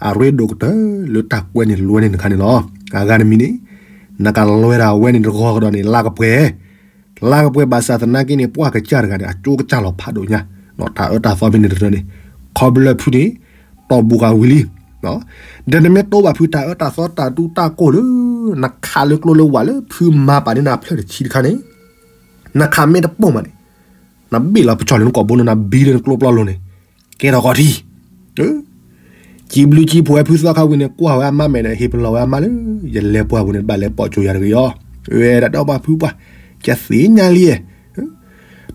အရ့ဒိၣ်ကတၢၢ်လၢတၢ်ကွဲန့ၣ်လွဲန့ၣ်တခါန့ၣ်လီၤ. အဂၤတမံၤန့ၣ် နကလွဲဒၣ်ဝဲန့ၣ်တဂီၤကဒီးန့ၣ် လါကပှဲၤ, လါကပှဲၤဘၣ်ဆၣ်သနာ်က့န့ၣ် ပှၢ်ကစၢ်တဂၤန့ၣ် အကၠိကစၢ်လီၤဖးဒိၣ်ညါ, တၢ်အၢတၢ်သီဖဲန့ၣ်တရၢန့ၣ် ခီဖျိဖုန့ၣ် တီၢ်ဘူးဃာ်ဝံၤလံ ဒီးနမ့ၢ်တိဘၣ်ဖုတၢ်အၢတၢ်သီတၢ်ဒူတၢ်ကိၢ်လၢ နခးလၢကျိလၢဝးလၢဖုမၤပာ်န့ၢ်နၤဖျၢၣ်တဆံတခါန့ၣ်, နခးမ့ၢ်တပိာ်မးန့ၣ်, နဘ့ၣ်လီၤပစီၤလၢနကိာ်ဘိန့ၣ် နဘံလၢနကျိပျီလိၤန့ၣ်, ကဲထီၣ်ကီၢ်ထံး စံးဘျုးစံးဖှိၣ်ဝဲဖုသီခါဝံၤန့ၣ် ကွၢ်ဝဲအမါမဲာ်န့ၣ် ဟ့ၣ်ပလီၢ်ဝဲအမါလၢ ယလဲၤပှၢ်ပူၤန့ၣ် ဘၣ်လဲၤပိာ်ကၠိယၤတဂ့ၤအီၤ, ဝဲဒၣ်ဒီးပှၤဖုပှၢ် ကသ့ၣ်ညါလံ,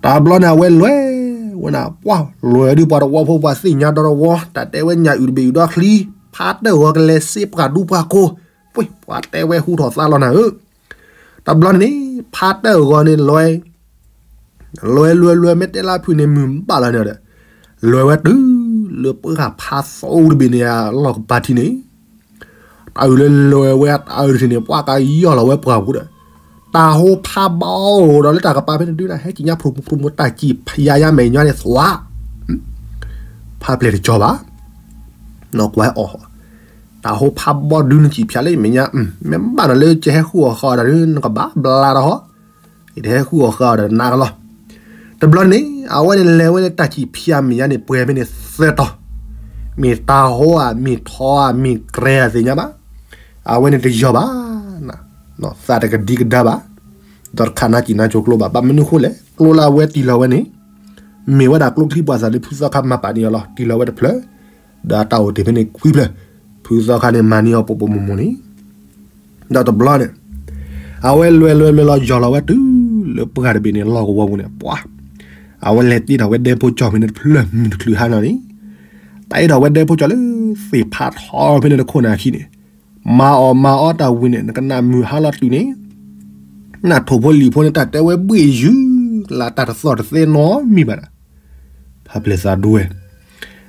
တဘျီန့ၣ် အဝဲလဲၤဝဲနၤ ပှၢ်လဲၤဒုးပှၤတဝီဖိ ပှၤသ့ၣ်ညါဒီတဝီ တၢ်တဲဝဲညၣ်အုၣ်တဘ့ၣ်အုၣ်ဒီချံ, ဖါတၢၢ်ဂီၤကလဲၤစ့ပှၤဒူပှၤကိၢ်, ပှၤတဲဝဲဟူထီၣ်သါလီၤနၤဧၢ, တဘျီန့ၣ် ဖါတၢၢ်ဂီၤန့ၣ်လဲၤ လဲၤလဲၤလဲၤ မ့ၢ်တဲလၢဖုန့ၣ် မုၢ်ဘၣ်လီၤန့ၣ်ဒီး လဲၤဝဲတုၤလၢပှၢ်ဖါသိတဘ့ၣ်န့ၣ် အလီၢ်ကပၤထံးန့ၣ်, တၢ်အုၣ်လၢလဲၤဝဲတၢ်အုၣ်တထံၣ်န့ၣ် ပှၢ်ကယီၢ်လီၤဝဲပှၢ်ပူၤဒီး တၢ်ဟိဖးဘီအိၣ်ဒီးလၢတၢ်ကပၤဖဲန့ၣ်ဒုး ဟဲက့ၤညါဖျိမူဖျိမူ တၢ်စံၣ်ဖျါယါမဲာ်ညါန့ၣ်သွး, ဖးပျဲၢ်တကီဘၣ် နီၢ်ကွၢ်အီၣ်, တၢ်ဟိဖးဘီဒုးနစံၣ်ဖျါလၢမဲာ်ညါ, မ့ၢ်ဘၣ်နၤလၢကဟဲဃုအီၣ်ဃာ်အီၤဒီး နကဘၣ်ဘျါဒီးဟီ, ယတဟဲဃုအီၣ်ဃာ်အီၤဒီးနးကလီၤ. တဘျီန့ၣ် အဝဲန့ၣ်လဲၤဝဲန့ၣ် တၢ်စံၣ်ဖျါမဲာ်ညါန့ၣ် ပှဲၤဖဲန့ၣ်သၢတီၤ, မ့ၢ်တၢ်ဟိဧါ မ့ၢ်ထီဧါ မ့ၢ်ကြဲဧါသ့ၣ်ညါဘၣ်, အဝဲန့ၣ်တယီၢ်ဘၣ် သးတကဒံကဒါဘၣ်, ဒီးတခးနါစံၣ်နါကိၤကျိဘၣ်. ဘၣ်မနုၤဃိလဲၣ် ကျိလၢအဝဲတ့ၢ်လီၤဝဲန့ၣ် မ့ၢ်ဝဲဒၣ်ကျိချံပှၢ်သးလၢဖုသီခါမၤပာ်န့ၢ်အီၤလီၤ. တ့ၢ်လီၤဝဲတဖျၢၣ်, ဒီးတၢ်အိၣ်တ့ၢ်ဖဲန့ၣ်ခွံဖျၢၣ်, ဖုသီခါန့ၣ်မၤန့ၢ်အီၤပိာ်ပိာ်မုၢ်မုၢ်န့ၣ်, ဒီးတဘျီန့ၣ် အဝဲလဲၤလဲၤလဲၤလီၤယီၢ်လီၤဝဲတုၤလၢပှၢ်တဘ့ၣ်န့ၣ် လီၢ်ကဝီၤပူၤန့ၣ် ပှၤ အဝဲလဲၤတ့ထီၣ်ဝဲဒဲဖိကၠီၣ်ဖဲန့ၣ်တဖျၢၣ်မုၢ်တချုးဟါလီၤန့ၣ်, တၢ်အ့ၣ်ထီၣ်ဝဲဒဲဖိကၠီၣ်လၢသ့ၣ်ဖးထီဖဲန့ၣ်တခိၣ်န့ၣ်အခံန့ၣ်, မၤအီၣ်မၤအီတၢ်ဝံၤန့ၣ် နကနၣ်မုၢ်ဟါလီၤတုၤန့ၣ် နထိၣ်ဖိလံၣ်ဖိန့ၣ် တၢ်တဲဝဲဘှ့ၣ်ယုၢ်လၢတၢ်တသီၣ်တသဲနီတမံၤဘၣ်ဒီး ဖးပျဲၢ်သးဒူဝဲ,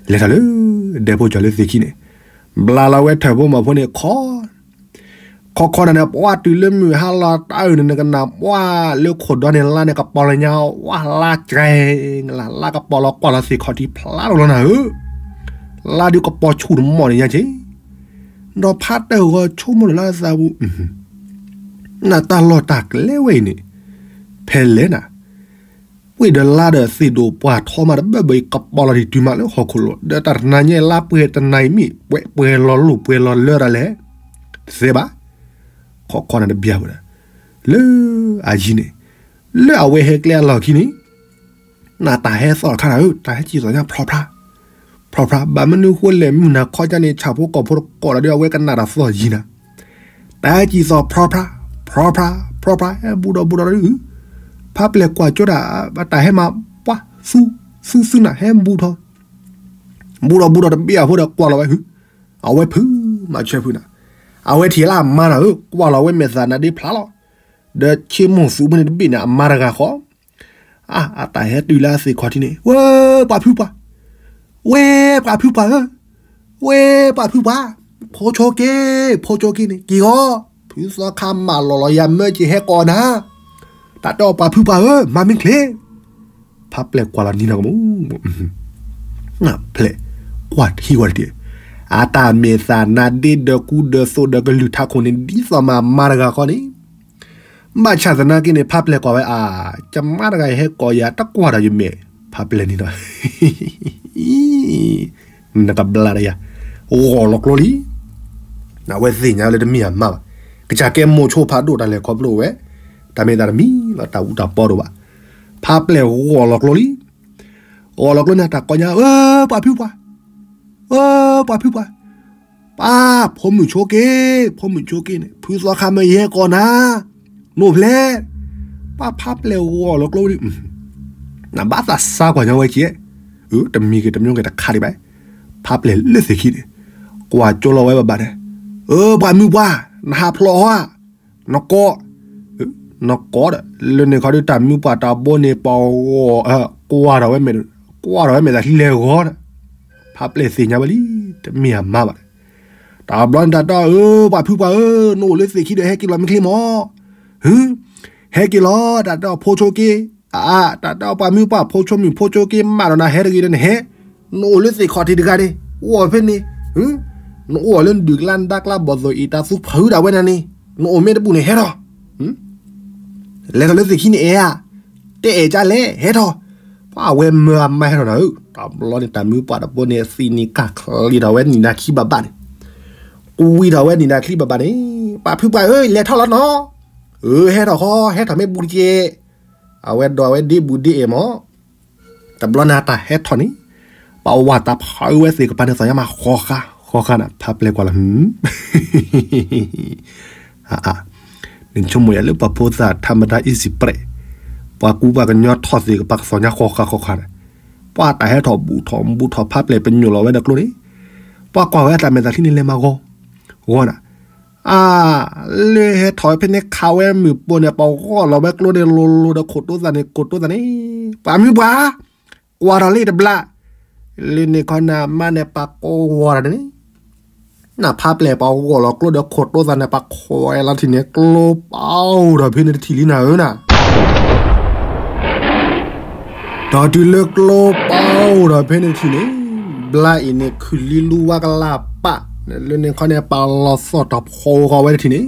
လဲၤထီၣ်လၢ ဒဲဖိကၠီၤလၢသ့ၣ်ခံန့ၣ်, ဘျးလီၤဝဲထၢၣ်ဖိမီၤဖိန့ၣ်ခီ, ခီခီနၤန့ၣ် ပှၢ်တုၤလၢမုၢ်ဟါလီၤတၢ်အုၣ်န့ၣ် နကနၣ်ပှၢ်လၢခိၣ်ဒီန့ၣ် လါန့ၣ်ကပီၤလီၤညါ ဝၢ်လါကဲ, လါကပီၤလီၤကွၢ်လီၤ သ့ၣ်ခီၣ်ထံးဖျါထီၣ်လီၤနၤဧၢ, လါဒုးကပီၤဆူၣ်တမီၢ်န့ၣ်ညါက့, ဒီးဖးတၢၢ်ဂီၤဆိကမိၣ်လၢအသးပူၤ နတၢ်လီၢ်တၢ်ကျဲဝဲအံၤန့ၣ် ဖဲလဲၣ်နၤ, ဝ့ၢ်ဒီးလါဒီးသ့ၣ်ဒိၣ်ပှၢ်ထီမးတဘၢၣ်ဘၢၣ်အံၤ ကပီၤလီၤတံၢ်တုၤမးလၢဟီၣ်ခိၣ်လိၤ ဒီးတၢ်တနၤညါလါပှဲၤတနၤအံၤမ့ၢ်ပှဲၤလီၤလိၢ်ပှဲၤလီၤလၢတၢ်လဲၣ်, တသ့ဘၣ်, ခီခီနၤတဘျါဝဲဒၣ်, လၢအယံၤန့ၣ်, လၢအဝဲဟဲကျဲအလီၢ်ခံန့ၣ် နတၢ်ဟဲသီၣ်တခါနၤဧၢ, တၢ်ဟဲစံၣ်သီၣ်ညါ ဖြီဖြါ, ဖြီဖြါ, ဘၣ်မနုၤဃိလဲၣ် မုၢ်နၤခီကၢ်န့ၣ် ဆၣ်ဖိကီၢ်ဖိတကိးဒီး အဝဲကနၣ်တၢ်သီၣ်ယံၤနၤ, တၢ်ဟဲစံၣ်သီၣ် ဖြီဖြါ, ဖြီဖြါ, ဖြီဖြါ ဟဲဘူးဒီးဘူးဒီးဒုး, ဖးပျဲၢ်ကွၢ်ကၠိတၢ်, တၢ်ဟဲမၤပှၢ်, သူ, သူသူနၤ ဟဲဘူးထီၣ်, ဘူးဒီးဘူးဒီးတဘ့ၣ်အဖိဒီးကွၢ်လီၤဝဲဟု, အဝဲဖုးမၤဆၢဖုးနၤ, အဝဲထံၣ်လၢအမါနၤဧၢ, ကွၢ်လီၤဝဲမဲာ်သၣ်နါဒ့ဖျါလီၤ, ဒီးဆ့မိၢ်သူးဖဲန့ၣ်တဘ့ၣ်န့ၣ် အမါတဂၤဃီ အတၢ်ဟဲတုၤလၢအသ့ၣ်ခီၣ်ထံးန့ၣ် ဝဲပှၤဖုပှၢ်, ဝဲပှၤဖုပှၢ်ဧၢ, ဝဲပှၤဖုပှၢ်, ဖိဆိက့, ဖိဆိက့န့ၣ် က့ၤအီၤ, ဖုသီခါမၢလီၤလီၤယၤမၢက့ၤဟဲကိးနၤ, တၢ်တဲအီၤပှၤဖုပှၢ်ဧၢ, မၤမ့ၢ်ချ့, ဖးပျဲၢ်ကွၢ်လီၤနံၤနီၤကမူ ဖးပျဲၢ်ကွၢ်ထံဝဲတက့ၢ်, အတၢ်မဲာ်သးနါဒ့ဒီကူဒီသိးဒီကလုၢ်ထးခိၣ်န့ၣ် ဒ်သိးမးမါတဂၤဃီန့ၣ်, ဘၣ်ဆၣ်သနာ်က့န့ၣ် ဖးပျဲၢ်ကွၢ်ဝဲအါ, ကမါတဂၤအံၤဟဲကိးယၤတကွၢ်ဒီးယမဲာ်, ဖးပျဲၢ်န့ၣ်ဒီး နကဘျါဒီးယၤ, ဂီၢ်လီၤကျိလံ, အဝဲသ့ၣ်ညါလၢတမ့ၢ်အမါဘၣ်, ကစၢ်ကဲမိၤဆိဖးဒိၣ်တၢ်လဲၤခီဖျိဝဲ, တၢ်မ့ၢ်တၢ်တမံၤလီၤ တၢ်အူတၢ်ပီဒိၣ်ဘၣ်, ဖးပျဲၢ်ဂီၢ်လီၤကျိလံ, ဂီၢ်လီၤကျိန့ၣ် တၢ်ကိးညါ အၢ ပှၤဖုပှၢ်, အၢ ပှၤဖုပှၢ်, ပၢ် ဖိမုၣ်ဆိက့, ဖိမုၣ်ဆိက့န့ၣ် ဖုသီခါမၢယဟဲကိးနၤ, နိၣ်ဖျဲၣ်, ပှၤဖးပျဲၢ်ဂီၢ်လီၤကျိဝဲဒၣ်, နဘၣ်သးစါကွၢ်ညါဝဲကဲ, တမံၤက့ၤတမံၤက့ၤတခါဒံးဘၣ်, ဖးပျဲၢ်လၢသ့ၣ်ခံန့ၣ်, ကွၢ်ကၠိလီၤဝဲဘၣ်ဘၣ်န့ၣ်, အၢ ပှၤမုၢ်ပှၢ်, နဟးဖျိးဟီဧါ, နကိး, နကိးဒီး လၢန့ၣ်ခီဒုးတၢ်မုၢ်ပှၢ်တၢ်ဘိန့ၣ် ပှၤဂီၢ်, ကွၢ်ထီၣ်ဝဲမဲာ်, ကွၢ်ထီၣ်ဝဲမဲာ်သးချံလဲၤဂီၤဒီး, ဖးပျဲၢ်သ့ၣ်ညါဝဲလံ, တမ့ၢ်အမါဘၣ်န့ၣ်, တဘျီန့ၣ်တၢ်တဲအီၤ အၢ ပှၤဖုပှၢ်ဧၢ, နအိၣ်လၢသ့ၣ်ခံဒီးဟဲက့ၤလီၤမ့ၢ်ချ့မး, ဟ, ဟဲက့ၤလီၤ, တၢ်တဲအီၤဖိဆိက့, အါ, တၢ်တဲအီၤပှၤမုၢ်ပှၢ်ဖိဆိမုၣ်ဖိဆိက့ မးဒီးနၤဟဲတဂ့ၤဒီးနဟဲ, နအိၣ်လၢသ့ၣ်ခီၣ်ထံးတဂၤန့ၣ် အိၣ်ဖဲန့ၣ်, နအိၣ်လၢနဒုၣ်ကျါနဒါကျါဘီၣ်သိၣ်အံၤ တၢ်သူဖုဒၣ်ဝဲနၤန့ၣ်, နအိၣ်မ့ၢ်တဘူၣ်န့ၣ်ဟဲထီၣ်, လဲၤထီၣ်လၢသ့ၣ်ခံန့ၣ်အဲၣ်ဧါ, တအဲၣ်ကၢ်လဲၣ် ဟဲထီၣ်, ပှၤဝဲမၢအမါဟဲထီၣ်နၤဧၢ, တဘျီန့ၣ် တၢ်မုၢ်ပှၢ်တဘိန့ၣ် သံးနံၤကၢ်ချံးထီၣ်ဝဲနံၤနၤခံဘၣ်ဘၣ်န့ၣ်, ကွံထီၣ်ဝဲနံၤနၤခံဘၣ်ဘၣ်န့ၣ်, ပှၤဖုပှၢ်ဧၢ လဲၤထီၣ်လီၤနီၤ, အၢ ဟဲထီၣ်ဃီ ဟဲထီၣ်မ့ၢ်ဘူးတက့ၢ်, အဝဲဒိးဝဲဒ့ဘူးဒ့အဲၣ်မး တဘျီန့ၣ်တၢ်ဟဲထီၣ်န့ၣ်, ပှၤဝၤတၢ်ဖးအၢဝဲသ့ၣ်ကပၤန့ၣ် သီၣ်ညါမးဃီဃါ, ဃီဃါန့ၣ် ဖးပျဲၢ်ကွၢ်လီၤ, နဆိကမိၣ်ယၤလၢပှၤဖိသၣ်ထါမတၤအ့ၣ်စံးပြဲး, ပှၤကူပှၤကညီထီၣ်သ့ၣ်ကပၤကသီၣ်ညါဃီဃါဃီဃါန့ၣ်, ပှၤတၢ်ဟဲထီၣ်ဘူးထီၣ်ဘူးထီၣ်ဖးပျဲၢ်ပညိၣ်လီၤဝဲဒီးကျိန့ၣ်, ပှၤကွၢ်ဝဲအတၢ်မဲာ်သးချံန့ၣ်လဲၤမၤဂီၤ, ဂီၤန့ၣ် အါ, လၢဟဲထီၣ်ဝဲဖဲန့ၣ်ခးဝဲမုၢ်ပိာ်န့ၣ် ပှၤဂီၢ်လီၤဝဲကျိန့ၣ်လိၤလိၤဒီးခိၣ်တိသးန့ၣ် ခိၣ်တိသးန့ၣ်, ပှၤမုၢ်ပှၢ်, ကွၢ်ထီၣ်လံတဘျါ, လၢန့ၣ်ခီန့ၣ် အမါန့ၣ် ပှၤကိးဂီၤတၢ်န့ၣ်, နဖးပျဲၢ်ပှၤဂီၢ်လီၤကျိဒီးခိၣ်တိသးန့ၣ် ပှၤခွဲးလီၤထံၣ်န့ၣ် ကျိပအိၣ်ထီၣ်ဖဲန့ၣ်တထံၣ်လံနၤဧၢနၤ ဒီးတုၤလၢကျိပအိၣ်ထီၣ်ဖဲန့ၣ်တထံၣ်န့ၣ်, ဘျါအံၤန့ၣ် ခုၣ်လံလူဝါကလၢ်ပာ်, လၢန့ၣ်ခီန့ၣ် ပာ်လီၤသီၣ်တီၢ်ဖိဃီၤဝဲတထံၣ်န့ၣ်,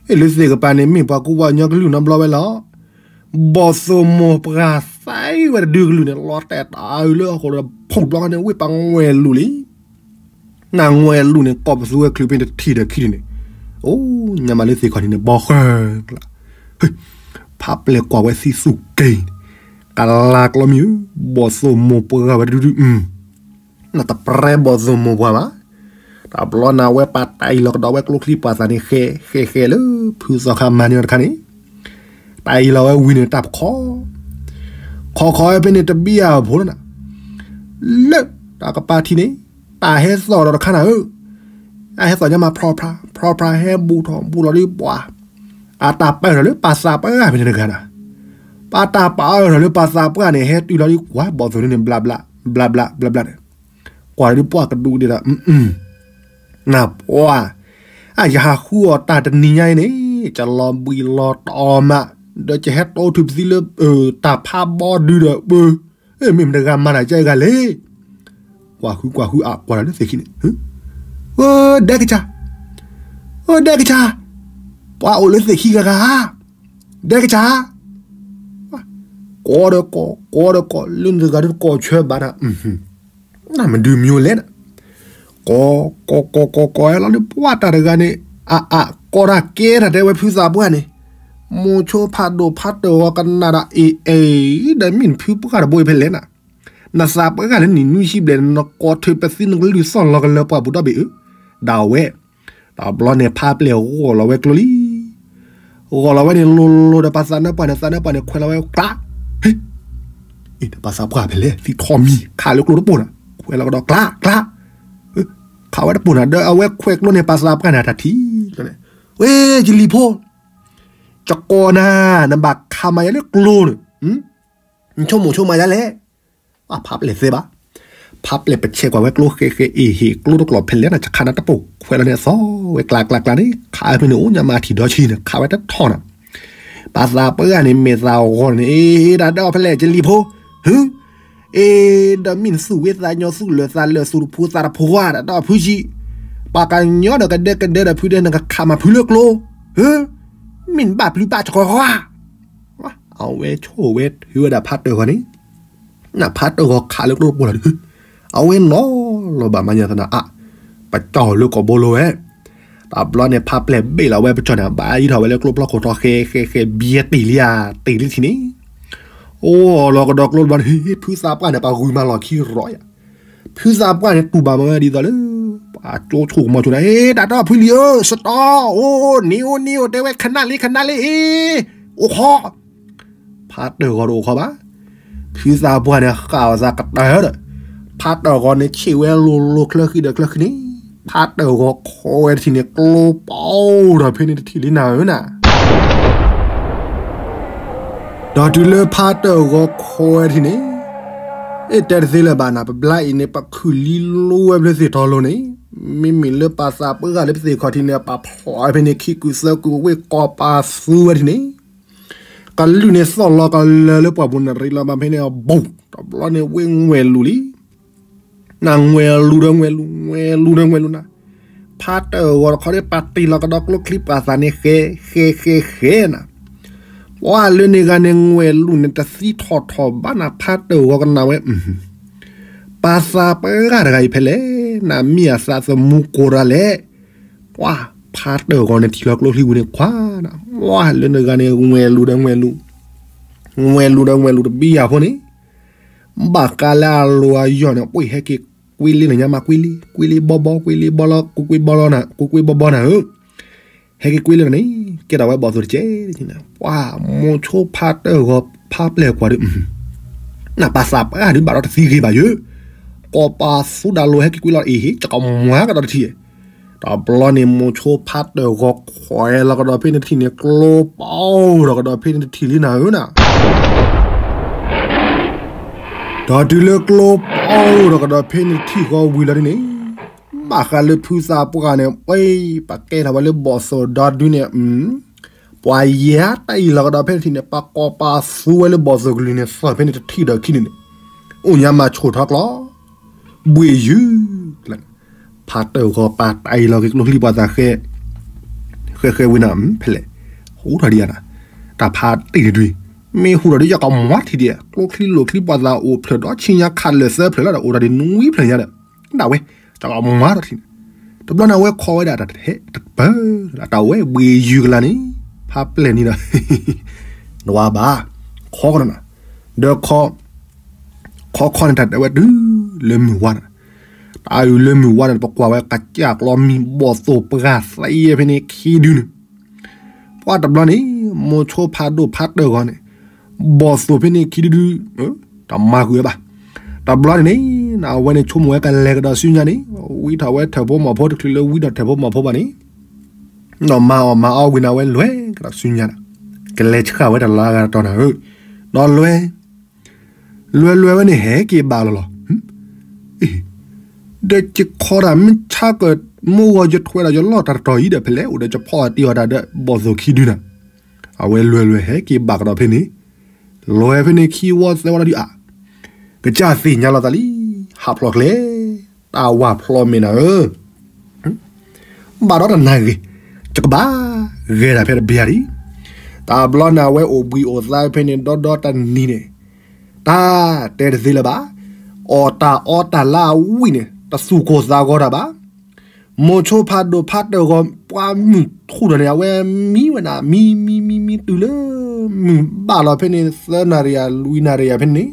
အ့ၣ် လၢသ့ၣ်ကပၤန့ၣ် မ့ၢ်ပှၤကူပှၤကညီကလုၢ်နီတဘျီဝဲလီၤ. ဘီၣ်သိၣ်မိၢ်ပှၢ်သးဝဲတဒုကလုာ်န့ၣ် လီၤတဲာ်တၢ်အုးလၢအဃိဒီးဖုၣ်ဘျီန့ၣ် ဝ့ၢ်ပှၤငွဲၣ်လူၤလံ နငွဲၣ်လူၤန့ၣ် ကိးပသူဝဲချုးဖဲန့ၣ်တထံၣ်ဒီးခံန့ၣ်, အိၣ်ညါမးလၢသ့ၣ်ခီၣ်ထံးန့ၣ် ဘီဃၢကျါ, ဖးပျဲၢ်ကွၢ်ဝဲသံသူၣ်က့ၤန့ၣ်, ကလါကျီမံၤဧၢ, ဘီၣ်သိၣ်မိၢ်ပှၢ်ဝဲတဒုဒု, နတပြဲဘီၣ်သိၣ်မိၢ်ပှၢ်ဘၣ်. တဘျီနၤဝဲပာ်တၢ်အံၤလီၤကဒီးဝဲကျိချံပှၤသးန့ၣ် ဃဲဃဲဃဲလၢဖုသီခါမၤန့ၢ်အီၤတခါန့ၣ်, တၢ်အံၤလီၤဝဲဝံၤန့ၣ်တၢ်ဖခီ ခီခီဝဲဖဲန့ၣ်တဘံၣ်အဖိလီၤနၤ, လၢတၢ်ကပၤထံၣ်န့ၣ်, တၢ်ဟဲသီၣ်ဒီးတခါနၤဧၢ, အဟဲသီၣ်ညါမးဖြီဖြါ, ဖြီဖြါဟဲဘူးထီၣ်ဘူးလီၤဒ်ပှၤ, အတၢ်ပာ်ထီၣ်လၢပှၤသးပှၢ်ဖဲန့ၣ်တဂၤနၤ, ပှၤတၢ်ပာ်ထီၣ်လၢပှၤသးပှၢ်န့ၣ် ဟဲတုၤလီၤဒ်ကွၢ်ဘီၣ်သိၣ်န့ၣ် ဘျးဘျး, ဘျးဘျး, ဘျးဘျးန့ၣ်, ကွၢ်ဒ်ပှၤကဒူးဒဲးဒီး နပှၤ, အယဟးဃုအီၣ်တၢ်တနံၤညါအံၤန့ၣ်, ကလီၤဘှံးလီၤတီၤမး, ဒီးကဟဲတိထုးပသံလၢ တၢ်ဖးဘီဒုဒီးပၢ, မ့ၢ်မတၤတဂၤမၤတၢ်ကဲဂၤလဲၣ်. ကွၢ်ဃုကွၢ်ဃုအကွၢ်လၢသ့ၣ်ခံန့ၣ်, ဒဲကစၢ်, ဒဲကစၢ်, ပှၤအိၣ်လၢသ့ၣ်ခံဂၤဂၤဧါ, ဒဲကစၢ် ကိးဒီးကိး, ကိးဒီးကိး, လၢနတဂၤဒုးကိးဆၢဘၣ်နၤ, နမဒုးမံၤလဲၣ်နၤ, ကိး, ကိး ကိး ကိး ကိးလီၤလၢပှၤတၢ်တဂၤန့ၣ်, အါအါ ကိးတၢ်ကဲတၢ်တဲဝဲဖုသးပှၢ်န့ၣ်, မိၤဆိဖးဒိၣ်ဖးတၢၢ်ဂီၤကနၣ်ဒီး အ့ၣ် အ့ၣ် ဒီးမ့ၢ်နဖုပှၢ်တဘိအံၤဖဲလဲၣ်နၤ, နသးပှၢ်လၢနံၣ်နွံဆံဘျဲၣ် နကိးထုးပသံနကလုၢ်သီၣ်လီၤကလၢပှၤဘူးဒီဘ့ၣ်ဧၢ, ဒၣ်ဝဲ တဘျီန့ၣ်ဖးပျဲၢ်ဂီၢ်လီၤဝဲကျိလံ. ဂီၢ်လီၤဝဲန့ၣ်လိၤလိၤဒီးပှၤသးနၢပှၢ်န့ၣ် သးနၢပှၢ်န့ၣ်ခွဲးလီၤဝဲကျါ, အ့ၣ် ပှၤသးပှၢ်ဖဲလဲၣ် သံထီၣ်မံၤ ခးလၢကျိတပိၢ်နၤ ခွဲးလီၤကဒီးကျါ ကျါ, ခးဝဲတပိၢ်နၤ ဒီးအဝဲခွဲးကျိန့ၣ် ပှၤသးပှၢ်န့ၣ်တၢ်ထံၣ်န့ၣ်, ဝဲယလံၤဖိ ယကိးနၤ နဘၣ်ခးမၤယၤလၢကျိန့ၣ်, နဆိကမိၣ်ဆိကမးယၤလဲၣ်. ဖးပျဲၢ်သ့ဘၣ်. ဖးပျဲၢ်ပဆဲးကွၢ်ဝဲကျိဃဲဃဲအ့ၣ်ဟ့ၣ် ကျိတကျိာ်ဖဲလဲၣ်နၤ ဆခါနၤတပိာ်ခွဲးလီၤန့ၣ်အသီဝဲကျါကျါကျါန့ၣ် ခးဖဲန့ၣ်အိၣ်ညါမးထံၣ်ဒီဆံန့ၣ် ခးဝဲတထီၣ်နၤ ပှၤသးပှၢ်ဂၤန့ၣ်မဲာ်သးဂီၤန့ၣ် အ့ တၢ်ဒီဖဲလဲၣ်ကလံၤဖိ ဟု အ့ ဒီးမ့ၢ်နသူၣ်ဝဲသးညီသူၣ်လၢာ်သးလၢာ်သူၣ်တဖိသးတဖိဧါ တၢ်ဒီဖုဆံး ပှၤကညီဒီးကဒဲကဒဲဒီးဖုဒဲနကခးမၤဖုလၢကျိ ဟု မ့ၢ်နဘၣ်ပျုၤဘၣ်ဆှီဧါ အဝဲဆိၣ်ဝဲထုးဝဲဒၣ်ဖးတၢၢ်ဂီၤန့ၣ် နဖးတၢၢ်ဂီၤခးလၢကျိတပိာ်လီၤဒီး အဝဲနီၤလီၤဘၣ်မၤညါသနၤအါ ပကၠီၣ်လၢကိာ်ဘိလိဝဲ တဘျီန့ၣ် ဖးပျဲၢ်ဘ့ၣ်လီၤဝဲပကၠီၣ်န့ၣ် ဘၣ်ယံၤထီၣ်ဝဲလၢကျိဖျီခိၣ်ထီၣ်ဃဲဃဲဃဲ ဘံယဲတ့ၢ်လံဧါ တ့ၢ်လံထံၣ်န့ၣ် အိၣ်လီၤကဒီးကျိတဘျီန့ၣ် ဟ့ ဖုသးပှၢ်န့ၣ် ပှၤဂုၤမၤလီၢ်ခံရီယါ ဖုသးပှၢ်န့ၣ် တူၢ်ဘၣ်မၤဝဲဒ်သိးလၢ ပှၤကၠိဆိၣ်ကမီၤဆိၣ်န့ၣ် ဟ့ တၢ်တီၢ်ဖုလံၤဧၢ စတီၢ် အိၣ် န့ၣ်အိၣ်န့ၣ်အိၣ် တဲဝဲခနၣ်လံခနၣ်လံ အ့ အိၣ်ခိး ဖးတၢၢ်ဂီၤတအိၣ်ခိးဘၣ်. ဖုသးပှၢ်န့ၣ် ဃၣ်အီၤသးကတၢၢ်ဒီး ဖးတၢၢ်ဂီၤန့ၣ် ဆ့ၣ်ဝဲလိၤလိၤချၢဃံဒီးချၢဃံန့ၣ် ဖးတၢၢ်ဂီၤခိးဝဲတထံၣ်န့ၣ် ကျိပီဒီးဖဲန့ၣ်တထံၣ်လံနၤဧၢနၤ ဒီးတုၤလၢဖးတၢၢ်ဂီၤခိးဝဲတထံၣ်န့ၣ် အ့ တဲတသ့လၢၤဘၣ်နၤ ပဘျါအံၤန့ၣ် ပခုၣ်လံလိဝဲဖျၢသ့ၣ်ထီၣ်လိၤန့ၣ် မ့မ့ၢ်လၢပှၤသးပှၢ်ဂၤလၢပသ့ၣ်ခီၣ်ထံးန့ၣ် ပာ်ဖျိးဝဲဖဲန့ၣ် ခံကုသိကုဝ့ၢ်ကိးပာ်သူဝဲတထံၣ်န့ၣ် ကလုၢ်န့ၣ်သီၣ်လီၤကလၢၤလၢပှၢ်ပူၤန့ၣ် ရံးလီၤမးဖဲန့ၣ် ဘူး တဘျီန့ၣ်ဝ့ၢ်ငွဲၢ်လူၤလံ နငွဲၢ်လူၤဒီးငွဲၢ်လူၤ ငွဲၢ်လူၤဒီးငွဲၢ်လူၤနၤ, ဖးတၢၢ်ဂီၤတခီဒီး ပာ်တ့ၢ်လီၤကဒီးကျိချံပှၤသးန့ၣ် ဃဲ ဃဲ ဃဲ ဃဲနၤ, ပှၤလၢန့ၣ်ဂၤန့ၣ် ငွဲၢ်လူၤန့ၣ် တသံထီၣ်ထီၣ်ဘၣ်နၤ ဖးတၢၢ်ဂီၤကနၣ်ဝဲ, ပှၤသးပှၢ်ဂၤတဂၤအံၤဖဲလဲၣ်, နမ့ၢ်အသးသမူကိးတၢ်လဲၣ်, ပှၤဖးတၢၢ်ဂီၤန့ၣ် ထံၣ်လီၤကျိချံဝံၤန့ၣ်ခွါနၤ, ပှၤလၢန့ၣ်ဂၤန့ၣ် ငွဲၢ်လူၤဒီးငွဲၢ်လူၤ, ငွဲၢ်လူၤဒီးငွဲၢ်လူၤတဘံယၤဖိန့ၣ် ဘၣ်ဃးလၢအလိၤအယီၢ်န့ၣ် ပှ့ၤဟဲက့ၤကွ့လ့နၤညါမး ကွ့လ့ ကွ့လ့ဘီဘီ ကွ့လ့ဘီလီ ကွ့ကွ့ဘီလီနၤ ကွ့ကွ့ဘီဘီနၤဧၢ, ဟဲက့ၤကွ့လ့နၤန့ၣ် ကဲထီၣ်ဝဲဘီၣ်သိၣ်တကဲး, ပှၤမိၤဆိဖးတၢၢ်ဂီၤဖးပျဲၢ်ကွၢ်ဒီး နပာ်သးပှၢ်ဒုးဘၣ်ဒီးတသံဂ့ၤဘၣ်ယိၤ, ကိးပာ်သူဒၣ်လိၤဟဲက့ၤကွ့လီၤအံၤဟ့ၣ် ကကမွၤကဒီးတထံၣ်, တဘျီန့ၣ် မိၤဆိဖးတၢၢ်ဂီၤခွဲးလီၤကဒီးဖဲန့ၣ်တထံၣ်န့ၣ် ကျိပီဒီးကဒီးဖဲန့ၣ်တထံၣ်လံနၤဧၢနၤ ဒီးတုၤလၢကျိပီအိၣ်ဒီးကဒီးဖဲန့ၣ်တထံၣ်ဃီဝံၤလီၤဒ်န့ၣ်, ဘၣ်ဃးလၢဖုသးပှၢ်န့ၣ် ပှၤပာ်ကဲထီၣ်ဝဲလၢဘီၣ်သိၣ်ဒီဒုန့ၣ်, ပှၤယဲတၢ်အံၤလီၤကဒီးဖဲန့ၣ်တထံၣ်န့ၣ် ပှၤကိးပာ်သူဝဲလၢဘီၣ်သိၣ်ကလုၢ်န့ၣ် သီၣ်ဖဲန့ၣ်တထံၣ်ဒီးခံန့ၣ်န့ၣ်, အိၣ်ညါမၤဆိၣ်ထီၣ်ကျီ ဘှ့ၣ်ယုၢ် ဖးတၢၢ်ဂီၤပာ်တၢ်အံၤလီၤက့ၤကျိချံပှၤသးဃဲ, ဃဲဃဲဝံၤနၤ ဖဲလဲၣ်, ဟူထီၣ်ဒံးဧါနၤ, တၢ်ဖးတ့ၢ်တဒု, မ့ၢ်ဟူထီၣ်ဒုးယကမွၤထံၣ်ဒံး, ကျိချံလိာ်ချံပှၤသးအိၣ်ဖျၢၣ်ဒီးဆံညါခးလၢာ်သၢဖျၢၣ်လီၤဒီး အိၣ်ထီၣ်ဒံးနွံဖျၢၣ်ညါဒီး, ဒၣ်ဝဲ, ယကမွၤထီၣ်ထံၣ်န့ၣ်, တဘျီန့ၣ်အဝဲခိးဝဲဒၣ်တၢ်တဟဲတပၢၢ်, တၢ်ဝဲဘှ့ၣ်ယုၢ်ကလါန့ၣ်, ဖးပျဲၢ်န့ၣ်ဒီး နဝၤဘၣ်, ခိးကဒီးနၤ, ဒီး ခီခီန့ၣ် တၢ်တဲဝဲတုၤလၢမုၢ်ဝါန့ၣ်, တၢ်အုၣ်လၢမုၢ်ဝါန့ၣ် ပကွၢ်ဝဲကစၢ်ကျီမံၤဘီၣ်သိၣ်ပှၤသံဖဲန့ၣ်ခံဒုန့ၣ်, ပှၤတဘျီန့ၣ် မိၤဆိဖးဒိၣ်ဖးတၢၢ်ဂီၤန့ၣ်, ဘီၣ်သိၣ်ဖဲန့ၣ်ခံဒုဒု, တမၤဃုာ်ဝဲဘၣ်, တဘျီန့ၣ်န့ၣ် အဝဲန့ၣ်ဆိကမိၣ်ဝဲကလဲၤကဒီးဆူညါန့ၣ်, ဝံထီၣ်ဝဲထၢၣ်ဖိမီၢ်ဖိတချုးလၢဝံဒီးထၢၣ်ဖိမီၢ်ဖိဘၣ်န့ၣ် ဒီးမၤအီၣ်မၤအီဝံၤန့ၣ် အဝဲလဲၤကဒီးဆူညါဒီး, ကလဲၤဆှၢဝဲတလါဂၤတတီၤနၤဧၢ, ဒီးလွဲ, လွဲလွဲဝဲန့ၣ်ဟဲက့ၤဘၣ်လီၤလီၤ, အ့, ဒီးယခီဒၣ်မ့ၢ်ဆါကမိၢ်ဂီၤ ယထွဲဒီးယလီၢ်တၢ်တတီၤအံၤဒီးဖဲလဲၣ် အိၣ်ဒီးယဖီၣ်အတ့ၢ်အီၤတၢ်ဒီးဘီၣ်သိၣ်ခံဒုနၤ, အဝဲလွဲလွဲဟဲက့ၤဘၣ်ကဒီးဖဲန့ၣ်, လွဲဖဲန့ၣ်ခံဝီသၢဝီလီၤဒုးအါ, ကစၢ်သ့ၣ်ညါလီၤသးလံ, ဟးဖျိးကျဲ, တၢ်ဝၤဖျိးမဲာ်နၤဧၢ ဘၣ်ဒီးတနၤဂ့ၤ, ယကဘၣ်ဂဲၤတၢ်ဖဲတဘျီဒံး, တၢ်ဘျီန့ၣ်အဝဲအိၣ်ဘှံးအိၣ်သါဖဲန့ၣ်ဒီဒီတနံၤန့ၣ်, တၢ်တဲတသ့လၢၤဘၣ်, အီၣ်တၢ်အီတၢ်လၢအဝံၣ်န့ၣ် တသူၣ်ကိၢ်သးဂီၤတၢ်ဘၣ်, မိၤဆိဖးဒိၣ်ဖးတၢၢ်ဂီၤ ပှၤမုၢ်ထူၣ်ထီၣ်န့ၣ် အဝဲမံဝဲနၤ မံ မံ မံ မံ တုၤလၢ မုၢ်ဘၣ်လီၤဖဲန့ၣ် သၢနၣ်ရံၣ်ယၤ လွံၢ်နၣ်ရံၣ်ယၤဖဲန့ၣ်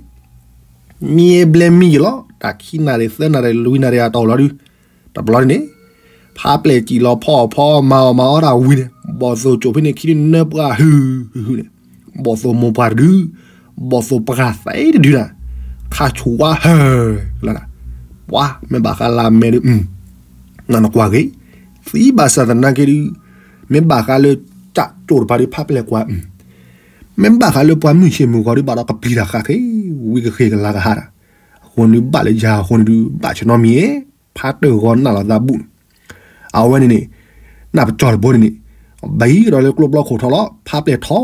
မံဘျဲမံယံာ်လီၤ, တၢ်ခံနၣ်ရံၣ် သၢနၣ်ရံၣ် လွံၢ်နၣ်ရံၣ်ယၤတီၢ်လီၤဒုး, တဘျီန့ၣ်န့ၣ်, ဖးပျဲၢ်စံၣ်လီၤဖီအီၣ်ဖီအီၣ်မၤအီၣ်မၤအီၣ်ဒၣ်ဝံၤန့ၣ် ဘီၣ်သိၣ်ကိၣ်ဖဲန့ၣ်ခံဒုနၢပှၤဟုၣ်ဟုၣ်န့ၣ်, ဘီၣ်သိၣ်မိၢ်ပှၢ်တဒု, ဘီၣ်သိၣ်ပှၢ်သဲတဒုနၤ, ခါဆူၣ်ဝါဟၢၣ်လီၤနၤ, ပှၤမ့ၢ်ဘၣ်ဃးလၢအမဲာ်ဒုး နနကွၢ်ဂ့ၤ, သံဘၣ်ဆၣ်သနာ်က့ဒုး, မ့ၢ်ဘၣ်ဃးလၢ ကၠၣ်ကၠိၣ်တပၤဒုးဖးပျဲၢ်ကွၢ်, မ့ၢ်ဘၣ်ဃးလၢပှၤမုၢ်ဆ့ၣ်မုၢ်ဂီၤဒုးဘၣ်ဒီးကပျံၤတၢ်ဃးဃ့, ဝံကဃ့ကလၤကဟးတၢ်, အဃိန့ၣ်ဒုးဘၣ်လၢယၤအဃိန့ၣ်ဒုး ဘၣ်ဆၢနီတမံၤ, ဖါတၢၢ်ဂီၤနးလီၤသးဘူးန့ၣ်, အဝဲန့ၣ်န့ၣ် နၢ်ပကၠီၣ်တဘိန့ၣ်န့ၣ် ဘံဒီးလၢကျိဘျီခိၣ်ထီလီၤ, ဖါပျဲၢ်ထီ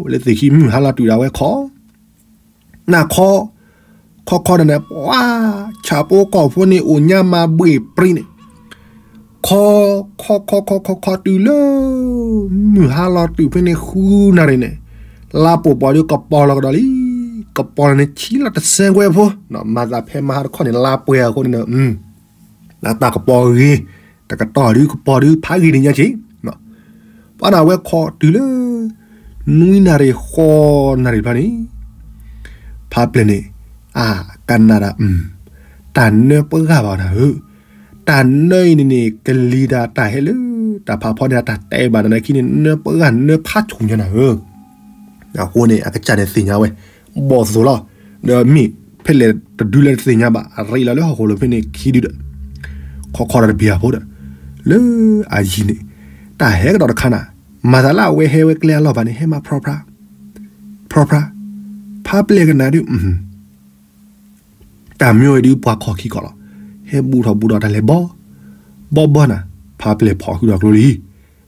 ဝဲလၢသ့ၣ်ခံ မုၢ်ဟါလီၤတုၤဒီးအဝဲခီ နၢ်ခီ, ခီခီဒီးန့ၣ် ပှၤ ဆၣ်ဖိကီၢ်ဖိန့ၣ် အိၣ်ညါမၤဘှ့ၣ်ပြံန့ၣ်, ခီ, ခီခီခီခီခီတုၤလၢ မုၢ်ဟါလီၤတုၤဖဲန့ၣ် ဃုနၣ်ရံၣ်န့ၣ်, လါပိာ်ပှၤဒုးကပီၤလီၤကဒီးလံ, ကပီၤလီၤန့ၣ် ဆံလီၤတစဲးကွဲးဖိ, မၤသးဖဲမဟါတခီန့ၣ် လါပှဲၤအဃိန့ၣ် အတၢ်ကပီၤဂ့ၤ, တကတီၢ်ဒုးကပီၤဒုးဖးဂ့ၤန့ၣ်ညါက့ၤ, ပှၤန့ၣ်အဝဲခီတုၤလၢ နွံနၣ်ရံၣ်ဃိးနၣ်ရံၣ်တဖျၢၣ်န့ၣ်, ဖါပျဲၢ်န့ၣ် အကနၣ်ဒၣ်, တၢ်နၢပှၢ်ဂၤဘၣ်နၤဧၢ, တၢ်နၢအံၤန့ၣ်န့ၣ် ကလံၤဒၣ်တၢ်ဟဲလၢ တၢ်ဖးဖီန့ၣ် တၢ်တဲဘၣ်နၤခံန့ၣ် နၢပှၢ်ဂၤနၢဖးဆူၣ်ညါနၤဧၢ. အဃိန့ၣ် အကစၢ်န့ၣ်သ့ၣ်ညါဝဲ ဘီၣ်သိၣ်လီၤ, ဒီးမ့ၢ်ဖဲလဲၣ်တဒုလၢတသ့ၣ်ညါဘၣ် အရ့လီၤလၢဟီၣ်ခိၣ်လိၤဖဲန့ၣ်ခံဒုဒီး ခီခီဒီးတဘ့ၣ်အဖိဒီး လၢအယံၤန့ၣ် တၢ်ဟဲကဒီးတခါနၤ, မၤသးလၢအဝဲဟဲဝဲကျဲအလီၢ်ဘၣ်န့ၣ် ဟဲမၤဖြီဖြါ, ဖြီဖြါ, ဖါပျဲၢ်ကနၣ်ဒုး တၢ်မ့ၢ်ဝဲဒုးပှၤခီၣ်ခံကီၢ်လီၤ, ဟဲဘူးထီၣ်ဘူးဒီးတၢ်လဲၤဘီ, ဘီဘီနၤ, ဖါပျဲၢ်ဖီၣ်ဃုာ်ဒီး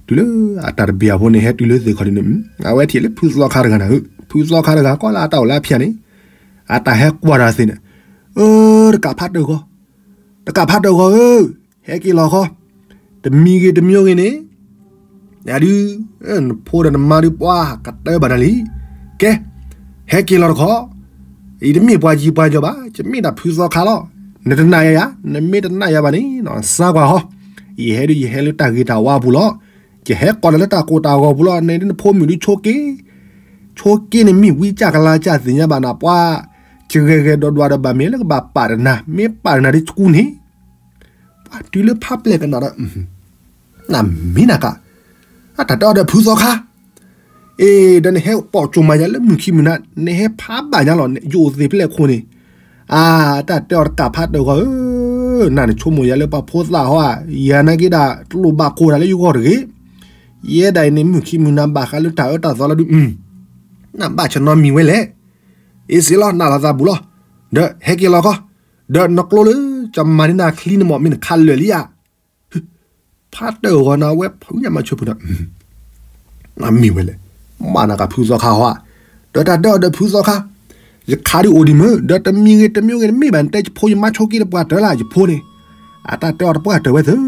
ကျိလံ, တုၤလၢအတၢ်တဘ့ၣ်အဖိန့ၣ် ဟဲတုၤလၢသ့ၣ်ခီဒုးန့ၣ် အဝဲထံၣ်လၢဖုသီခါတဂၤနၤဧၢ, ဖုသီခါတဂၤကီလၢအတၢ်အိၣ်လၢအဖၠၣ်န့ၣ်, အတၢ်ဟဲကွၢ်တၢ်သ့ၣ်န့ၣ်, အၢ တကးဖါတၢၢ်ဂီၤ, တကးဖါတၢၢ်ဂီၤဧၢ, ဟဲက့ၤလီၤဃီ, တမံၤဂ့ၤတမံၤဂ့ၤန့ၣ် ဒုး, နဖိဒီးနမါဒုးပှၤကတၢၢ်ဘၣ်နၤလံ, ကဲ, ဟဲက့ၤလီၤတခီ, ယတမ့ၢ်ပှၤယံၤပှၤယီၤဘၣ်, ယမ့ၢ်ဒၣ်ဖုသီခါလီၤ, နတနာ်ယၤ, နမ့ၢ်တနာ်ယၤဘၣ်န့ၣ် စါကွၢ်ဃီ, ယဟဲဒုးယဟဲလၢတၢ်ဂ့ၤတၢ်ဝါပူၤလီၤ, ယဟဲကိးနၤလၢတၢ်ကိၢ်တၢ်ဂီၤပူၤလီၤ, နနဖိမုၣ်ဒုးဆိက့ၤ, ဆိက့ၤန့ၣ်မ့ၢ်ဝံကၢ်ကလါကၢ်သ့ၣ်ညါဘၣ်နၤပှၤ, ယဂဲၤဂဲၤဒွးဒွးဒီးဘၣ်မ့ၢ်လၢကဘၣ်ပာ်တနၤ, မ့ၢ်ပာ်တနၤဒုးစကူန့ၣ် ပှၤတုၤလၢဖါပျဲၢ်ကနၣ်ဒီး, နမ့ၢ်နၤကး, အတၢ်တဲအီၤဒီးဖုသီခါ, အ့ ဒီးနဟဲပိာ်ကၠိမၤယၤလၢမုၢ်ခံမုၢ်နၤ, နဟဲဖးဘၣ်ညါလီၤ, ယအိၣ်သ့ၣ်ဖဲလဲၣ်ခိၣ်န့ၣ်, အါ တၢ်တဲအီၤတကးဖါတၢၢ်ဂီၤဧၢ, နနဆိကမိၣ်ယၤလၢပှၤဖိသၣ်ဟီဧါ, ယၤနာ်က့ဒၣ်တလိၣ်ဘၣ်ကိၢ်တၢ်လၢယဂီၢ်တဂ့ၤ, ယဲဒၣ်အံၤန့ၣ် မုၢ်ခံမုၢ်နၤဘၣ်ဃးလၢတၢ်အၢတၢ်သီလီၤဒုး, နဘၣ်ဆၢနီတမံၤဝဲလဲၣ်, အ့စ့လီၤ နးလီၤသးဘူးလီၤ, ဒီးဟဲက့ၤလီၤဃီ, ဒီးနကျိလၢ ကမၤန့ၢ်နၤချံန့ၣ်မ့ၢ် မ့ၢ်နခးလၢာ်လံဧါ, ဖါတၢၢ်ဂီၤနၤဝဲဖုညါမၤဆိဖုနၤ, နမ့ၢ်ဝဲလဲၣ်, မ့ၢ်နကးဖုသီခါဟီဧါ, ဒီးတၢ်တဲအီၤဒီးဖုသီခါ, ယခးဒုးအိၣ်ဒံးမ့ၢ်, ဒီးတမံၤဂ့ၤတမံၤဂ့ၤန့ၣ် မ့ၢ်ဘၣ်နတဲယဖိယမါဆိက့ၤတပှၢ်တၢၢ်လၢယဖိန့ၣ်, အတၢ်တဲအီၤတပှၢ်တၢၢ်ဝဲသ့ၣ်,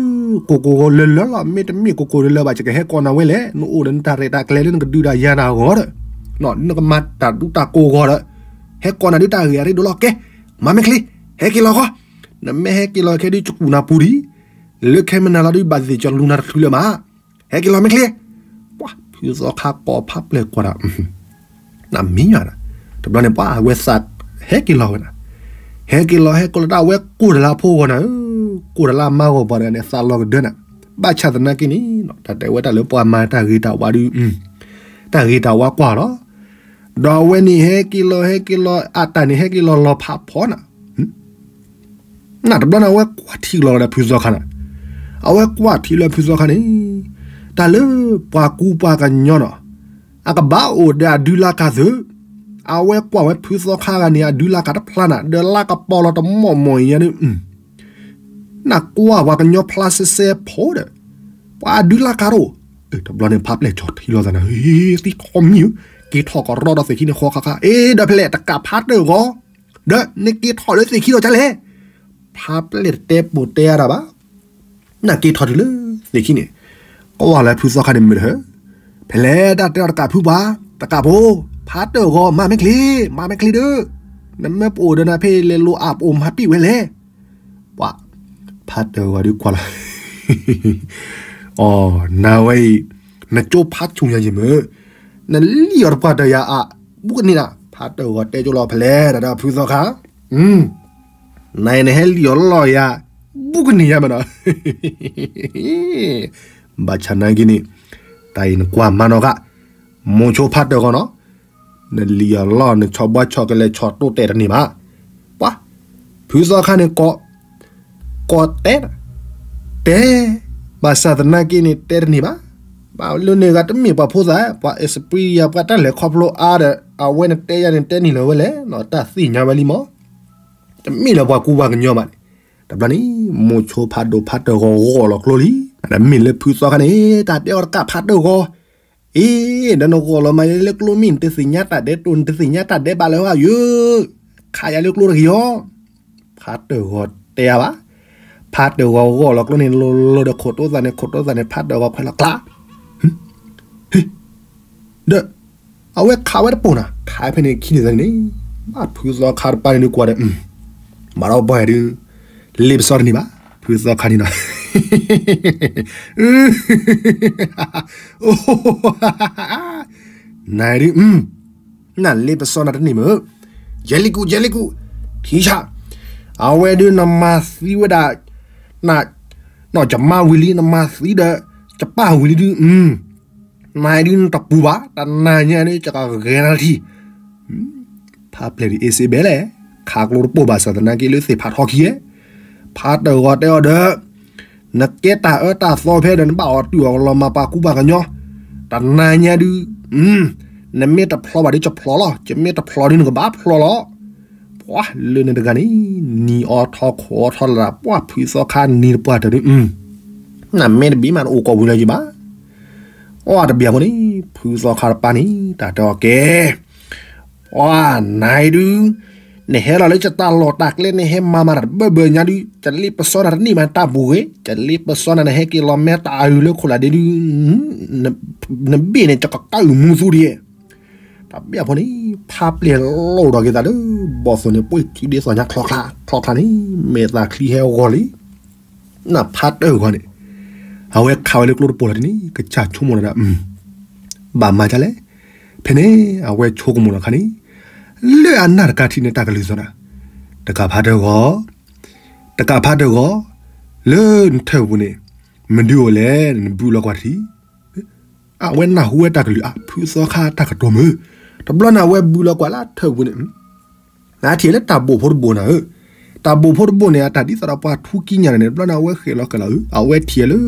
ကိၢ်ကိၢ်ဂီၤလၢလၢလီၤ, မ့တမ့ၢ်ကိၢ်ကိၢ်လၢလၢဘၣ် ယကဟဲကိးနၤဝဲလဲၣ်, နအိၣ်ဒီးနတၢ်ရဲၣ်တၢ်ကျဲၤလၢနကဒုးတၢ်ယၤနၤအဂီၢ်ဒီး, နကမၤတၢ်ဒူတၢ်ကိၢ်ဂီၤဒီး, ဟဲကိးနၤဒုးတၢ်ဂ့ၢ်အရ့ဒိၣ်လီၤ, ကဲ, မၤမ့ၢ်ချ့, ဟဲက့ၤလီၤဃီ, နမ့ၢ်ဟဲက့ၤလီၤခဲဒုး ယကူၣ်နၤပူၤဒံး, လၢခဲမနၤလီၤဒုး ဘၣ်သ့ၣ်ကလူၤနၤတချုးလၢၤမး, ဟဲက့ၤလီၤမ့ၢ်ချ့, ပှၤဖုသီခါကိးဖါပျဲၢ်ကွၢ်ဒီး နမ့ၢ်ယၤဒီး, တဘျီန့ၣ်ပှၤအဝဲသးဟဲက့ၤလီၤဝဲဒၣ်, ဟဲက့ၤလီၤဟဲက့ၤလီၤတၢ်အဝဲကိၢ်တၢ်လၢအဖိဂီၢ်နၤဧၢ, ကိၢ်တၢ်လၢအမါဂီၢ်ပှၤတဂၤန့ၣ် သးလီၤကဒၢနၤ, ဘၣ်ဆၣ်သနာ်က့န့ၣ် တၢ်တဲဝဲတၢ်လၢပှၤမၤတၢ်ဂ့ၤတၢ်ဝါဒုး, တၢ်ဂ့ၤတၢ်ဝါကွၢ်လီၤ, ဒီးအဝဲန့ၣ်ဟဲက့ၤလီၤဟဲက့ၤလီၤ အတၢ်န့ၣ်ဟဲက့ၤလီၤလီၤဖးဖီနၤ နတဘျီန့ၣ် အဝဲကွၢ်ထံလီၤဒီးဖုသီခါန့ၣ်, အဝဲကွၢ်ထံလီၤဖုသီခါန့ၣ်, တၢ်လၢပှၤကူပှၤကညီနီၤ, အကဘၣ်အိၣ်ဒီးအဒုလၢ်ကၤသုး, အဝဲကွၢ်ဝဲဖုသီခါဂၤန့ၣ် အဒုလၢ်ကၤတဖျါနၤ ဒီးလၢကပီၤလီၤတမီၢ်မီၢ်အံၤညါန့ၣ်, နကွၢ်ပှၤကညီဖျါစဲစဲဖိဒီး, ပှၤအဒုလၢ်ကၤတအိၣ်, တဘျီန့ၣ် ဖါပျဲၢ်ကၠီထံလီၤသးန့ၣ်, သံထီၣ်မံၤဧၢ, က့ၤထီၣ်ကရီဒီးသ့ၣ်ခံန့ၣ်ဃီခါခါ, အ့ ဒီးဖဲလဲၣ်တကးဖါတၢၢ်ဂီၤ ဒီးနက့ၤထီၣ်လၢသ့ၣ်ခံဒီးကလဲၣ်, ဖါပျဲၢ်တတဲပိာ်တဲအါဒၣ်ဘၣ်, နက့ၤထီၣ်တုၤလၢသ့ၣ်ခံန့ၣ်, ကွၢ်လၢဖုသီခါန့ၣ်မုာ်တဟၢ, ဖဲလဲၣ်တၢ်တဲအီၤတကးဖုပှၤ, တကးဖိ, ဖါတၢၢ်ဂီၤ မၤမ့ၢ်ချ့, မၤမ့ၢ်ချ့ဒီး, နမ့ၢ်ပအိၣ်ဒီးနၤဖဲလဲၤလိၤအပအိၣ်မၤပံာ်ဝဲလဲၣ်, ပှၤ, ဖါတၢၢ်ဂီၤဒုးကွၢ်လီၤ အီၤ နၤဝဲအံၤ, နကၠိဖးဆူၣ်ညါယံၤမုၢ်, နလံၣ်အီၤတပှၢ်တၢၢ်ယၤအါ, ဘူးကန့ၢ်နၤ, ဖါတၢၢ်ဂီၤတဲကၠိလီၤဖဲလဲၣ် တၢ်ဒီးဖုသီခါ, နၤအံၤနဟဲလံၣ်အီၤလီၢ်ယၤ, ဘူးကန့ၢ်ယၤမးနီၤ, ဘၣ်ဆၣ်နာ်က့န့ၣ်, တၢ်အံၤနကွၢ်မၤနီၢ်ဂၤ, မိၤဆိဖါတၢၢ်ဂီၤနီၤ နလံၣ်အီၤလီၢ် နဆီၣ်ဘှါဆီၣ်ကလဲၤဆီၣ်တိတဲာ်တန့ၢ်ဘၣ်, ပှၤ, ဖုသီခါန့ၣ်ကိး, ကိးတဲ, တဲ, ဘၣ်ဆၣ်သနာ်က့န့ၣ်တဲတန့ၢ်ဘၣ်, ဘၣ်လၢန့ၣ်ဂၤတမ့ၢ်ပှၤဖိသၣ်, ပှၤအဲၣ်စပံယၤ ပှၤတၢ်လဲၤခီဖျိအါဒီး အဝဲနတဲယၤန့ၣ်တဲန့ၢ်လၢၤဝဲလဲၣ်, တၢ်သ့ၣ်ညါဝဲလံမး, တ တမ့ၢ်လၢပှၤကူပှၤကညီဘၣ်န့ၣ်, တဘျီန့ၣ် မိၤဆိဖးဒိၣ်ဖးတၢၢ်ဂီၤဂီၢ်လီၤကျိလံ, တမ့ၢ်လၢဖုသီခါန့ၣ် တၢ်တဲအီၤတကးဖးတၢၢ်ဂီၤ, အ့ ဒီးနဂီၢ်လီၤမးလၢကျိမ့ၢ်နတသ့ၣ်ညါတၢ်ဒဲးတိၢ် နတသ့ၣ်ညါတၢ်ဒဲးဘးလၢၤဧါယဲ, ခးယၤလၢကျိတဂ့ၤအီၤ, ဖးတၢၢ်ဂီၤတဲယၤဘၣ်, ဖးတၢၢ်ဂီၤဂီၢ်လီၤကျိန့ၣ် လိၤလိၤဒီးခိၣ်တိသးန့ၣ် ခိၣ်တိသးန့ၣ် ဖးတၢၢ်ဂီၤခွဲးလီၤကျါ ဒီး အဝဲခးဝဲတပိၢ်နၤ ခးဖဲန့ၣ်ခံန့ၣ်သန့ၣ်, ဘၣ်ဖုသီခါတပၤန့ၣ်ဒုးကွၢ်ဒီး မၤဒီးပှၢ်ဒုး လ့ပစီတန့ၢ်ဘၣ်, ဖုသီခါန့ၣ်ဒီး နဒုး နလ့ပစီနၤတန့ၢ်မ့ၢ်, ယဲလံကူး ယဲလံကူး ထံဆး, အဝဲဒုးနမၤသံဝဲဒၣ် နယမါဝံၤလံ နမၤသံဒီး ယပၢ်ဝံၤလံဒုး နဒုးနတပူၤဘၣ် တနၤညါဒုး ယကဂဲၤနၤထံၣ်, ဖးပျဲၢ်ဒုးအ့စ့ဘဲလဲၣ်, ခးကျိတပိၢ်ဘၣ်ဆၣ်သနာ်က့လၢသ့ၣ်ဖးထီခံဧါ, ဖးတၢၢ်ဂီၤတဲအီၤဒီး နကဲတၢ်အၢတၢ်သီဖဲဒီး နဘၣ်အီၣ်တုာ်အီၣ်လီၤမၤပှၤကူပှၤကညီ, တနၤညါဒုး နမ့ၢ်တဖျီဘၣ်ဒုး ယဖျီလီၤ, ယမ့ၢ်တဖျီဒုး နကဘၣ်ဖျီလီၤ, ပှၤလၢန့ၣ်တဂၤန့ၣ် နံၤအီထီခိၣ်အီထီလၢ ပှၤဖုသီခါနံၤတပှၢ်တၢၢ်ဒုး နမ့ၢ်တဘ့ၣ်မး နအိၣ်ကိးဝံၤလၢယဘၣ်, အီတဘ့ၣ်အဃိန့ၣ် ဖုသီခါတပၤန့ၣ် တၢ်တဲအီၤကဲ ပှၤနၤဒုး နဟဲလီၤလၢယတၢ်လီၢ်တၢ်ကျဲ နဟဲမၤမၤတၢ်တဘၢဘၢညါဒုး ယလ့ပစီနၤတန့ၢ်မးတၢ်ပူၤဂ့ၤ, ယလ့ပစီနၤ နဟဲက့ၤလီၤမဲတၢ်အုးလၢခိၣ်လၢ်ဒ့ဒုး နဘ့ၣ်န့ၣ် ယကကၢၣ်မူသူဒံး, တၢ်ဘၣ်အဃိန့ၣ် ဖးပျဲၢ်လိၣ်ဒီးက့ၤသးလၢ ဘီၣ်သိၣ်န့ၣ် ပှ့ၤစုဒ့သိးညါချီချါ ချီချါန့ၣ် မဲာ်သးချံဟဲဂီၤလံ နဖးတၢၢ်ဂီၤန့ၣ် အဝဲခးဝဲလၢကျိတပိၢ်လီၤဒ်န့ၣ် ကစၢ်ဆိကမိၣ်လီၤဒၣ် ဘၣ်မၤဒ်လဲၣ်, ဖဲန့ၣ် အဝဲဆိကမိၣ်လီၤခါန့ၣ် လၢအနၢ်တကးထံၣ်န့ၣ် တၢ်ကလုၢ်သီၣ်နၤ, တကးဖးတၢၢ်ဂီၤ, တကးဖးတၢၢ်ဂီၤ, လၢနထၢၣ်ပူၤန့ၣ် မဒုအိၣ်လဲၣ် နဘုလီၤကွၢ်တထံၣ် အဝဲနၢ်ဟူဝဲတၢ်ကလုၢ်အါ ဖုသီခါတၢ်ကတိၤမုာ်, တဘျီန့ၣ် အဝဲဘုလီၤကွၢ်လၢထၢၣ်ပူၤန့ၣ် အထံၣ်လၢတၢ်ဘိၣ်ဖိတဘိၣ်နၤဧၢ, တၢ်ဘိၣ်ဖိတဘိၣ်န့ၣ် အတၢ်ဒ်သိးဒီးပှၤထူကံညၣ်န့ၣ် တဘျီန့ၣ် အဝဲဃဲးလီၤဃဲးလီၤဧၢ, အဝဲထံၣ်လၢ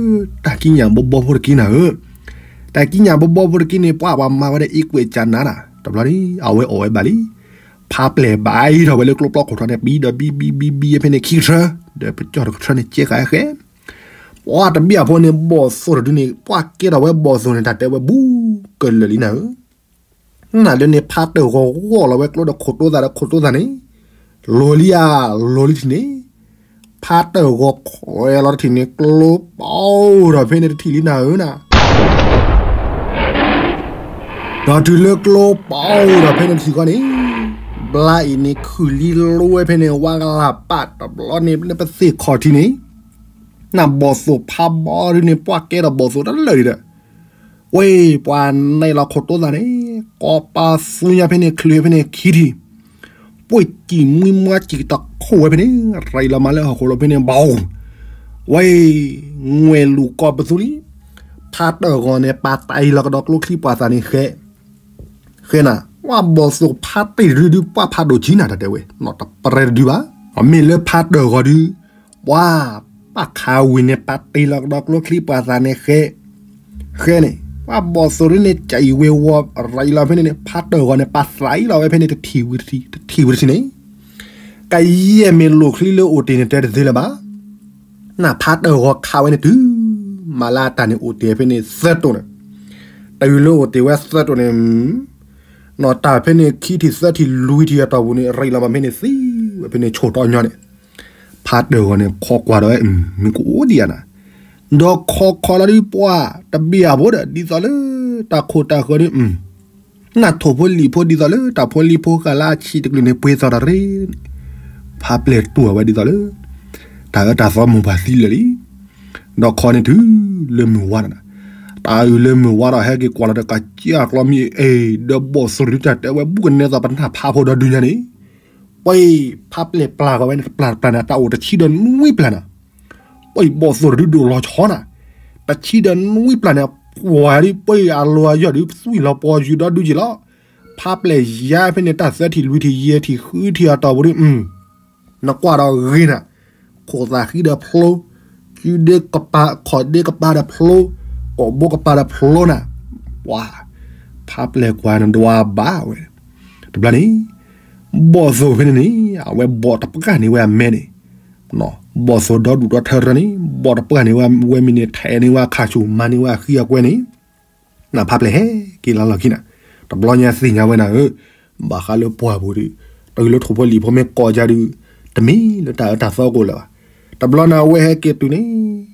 တၢ်ကံညၣ်ဘီဘီဖိတက့ၢ်နၤဧၢ, တၢ်ကံညၣ်ဘီဘီဖိတက့ၢ်န့ၣ် ပှၤဘၣ်မၤဝဲဒၣ်အ့ကွဲးကၢ်နၤနၤ, တဘျီန့ၣ် အဝဲအိၣ်ဝဲဘၣ်လံ, ဖးပျဲၢ်ဘၣ်အံၤထီၣ်ဝဲလၢကျိပျီခိၣ်ထီန့ၣ် ပံဒီးဘံဘံဘံဘံဖဲန့ၣ်ခံကထၢ, ဒီးပကၠီၣ်တကထၢန့ၣ် ကဲဃာ်ဃဲ ပှၤတဘ့ၣ်အဖိန့ၣ် ဘီၣ်သိၣ်တဒုန့ၣ် ပှၤကဲထီၣ်ဝဲဘီၣ်သိၣ်န့ၣ် တၢ်တဲဝဲဘူးကလၢာ်လံနၤဧၢ, နဒုန့ၣ် ဖးတၢၢ်ဂီၤဂီၢ်လီၤဝဲကျိဒီးခိၣ်တိသးဒီးခိၣ်တိသးန့ၣ်, လီၤလံဧါ, လီၤလံထံၣ်န့ၣ်, ဖးတၢၢ်ဂီၤခွဲးလီၤတထံၣ်န့ၣ် ကျိပီၤဒီးဖဲန့ၣ်တထံၣ်လံနၤဧၢနၤ ဒီးတုၤလၢကျိပီၤဒီးဖဲန့ၣ်တထံၣ်ဃီန့ၣ်, ဘျါအံၤန့ၣ်ခုၣ်လံလိဝဲဖဲန့ၣ် ဝါကလၤပာ်တဘျီန့ၣ် လၢပသ့ၣ်ခီၣ်ထံးန့ၣ်, နဘီၣ်သိၣ်ဖးဘီဒုန့ၣ် ပှၤကဲထီၣ်ဘီၣ်သိၣ်တလၢာ်ဒံးဒီး, ဝဲပှၤနဲၣ်လီၤခိၣ်တိသးန့ၣ်, ကိးပသူညါဖဲန့ၣ် ချုးဖဲန့ၣ်ခံထံၣ် ပှ့ၤစံၣ်မှံမွါစံၣ်တခိၣ်ဝဲဖဲန့ၣ် ရံးလီၤမးလၢဟီၣ်ခိၣ်လီၤဖဲန့ၣ် ဘီၣ်, ဝဲ, ငွဲၢ်လူၤကိးပသူလံ, ဖးတၢၢ်ဂီၤန့ၣ် ပာ်တ့ၢ်လီၤကဒီးကျိချံပှာ်သၣ်န့ၣ်ဃဲ, ဃဲနၤ, ဝဲဘီၣ်သိၣ်ဖးတ့ၢ်တဒုဒု ပှၤဖးဒိၣ်ကံနၤတၢ်တဲဝဲ နီၢ်တပရဲတဒုဘၣ်, အမ့ၢ်လၢဖးတၢၢ်ဂီၤဒု ပှၤ, ပာ်ခးဝံၤန့ၣ် ပာ်တ့ၢ်လီၤကဒီးကျိချံပှာ်သၣ်န့ၣ်ဃဲ, ဃဲန့ၣ်, ပှၤဘီၣ်သိၣ်ဒုန့ၣ် ကၠံဝ့ၤဝီၤ ရံးလီၤဖဲန့ၣ်န့ၣ် ဖးတၢၢ်ဂီၤန့ၣ် ပာ်သးအံၤလီၤဝဲဖဲန့ၣ် တထံၣ်ဝံၤတထံၣ် တထံၣ်ဝံၤတထံၣ်န့ၣ်, ကယဲၢ်မ့ၢ်လိာ်ချံလၢအိၣ်တ့ၢ်န့ၣ်တဲတသ့လၢၤဘၣ်, နဖးတၢၢ်ဂီၤခးဝဲန့ၣ်တုၤ, မၤလၢအတၢ်န့ၣ်အိၣ်တ့ၢ်ဖဲန့ၣ်သၢတိၢ်န့ၣ်, တုၤလၢအိၣ်တ့ၢ်ဝဲသၢတိၢ်န့ၣ် နီၢ်တၢ်ဖဲန့ၣ်ခံထံၣ်သၢထံၣ်လွံၢ်ထံၣ်အတီၢ်ပူၤန့ၣ် ရံးလီၤမးဖဲန့ၣ်သံဝဲဖဲန့ၣ်ဆိၣ်တီညါန့ၣ်, ဖးတၢၢ်ဂီၤန့ၣ် ခိးကွၢ်ဒီးဝဲ မ့ၢ်ကအိၣ်ဒံးဧါနၤ, ဒီးခိးခိးလီၤဒုးပှၤတဘ့ၣ်အဖိဒီး ဒ်သိးလၢ တၢ်ခိၣ်တၢ်ဃၢၤဒုး နၢ်ထိၣ်ဖိလံာ်ဖိဒ်သိးလၢ တၢ်ဖိလံာ်ဖိဃာ်လၢအဆံးတကလုာ်န့ၣ် ပှ့ၤသီၣ်တရ့, ဖးပျဲၢ်တူၢ်အဝဲဒ်သိးလၢ တၢ်အၢတၢ်သီမိၢ်ပှၢ်သံလၢာ်လံ, ဒီးခီန့ၣ်တုၤလၢမုၢ်ဝါဒီး, တၢ်အုၣ်လၢမုၢ်ဝါဒီးဟဲက့ၤကွၢ်လီၤဒီးကစၢ်ကျီမ့ၢ်အ့ၣ် ဒီးဘီၣ်သိၣ်တဒုတၢ်တဲဝဲဘူးကနဲသိးပနၢ်ဖးဖိဒီဒုညါန့ၣ်, ပှၤ ဖးပျဲၢ်ပျၢ်ဃီၤဝဲန့ၣ် တပျၢ်တပျၢ်န့ၣ် တၢ်အိၣ်တဆံဒီးနွံပျၢ်နၤ ပှၤဘီၣ်သိၣ်တဒုဒိၣ်လီၤဆီနၤ, တဆံဒီးနွံပျၢ်န့ၣ် ပှၤဒုးပှၤအလီၢ်အယီၢ်ဒုး သွံၣ်လီၤပှီၢ်ယုၢ်ဒီဒုက့ၤလီၤ, ဖးပျဲၢ်ယါဖဲန့ၣ် တၢ်သၢထံၣ်လွံၢ်ထံၣ်ယဲၢ်ထံၣ်ဃုထံၣ်အတီၢ်ပူၤဒုး နကွၢ်ဒီးဂ့ၤနၤ, ခိၣ်သၣ်ဃံဒီးဖျိ, စုဒ့ကပၤ ခီၣ်ဒ့ကပၤဒီးဖျိ, ကိာ်ဘိကပၤဒီးဖျိနၤ, ပှၤ, ဖးပျဲၢ်ကွၢ်နဒွးဘၣ်ဝဲ, တဘျီန့ၣ်, ဘီၣ်သိၣ်ဖဲန့ၣ်န့ၣ် အဝဲဘီၣ်တပှၢ်န့ၢ်ဝဲအမဲန့ၣ်, ဘီၣ်သိၣ်ဒီဒူၣ်ဒီထၢတရၢန့ၣ် ဘီၣ်တပှၢ်န့ၢ်ဝဲအဝဲမံၤန့ၣ် ထဲးန့ၢ်ဝဲအခါဆူၣ် မၤန့ၢ်ဝဲအဃံအကွဲန့ၣ်, နဖးပျဲၢ်ဟဲက့ၤလၢလီၢ်ခံန့ၣ်, တဘျီညါသ့ၣ်ညါဝဲနၤဧၢ, ဘၣ်ဃးလၢပှၢ်ပူၤဒီး တၢ်ဂ့ၢ်လၢထိၣ်ဖိလံၣ်ဖိမ့ၢ်ကိးကဒီး တမ့ၢ်လၢတၢ်အၢတၢ်သီကိးလၢၤဘၣ်. တဘျီန့ၣ်အဝဲဟဲက့ၤတုၤန့ၣ်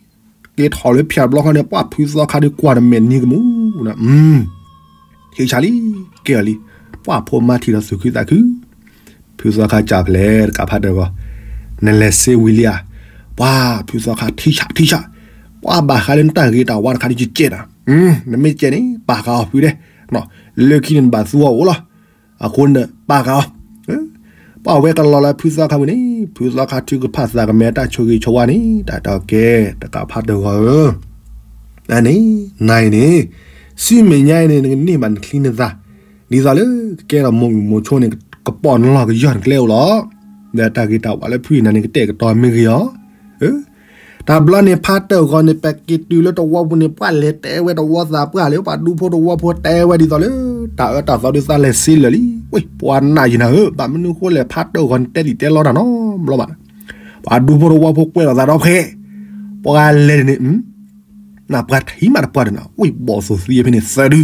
က့ၤထီၣ်လၢဖၠၣ်တဘျီဃီန့ၣ် ပှၢ်ဖုသီခါဒီးကွၢ်တမဲာ်နံၤကမူၣ်န့ၣ်, ထံဆးလံ, ကဲအီၤလံ, ပှၢ်ဖိမါထံၣ်ဒီးသူၣ်ခုသးခု, ဖုသီခါစၢ်ဖျဲၣ်တကးဖးတၢၢ်ဂီၤ, နလဲၤစ့ဝံၤလံဧါ, ပှၢ်ဖုသီခါထံဆးထံဆး, ပှၢ်ဘၣ်ဃးလၢနတၢ်ဂ့ၤတၢ်ဝါတခါဒီးယကဲနၤ, နမ့ၢ်ကဲန့ၣ် ပာ်ဃာ်အီၤဖုဒဲး, လၢခံန့ၣ်နဘၣ်သူအီၤအိၣ်လီၤ. အဃိန့ၣ်ဒီး ပာ်ဃာ်အီၤ, ပှၢ်ဝဲကလီၤလၢဖုသီခါဝံၤန့ၣ် ဖုသီခါထုကဖၣ်သးကမဲာ်တၢ်ဆိၣ်ဂ့ၤဆိၣ်ဝါန့ၣ် တၢ်တဲအီၤကဲ တကးဖးတၢၢ်ဂီၤဧၢ, အန့ၣ် နၤအံၤန့ၣ် ဆူမဲာ်ညါအံၤန့ၣ် နကန့ၢ်ဘၣ်နချံနသၣ်, ဒ်သိးလၢကကဲထီၣ်မိၢ်မုၣ်မိၢ်ဆိန့ၣ် ကပိာ်နလီၢ်ကယီၢ်နကျဲအိၣ်လီၤ. ဒီးတၢ်ဂ့ၤတၢ်ဝါလၢဖုအံၤနၤန့ၣ် ကတဲာ်ကတီၤမ့ၢ်ဂ့ၤအီၤ, တဘျီန့ၣ်ဖးတၢၢ်ဂီၤန့ၣ် ပက့ၤတုၤလၢတဝီပူၤန့ၣ် ပှၢ်လဲၤတဲဝဲတဝီသးပှၢ်လၢ ပှၤဒူဖိတဝီဖိတဲဝဲဒ်သိးလၢ တၢ်အၢတၢ်သီဒုးသးလဲၤစ့လၢာ်လံ, ဝ့ၢ် ပှၤနာ်ယံၤနၤဧၢ, ဘၣ်မနုၤဃိလဲၣ် ဖးတၢၢ်ဂီၤန့ၣ် တဲလံာ်တဲလီတၢ်နီတဘျီဘၣ်, ပှၤဒူဖိတဝီဖိကွဲးလီၤသးဒီးဖဲ ပှၤလဲၤန့ၣ် နပှၤထံၣ်မးတပှၢ်ဒီးနၤ ဝ့ၢ် ဘီၣ်သိၣ်သံဖဲန့ၣ်သၢဒု,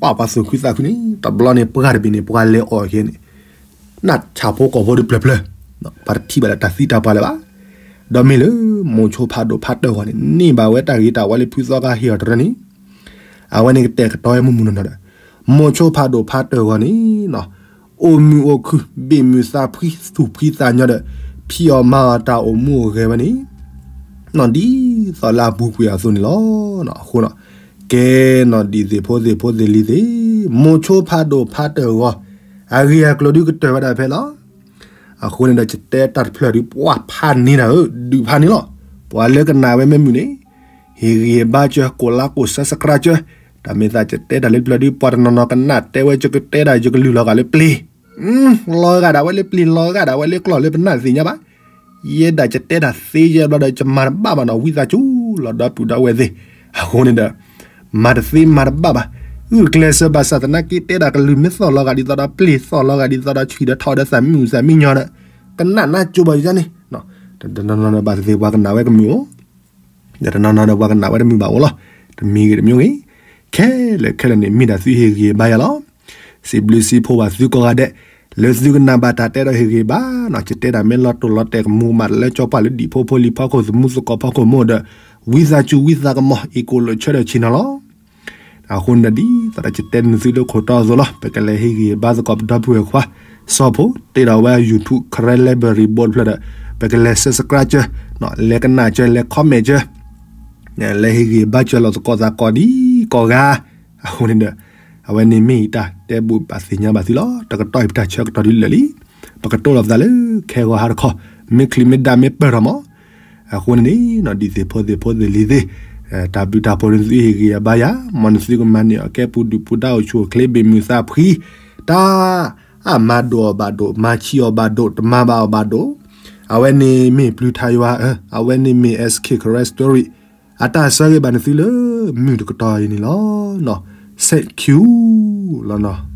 ပှၢ်ပှၤသူၣ်ခုသးခုန့ၣ် တဘျီန့ၣ်ပှၢ်တဘ့ၣ်န့ၣ် ပှၤလဲၤအီၣ်က့ၤန့ၣ် နဆၣ်ဖိကီၢ်ဖိဒုးပျၢၤပျၢၤ, ပှၤတထံၣ်ဘၣ်ဒီးတၢ်သံတၢ်ပှၢ်လၢၤဘၣ်. ဒီးမ့ၢ်လၢ မိၤဆိဖးဒိၣ်ဖးတၢၢ်ဂီၤန့ၣ် န့ၢ်ဘၣ်ဝဲတၢ်ဂ့ၤတၢ်ဝါလၢဖုသီခါဟ့ၣ်အီၤတရၢန့ၣ် အဝဲန့ၣ်ကတဲာ်ကတီၤဝဲမုၢ်မုၢ်နီၢ်နီၢ်ဒီး မိၤဆိဖးဒိၣ်ဖးတၢၢ်ဂီၤန့ၣ် အိၣ်မုာ်အိၣ်ခုၣ် ဘ့ၣ်မုာ်သးဖှံ သူၣ်ဖှံသးညီဒီး ဖံးအီၣ်မၤအီၣ်တၢ်အိၣ်မူအိၣ်ဂဲၤဝဲန့ၣ် နီၢ်ဒ်သိးလၢအပူၤကွံာ်အသိးန့ၣ်လီၤ. အဃိနီၢ် ကဲနီၢ်ဒ်သ့ၣ်ဖိသ့ၣ်ဖိသ့ၣ်လံၤသ့ၣ် မိၤဆိဖးဒိၣ်ဖးတၢၢ်ဂီၤ အဂ့ၢ်အကျိၤဒုးကတၢၢ်ဝဲဒၣ်ဖဲလီၤ. အဃိန့ၣ်ဒီး ယတဲတၢ်တဖျၢၣ်ဒုး ပှၢ်ဖးန့ၢ်နၤဧၢ ဒုးဖးန့ၢ်လီၤ. ပှၤလၢကနၣ်ဝဲမ့ၢ်မုာ်န့ၣ် ဟ့ၣ်ဂံၢ်ဟ့ၣ်ဘါစၢၤ ကိးလါကိး subscribe စၢၤ, တၢ်မ့ၢ်သးယတဲတၢ်လၢတဖျၢၣ်ဒုး ပှၤတနီၤနီၤကနၣ်တဲဝဲ ယကတဲဒၣ် ယကလုၢ်လီၤဂာ်လၢပျ့ၤ, လီၤဂာ်ဒၣ်ဝဲလၢပျ့ၤ လီၤဂာ်ဒၣ်ဝဲလၢကျီၢ်လၢပနၢ်သ့ၣ်ညါဘၣ်. ယဲဒၣ်ယတဲတၢ်သ့ယဲဘျီဒီး ယမၤတဘၣ်ဘၣ်နီၢ် ဝံသးစူၤလီၤဒီပုၢ်ဒီဝဲၢ်သ့ၣ်. အဃိန့ၣ်ဒီး မၤတသ့မၤတဘၣ်ဘၣ်. ဂုာ်ကျဲးစၢးဘၣ်ဆၣ်သနာ်က့ တဲဒၣ်ကလုၢ်မ့ၢ်သီၣ်လီၤဂာ်ဒ်သိးဒီးပျ့ၤ သီၣ်လီၤဂာ်ဒ်သိးဒီးဆှံဒီးထီၣ်ဒီးသးမုာ်သးမံညီဒီး ကနၣ်နၢ်ကၠိဘၣ်ယၤန့ၣ် တနီၤနီၤဒီးဘၣ်သ့ၣ်သ့ၣ်ပှၤကနၣ်ဝဲကမုာ်အိၣ်, ဒီးတနီၤနီၤဒီးပှၤကနၣ်ဝဲတမုာ်ဘၣ်အိၣ်လီၤ. တမံၤဂ့ၤတမံၤဂ့ၤ ခဲလၢာ်ခဲလၢာ်န့ၣ် မ့ၢ်ဒၣ်သုဟ့ၣ်ဂံၢ်ဟ့ၣ်ဘါယၤလီၤ. စံးဘျုးစံးဖှိၣ်ဘၣ်သုကိးဂၤဒဲး လၢသုကနၣ်ဘၣ်တၢ်တဲဒီးဟ့ၣ်ဂံၢ်ဟ့ၣ်ဘါနီၢ်. ယတဲဒၣ်မ့ၢ်လီၤတိၢ်လီၤတဲာ်ကမူၤကမၣ်တၢ်လၢ ကၠီပှၢ်လၢဒံၣ်ဖိဖိလံၤဖိ ခိၣ်သမူသကိးဖီခိၣ်မိၢ်ဒီး ဝံသးစူၤဝံသးကမီၤ အ့ၣ်ကိၣ်လိာ်ဆၢဒီးဆ့ၣ်နီၤလီၤ. အဃိန့ၣ်ဒီး ဒ်သိးဒီးယတဲနသုလၢခိၣ်တီအသိးလီၤ. ပကလဲၤဟ့ၣ်ဂံၢ်ဟ့ၣ်ဘါသကိးပဒီပုၢ်ဝဲၢ်ခွါ စီၤဖိ တ့ဒီးဝဲ YouTube Karen Library ဘိတဖျၢၣ်ဒီး ပကလဲၤ subscribe စၢၤ, လဲၤကနၣ်စၢၤ လဲၤ comment စၢၤ, လဲၤဟ့ၣ်ဂံၢ်ဟ့ၣ်ဘါစၢၤလိာ်သကိးသး ကိးဒံကိးဂၤ. အဃိန့ၣ်ဒီး အဝဲန့ၣ်မ့ၢ်ယတၢ်တဲဘူးဘၣ်သ့ၣ်ညါဘၣ်သုလီၤ. တကတီၢ်အံၤပတၢ်ဆၢကတီၢ်ဒ်လဲၣ်လံ. ပကတိၤလိာ်ပသးလၢ ခဲဂီၤဟါတခီ မ့ၢ်ချံးမ့ၢ်ဒါမ့ၢ်ပၢၢ်ထီၣ်မး. အဃိန့ၣ်န့ၣ် ဒ်သ့ၣ်ဖိသ့ၣ်ဖိသ့ၣ်လံၤသ့ၣ် တၢ်ဘျုးတၢ်ဖှိၣ်န့ၣ် သုဟ့ၣ်ဂံၢ်ဟ့ၣ်ဘါယၤ မ်နသုကမၤန့ၢ်အီၤကဲပူၤဒုၣ်ပူၤဒါ အိၣ်ဆူၣ်အိၣ်ချ့ ဘ့ၣ်မုာ်သးဖှံ တၢ် အမၤဒိၣ်အီၤဘၣ်ဒိၣ် မၤဆံးအီၤဘၣ်ဒိၣ် တမၤဘၣ်အီၤဘၣ်ဒိၣ်. အဝဲန့ၣ်မ့ၢ်ပျုၤထါယွၤဧၢ, အဝဲန့ၣ်မ့ၢ် SK Karen Story အတၢ်ဆၢဂ့ၤဘၣ်နသုလၢ မုၢ်တကတီၢ်အံၤန့ၣ်လီၤ. စဲး Q လီၤနီၤ.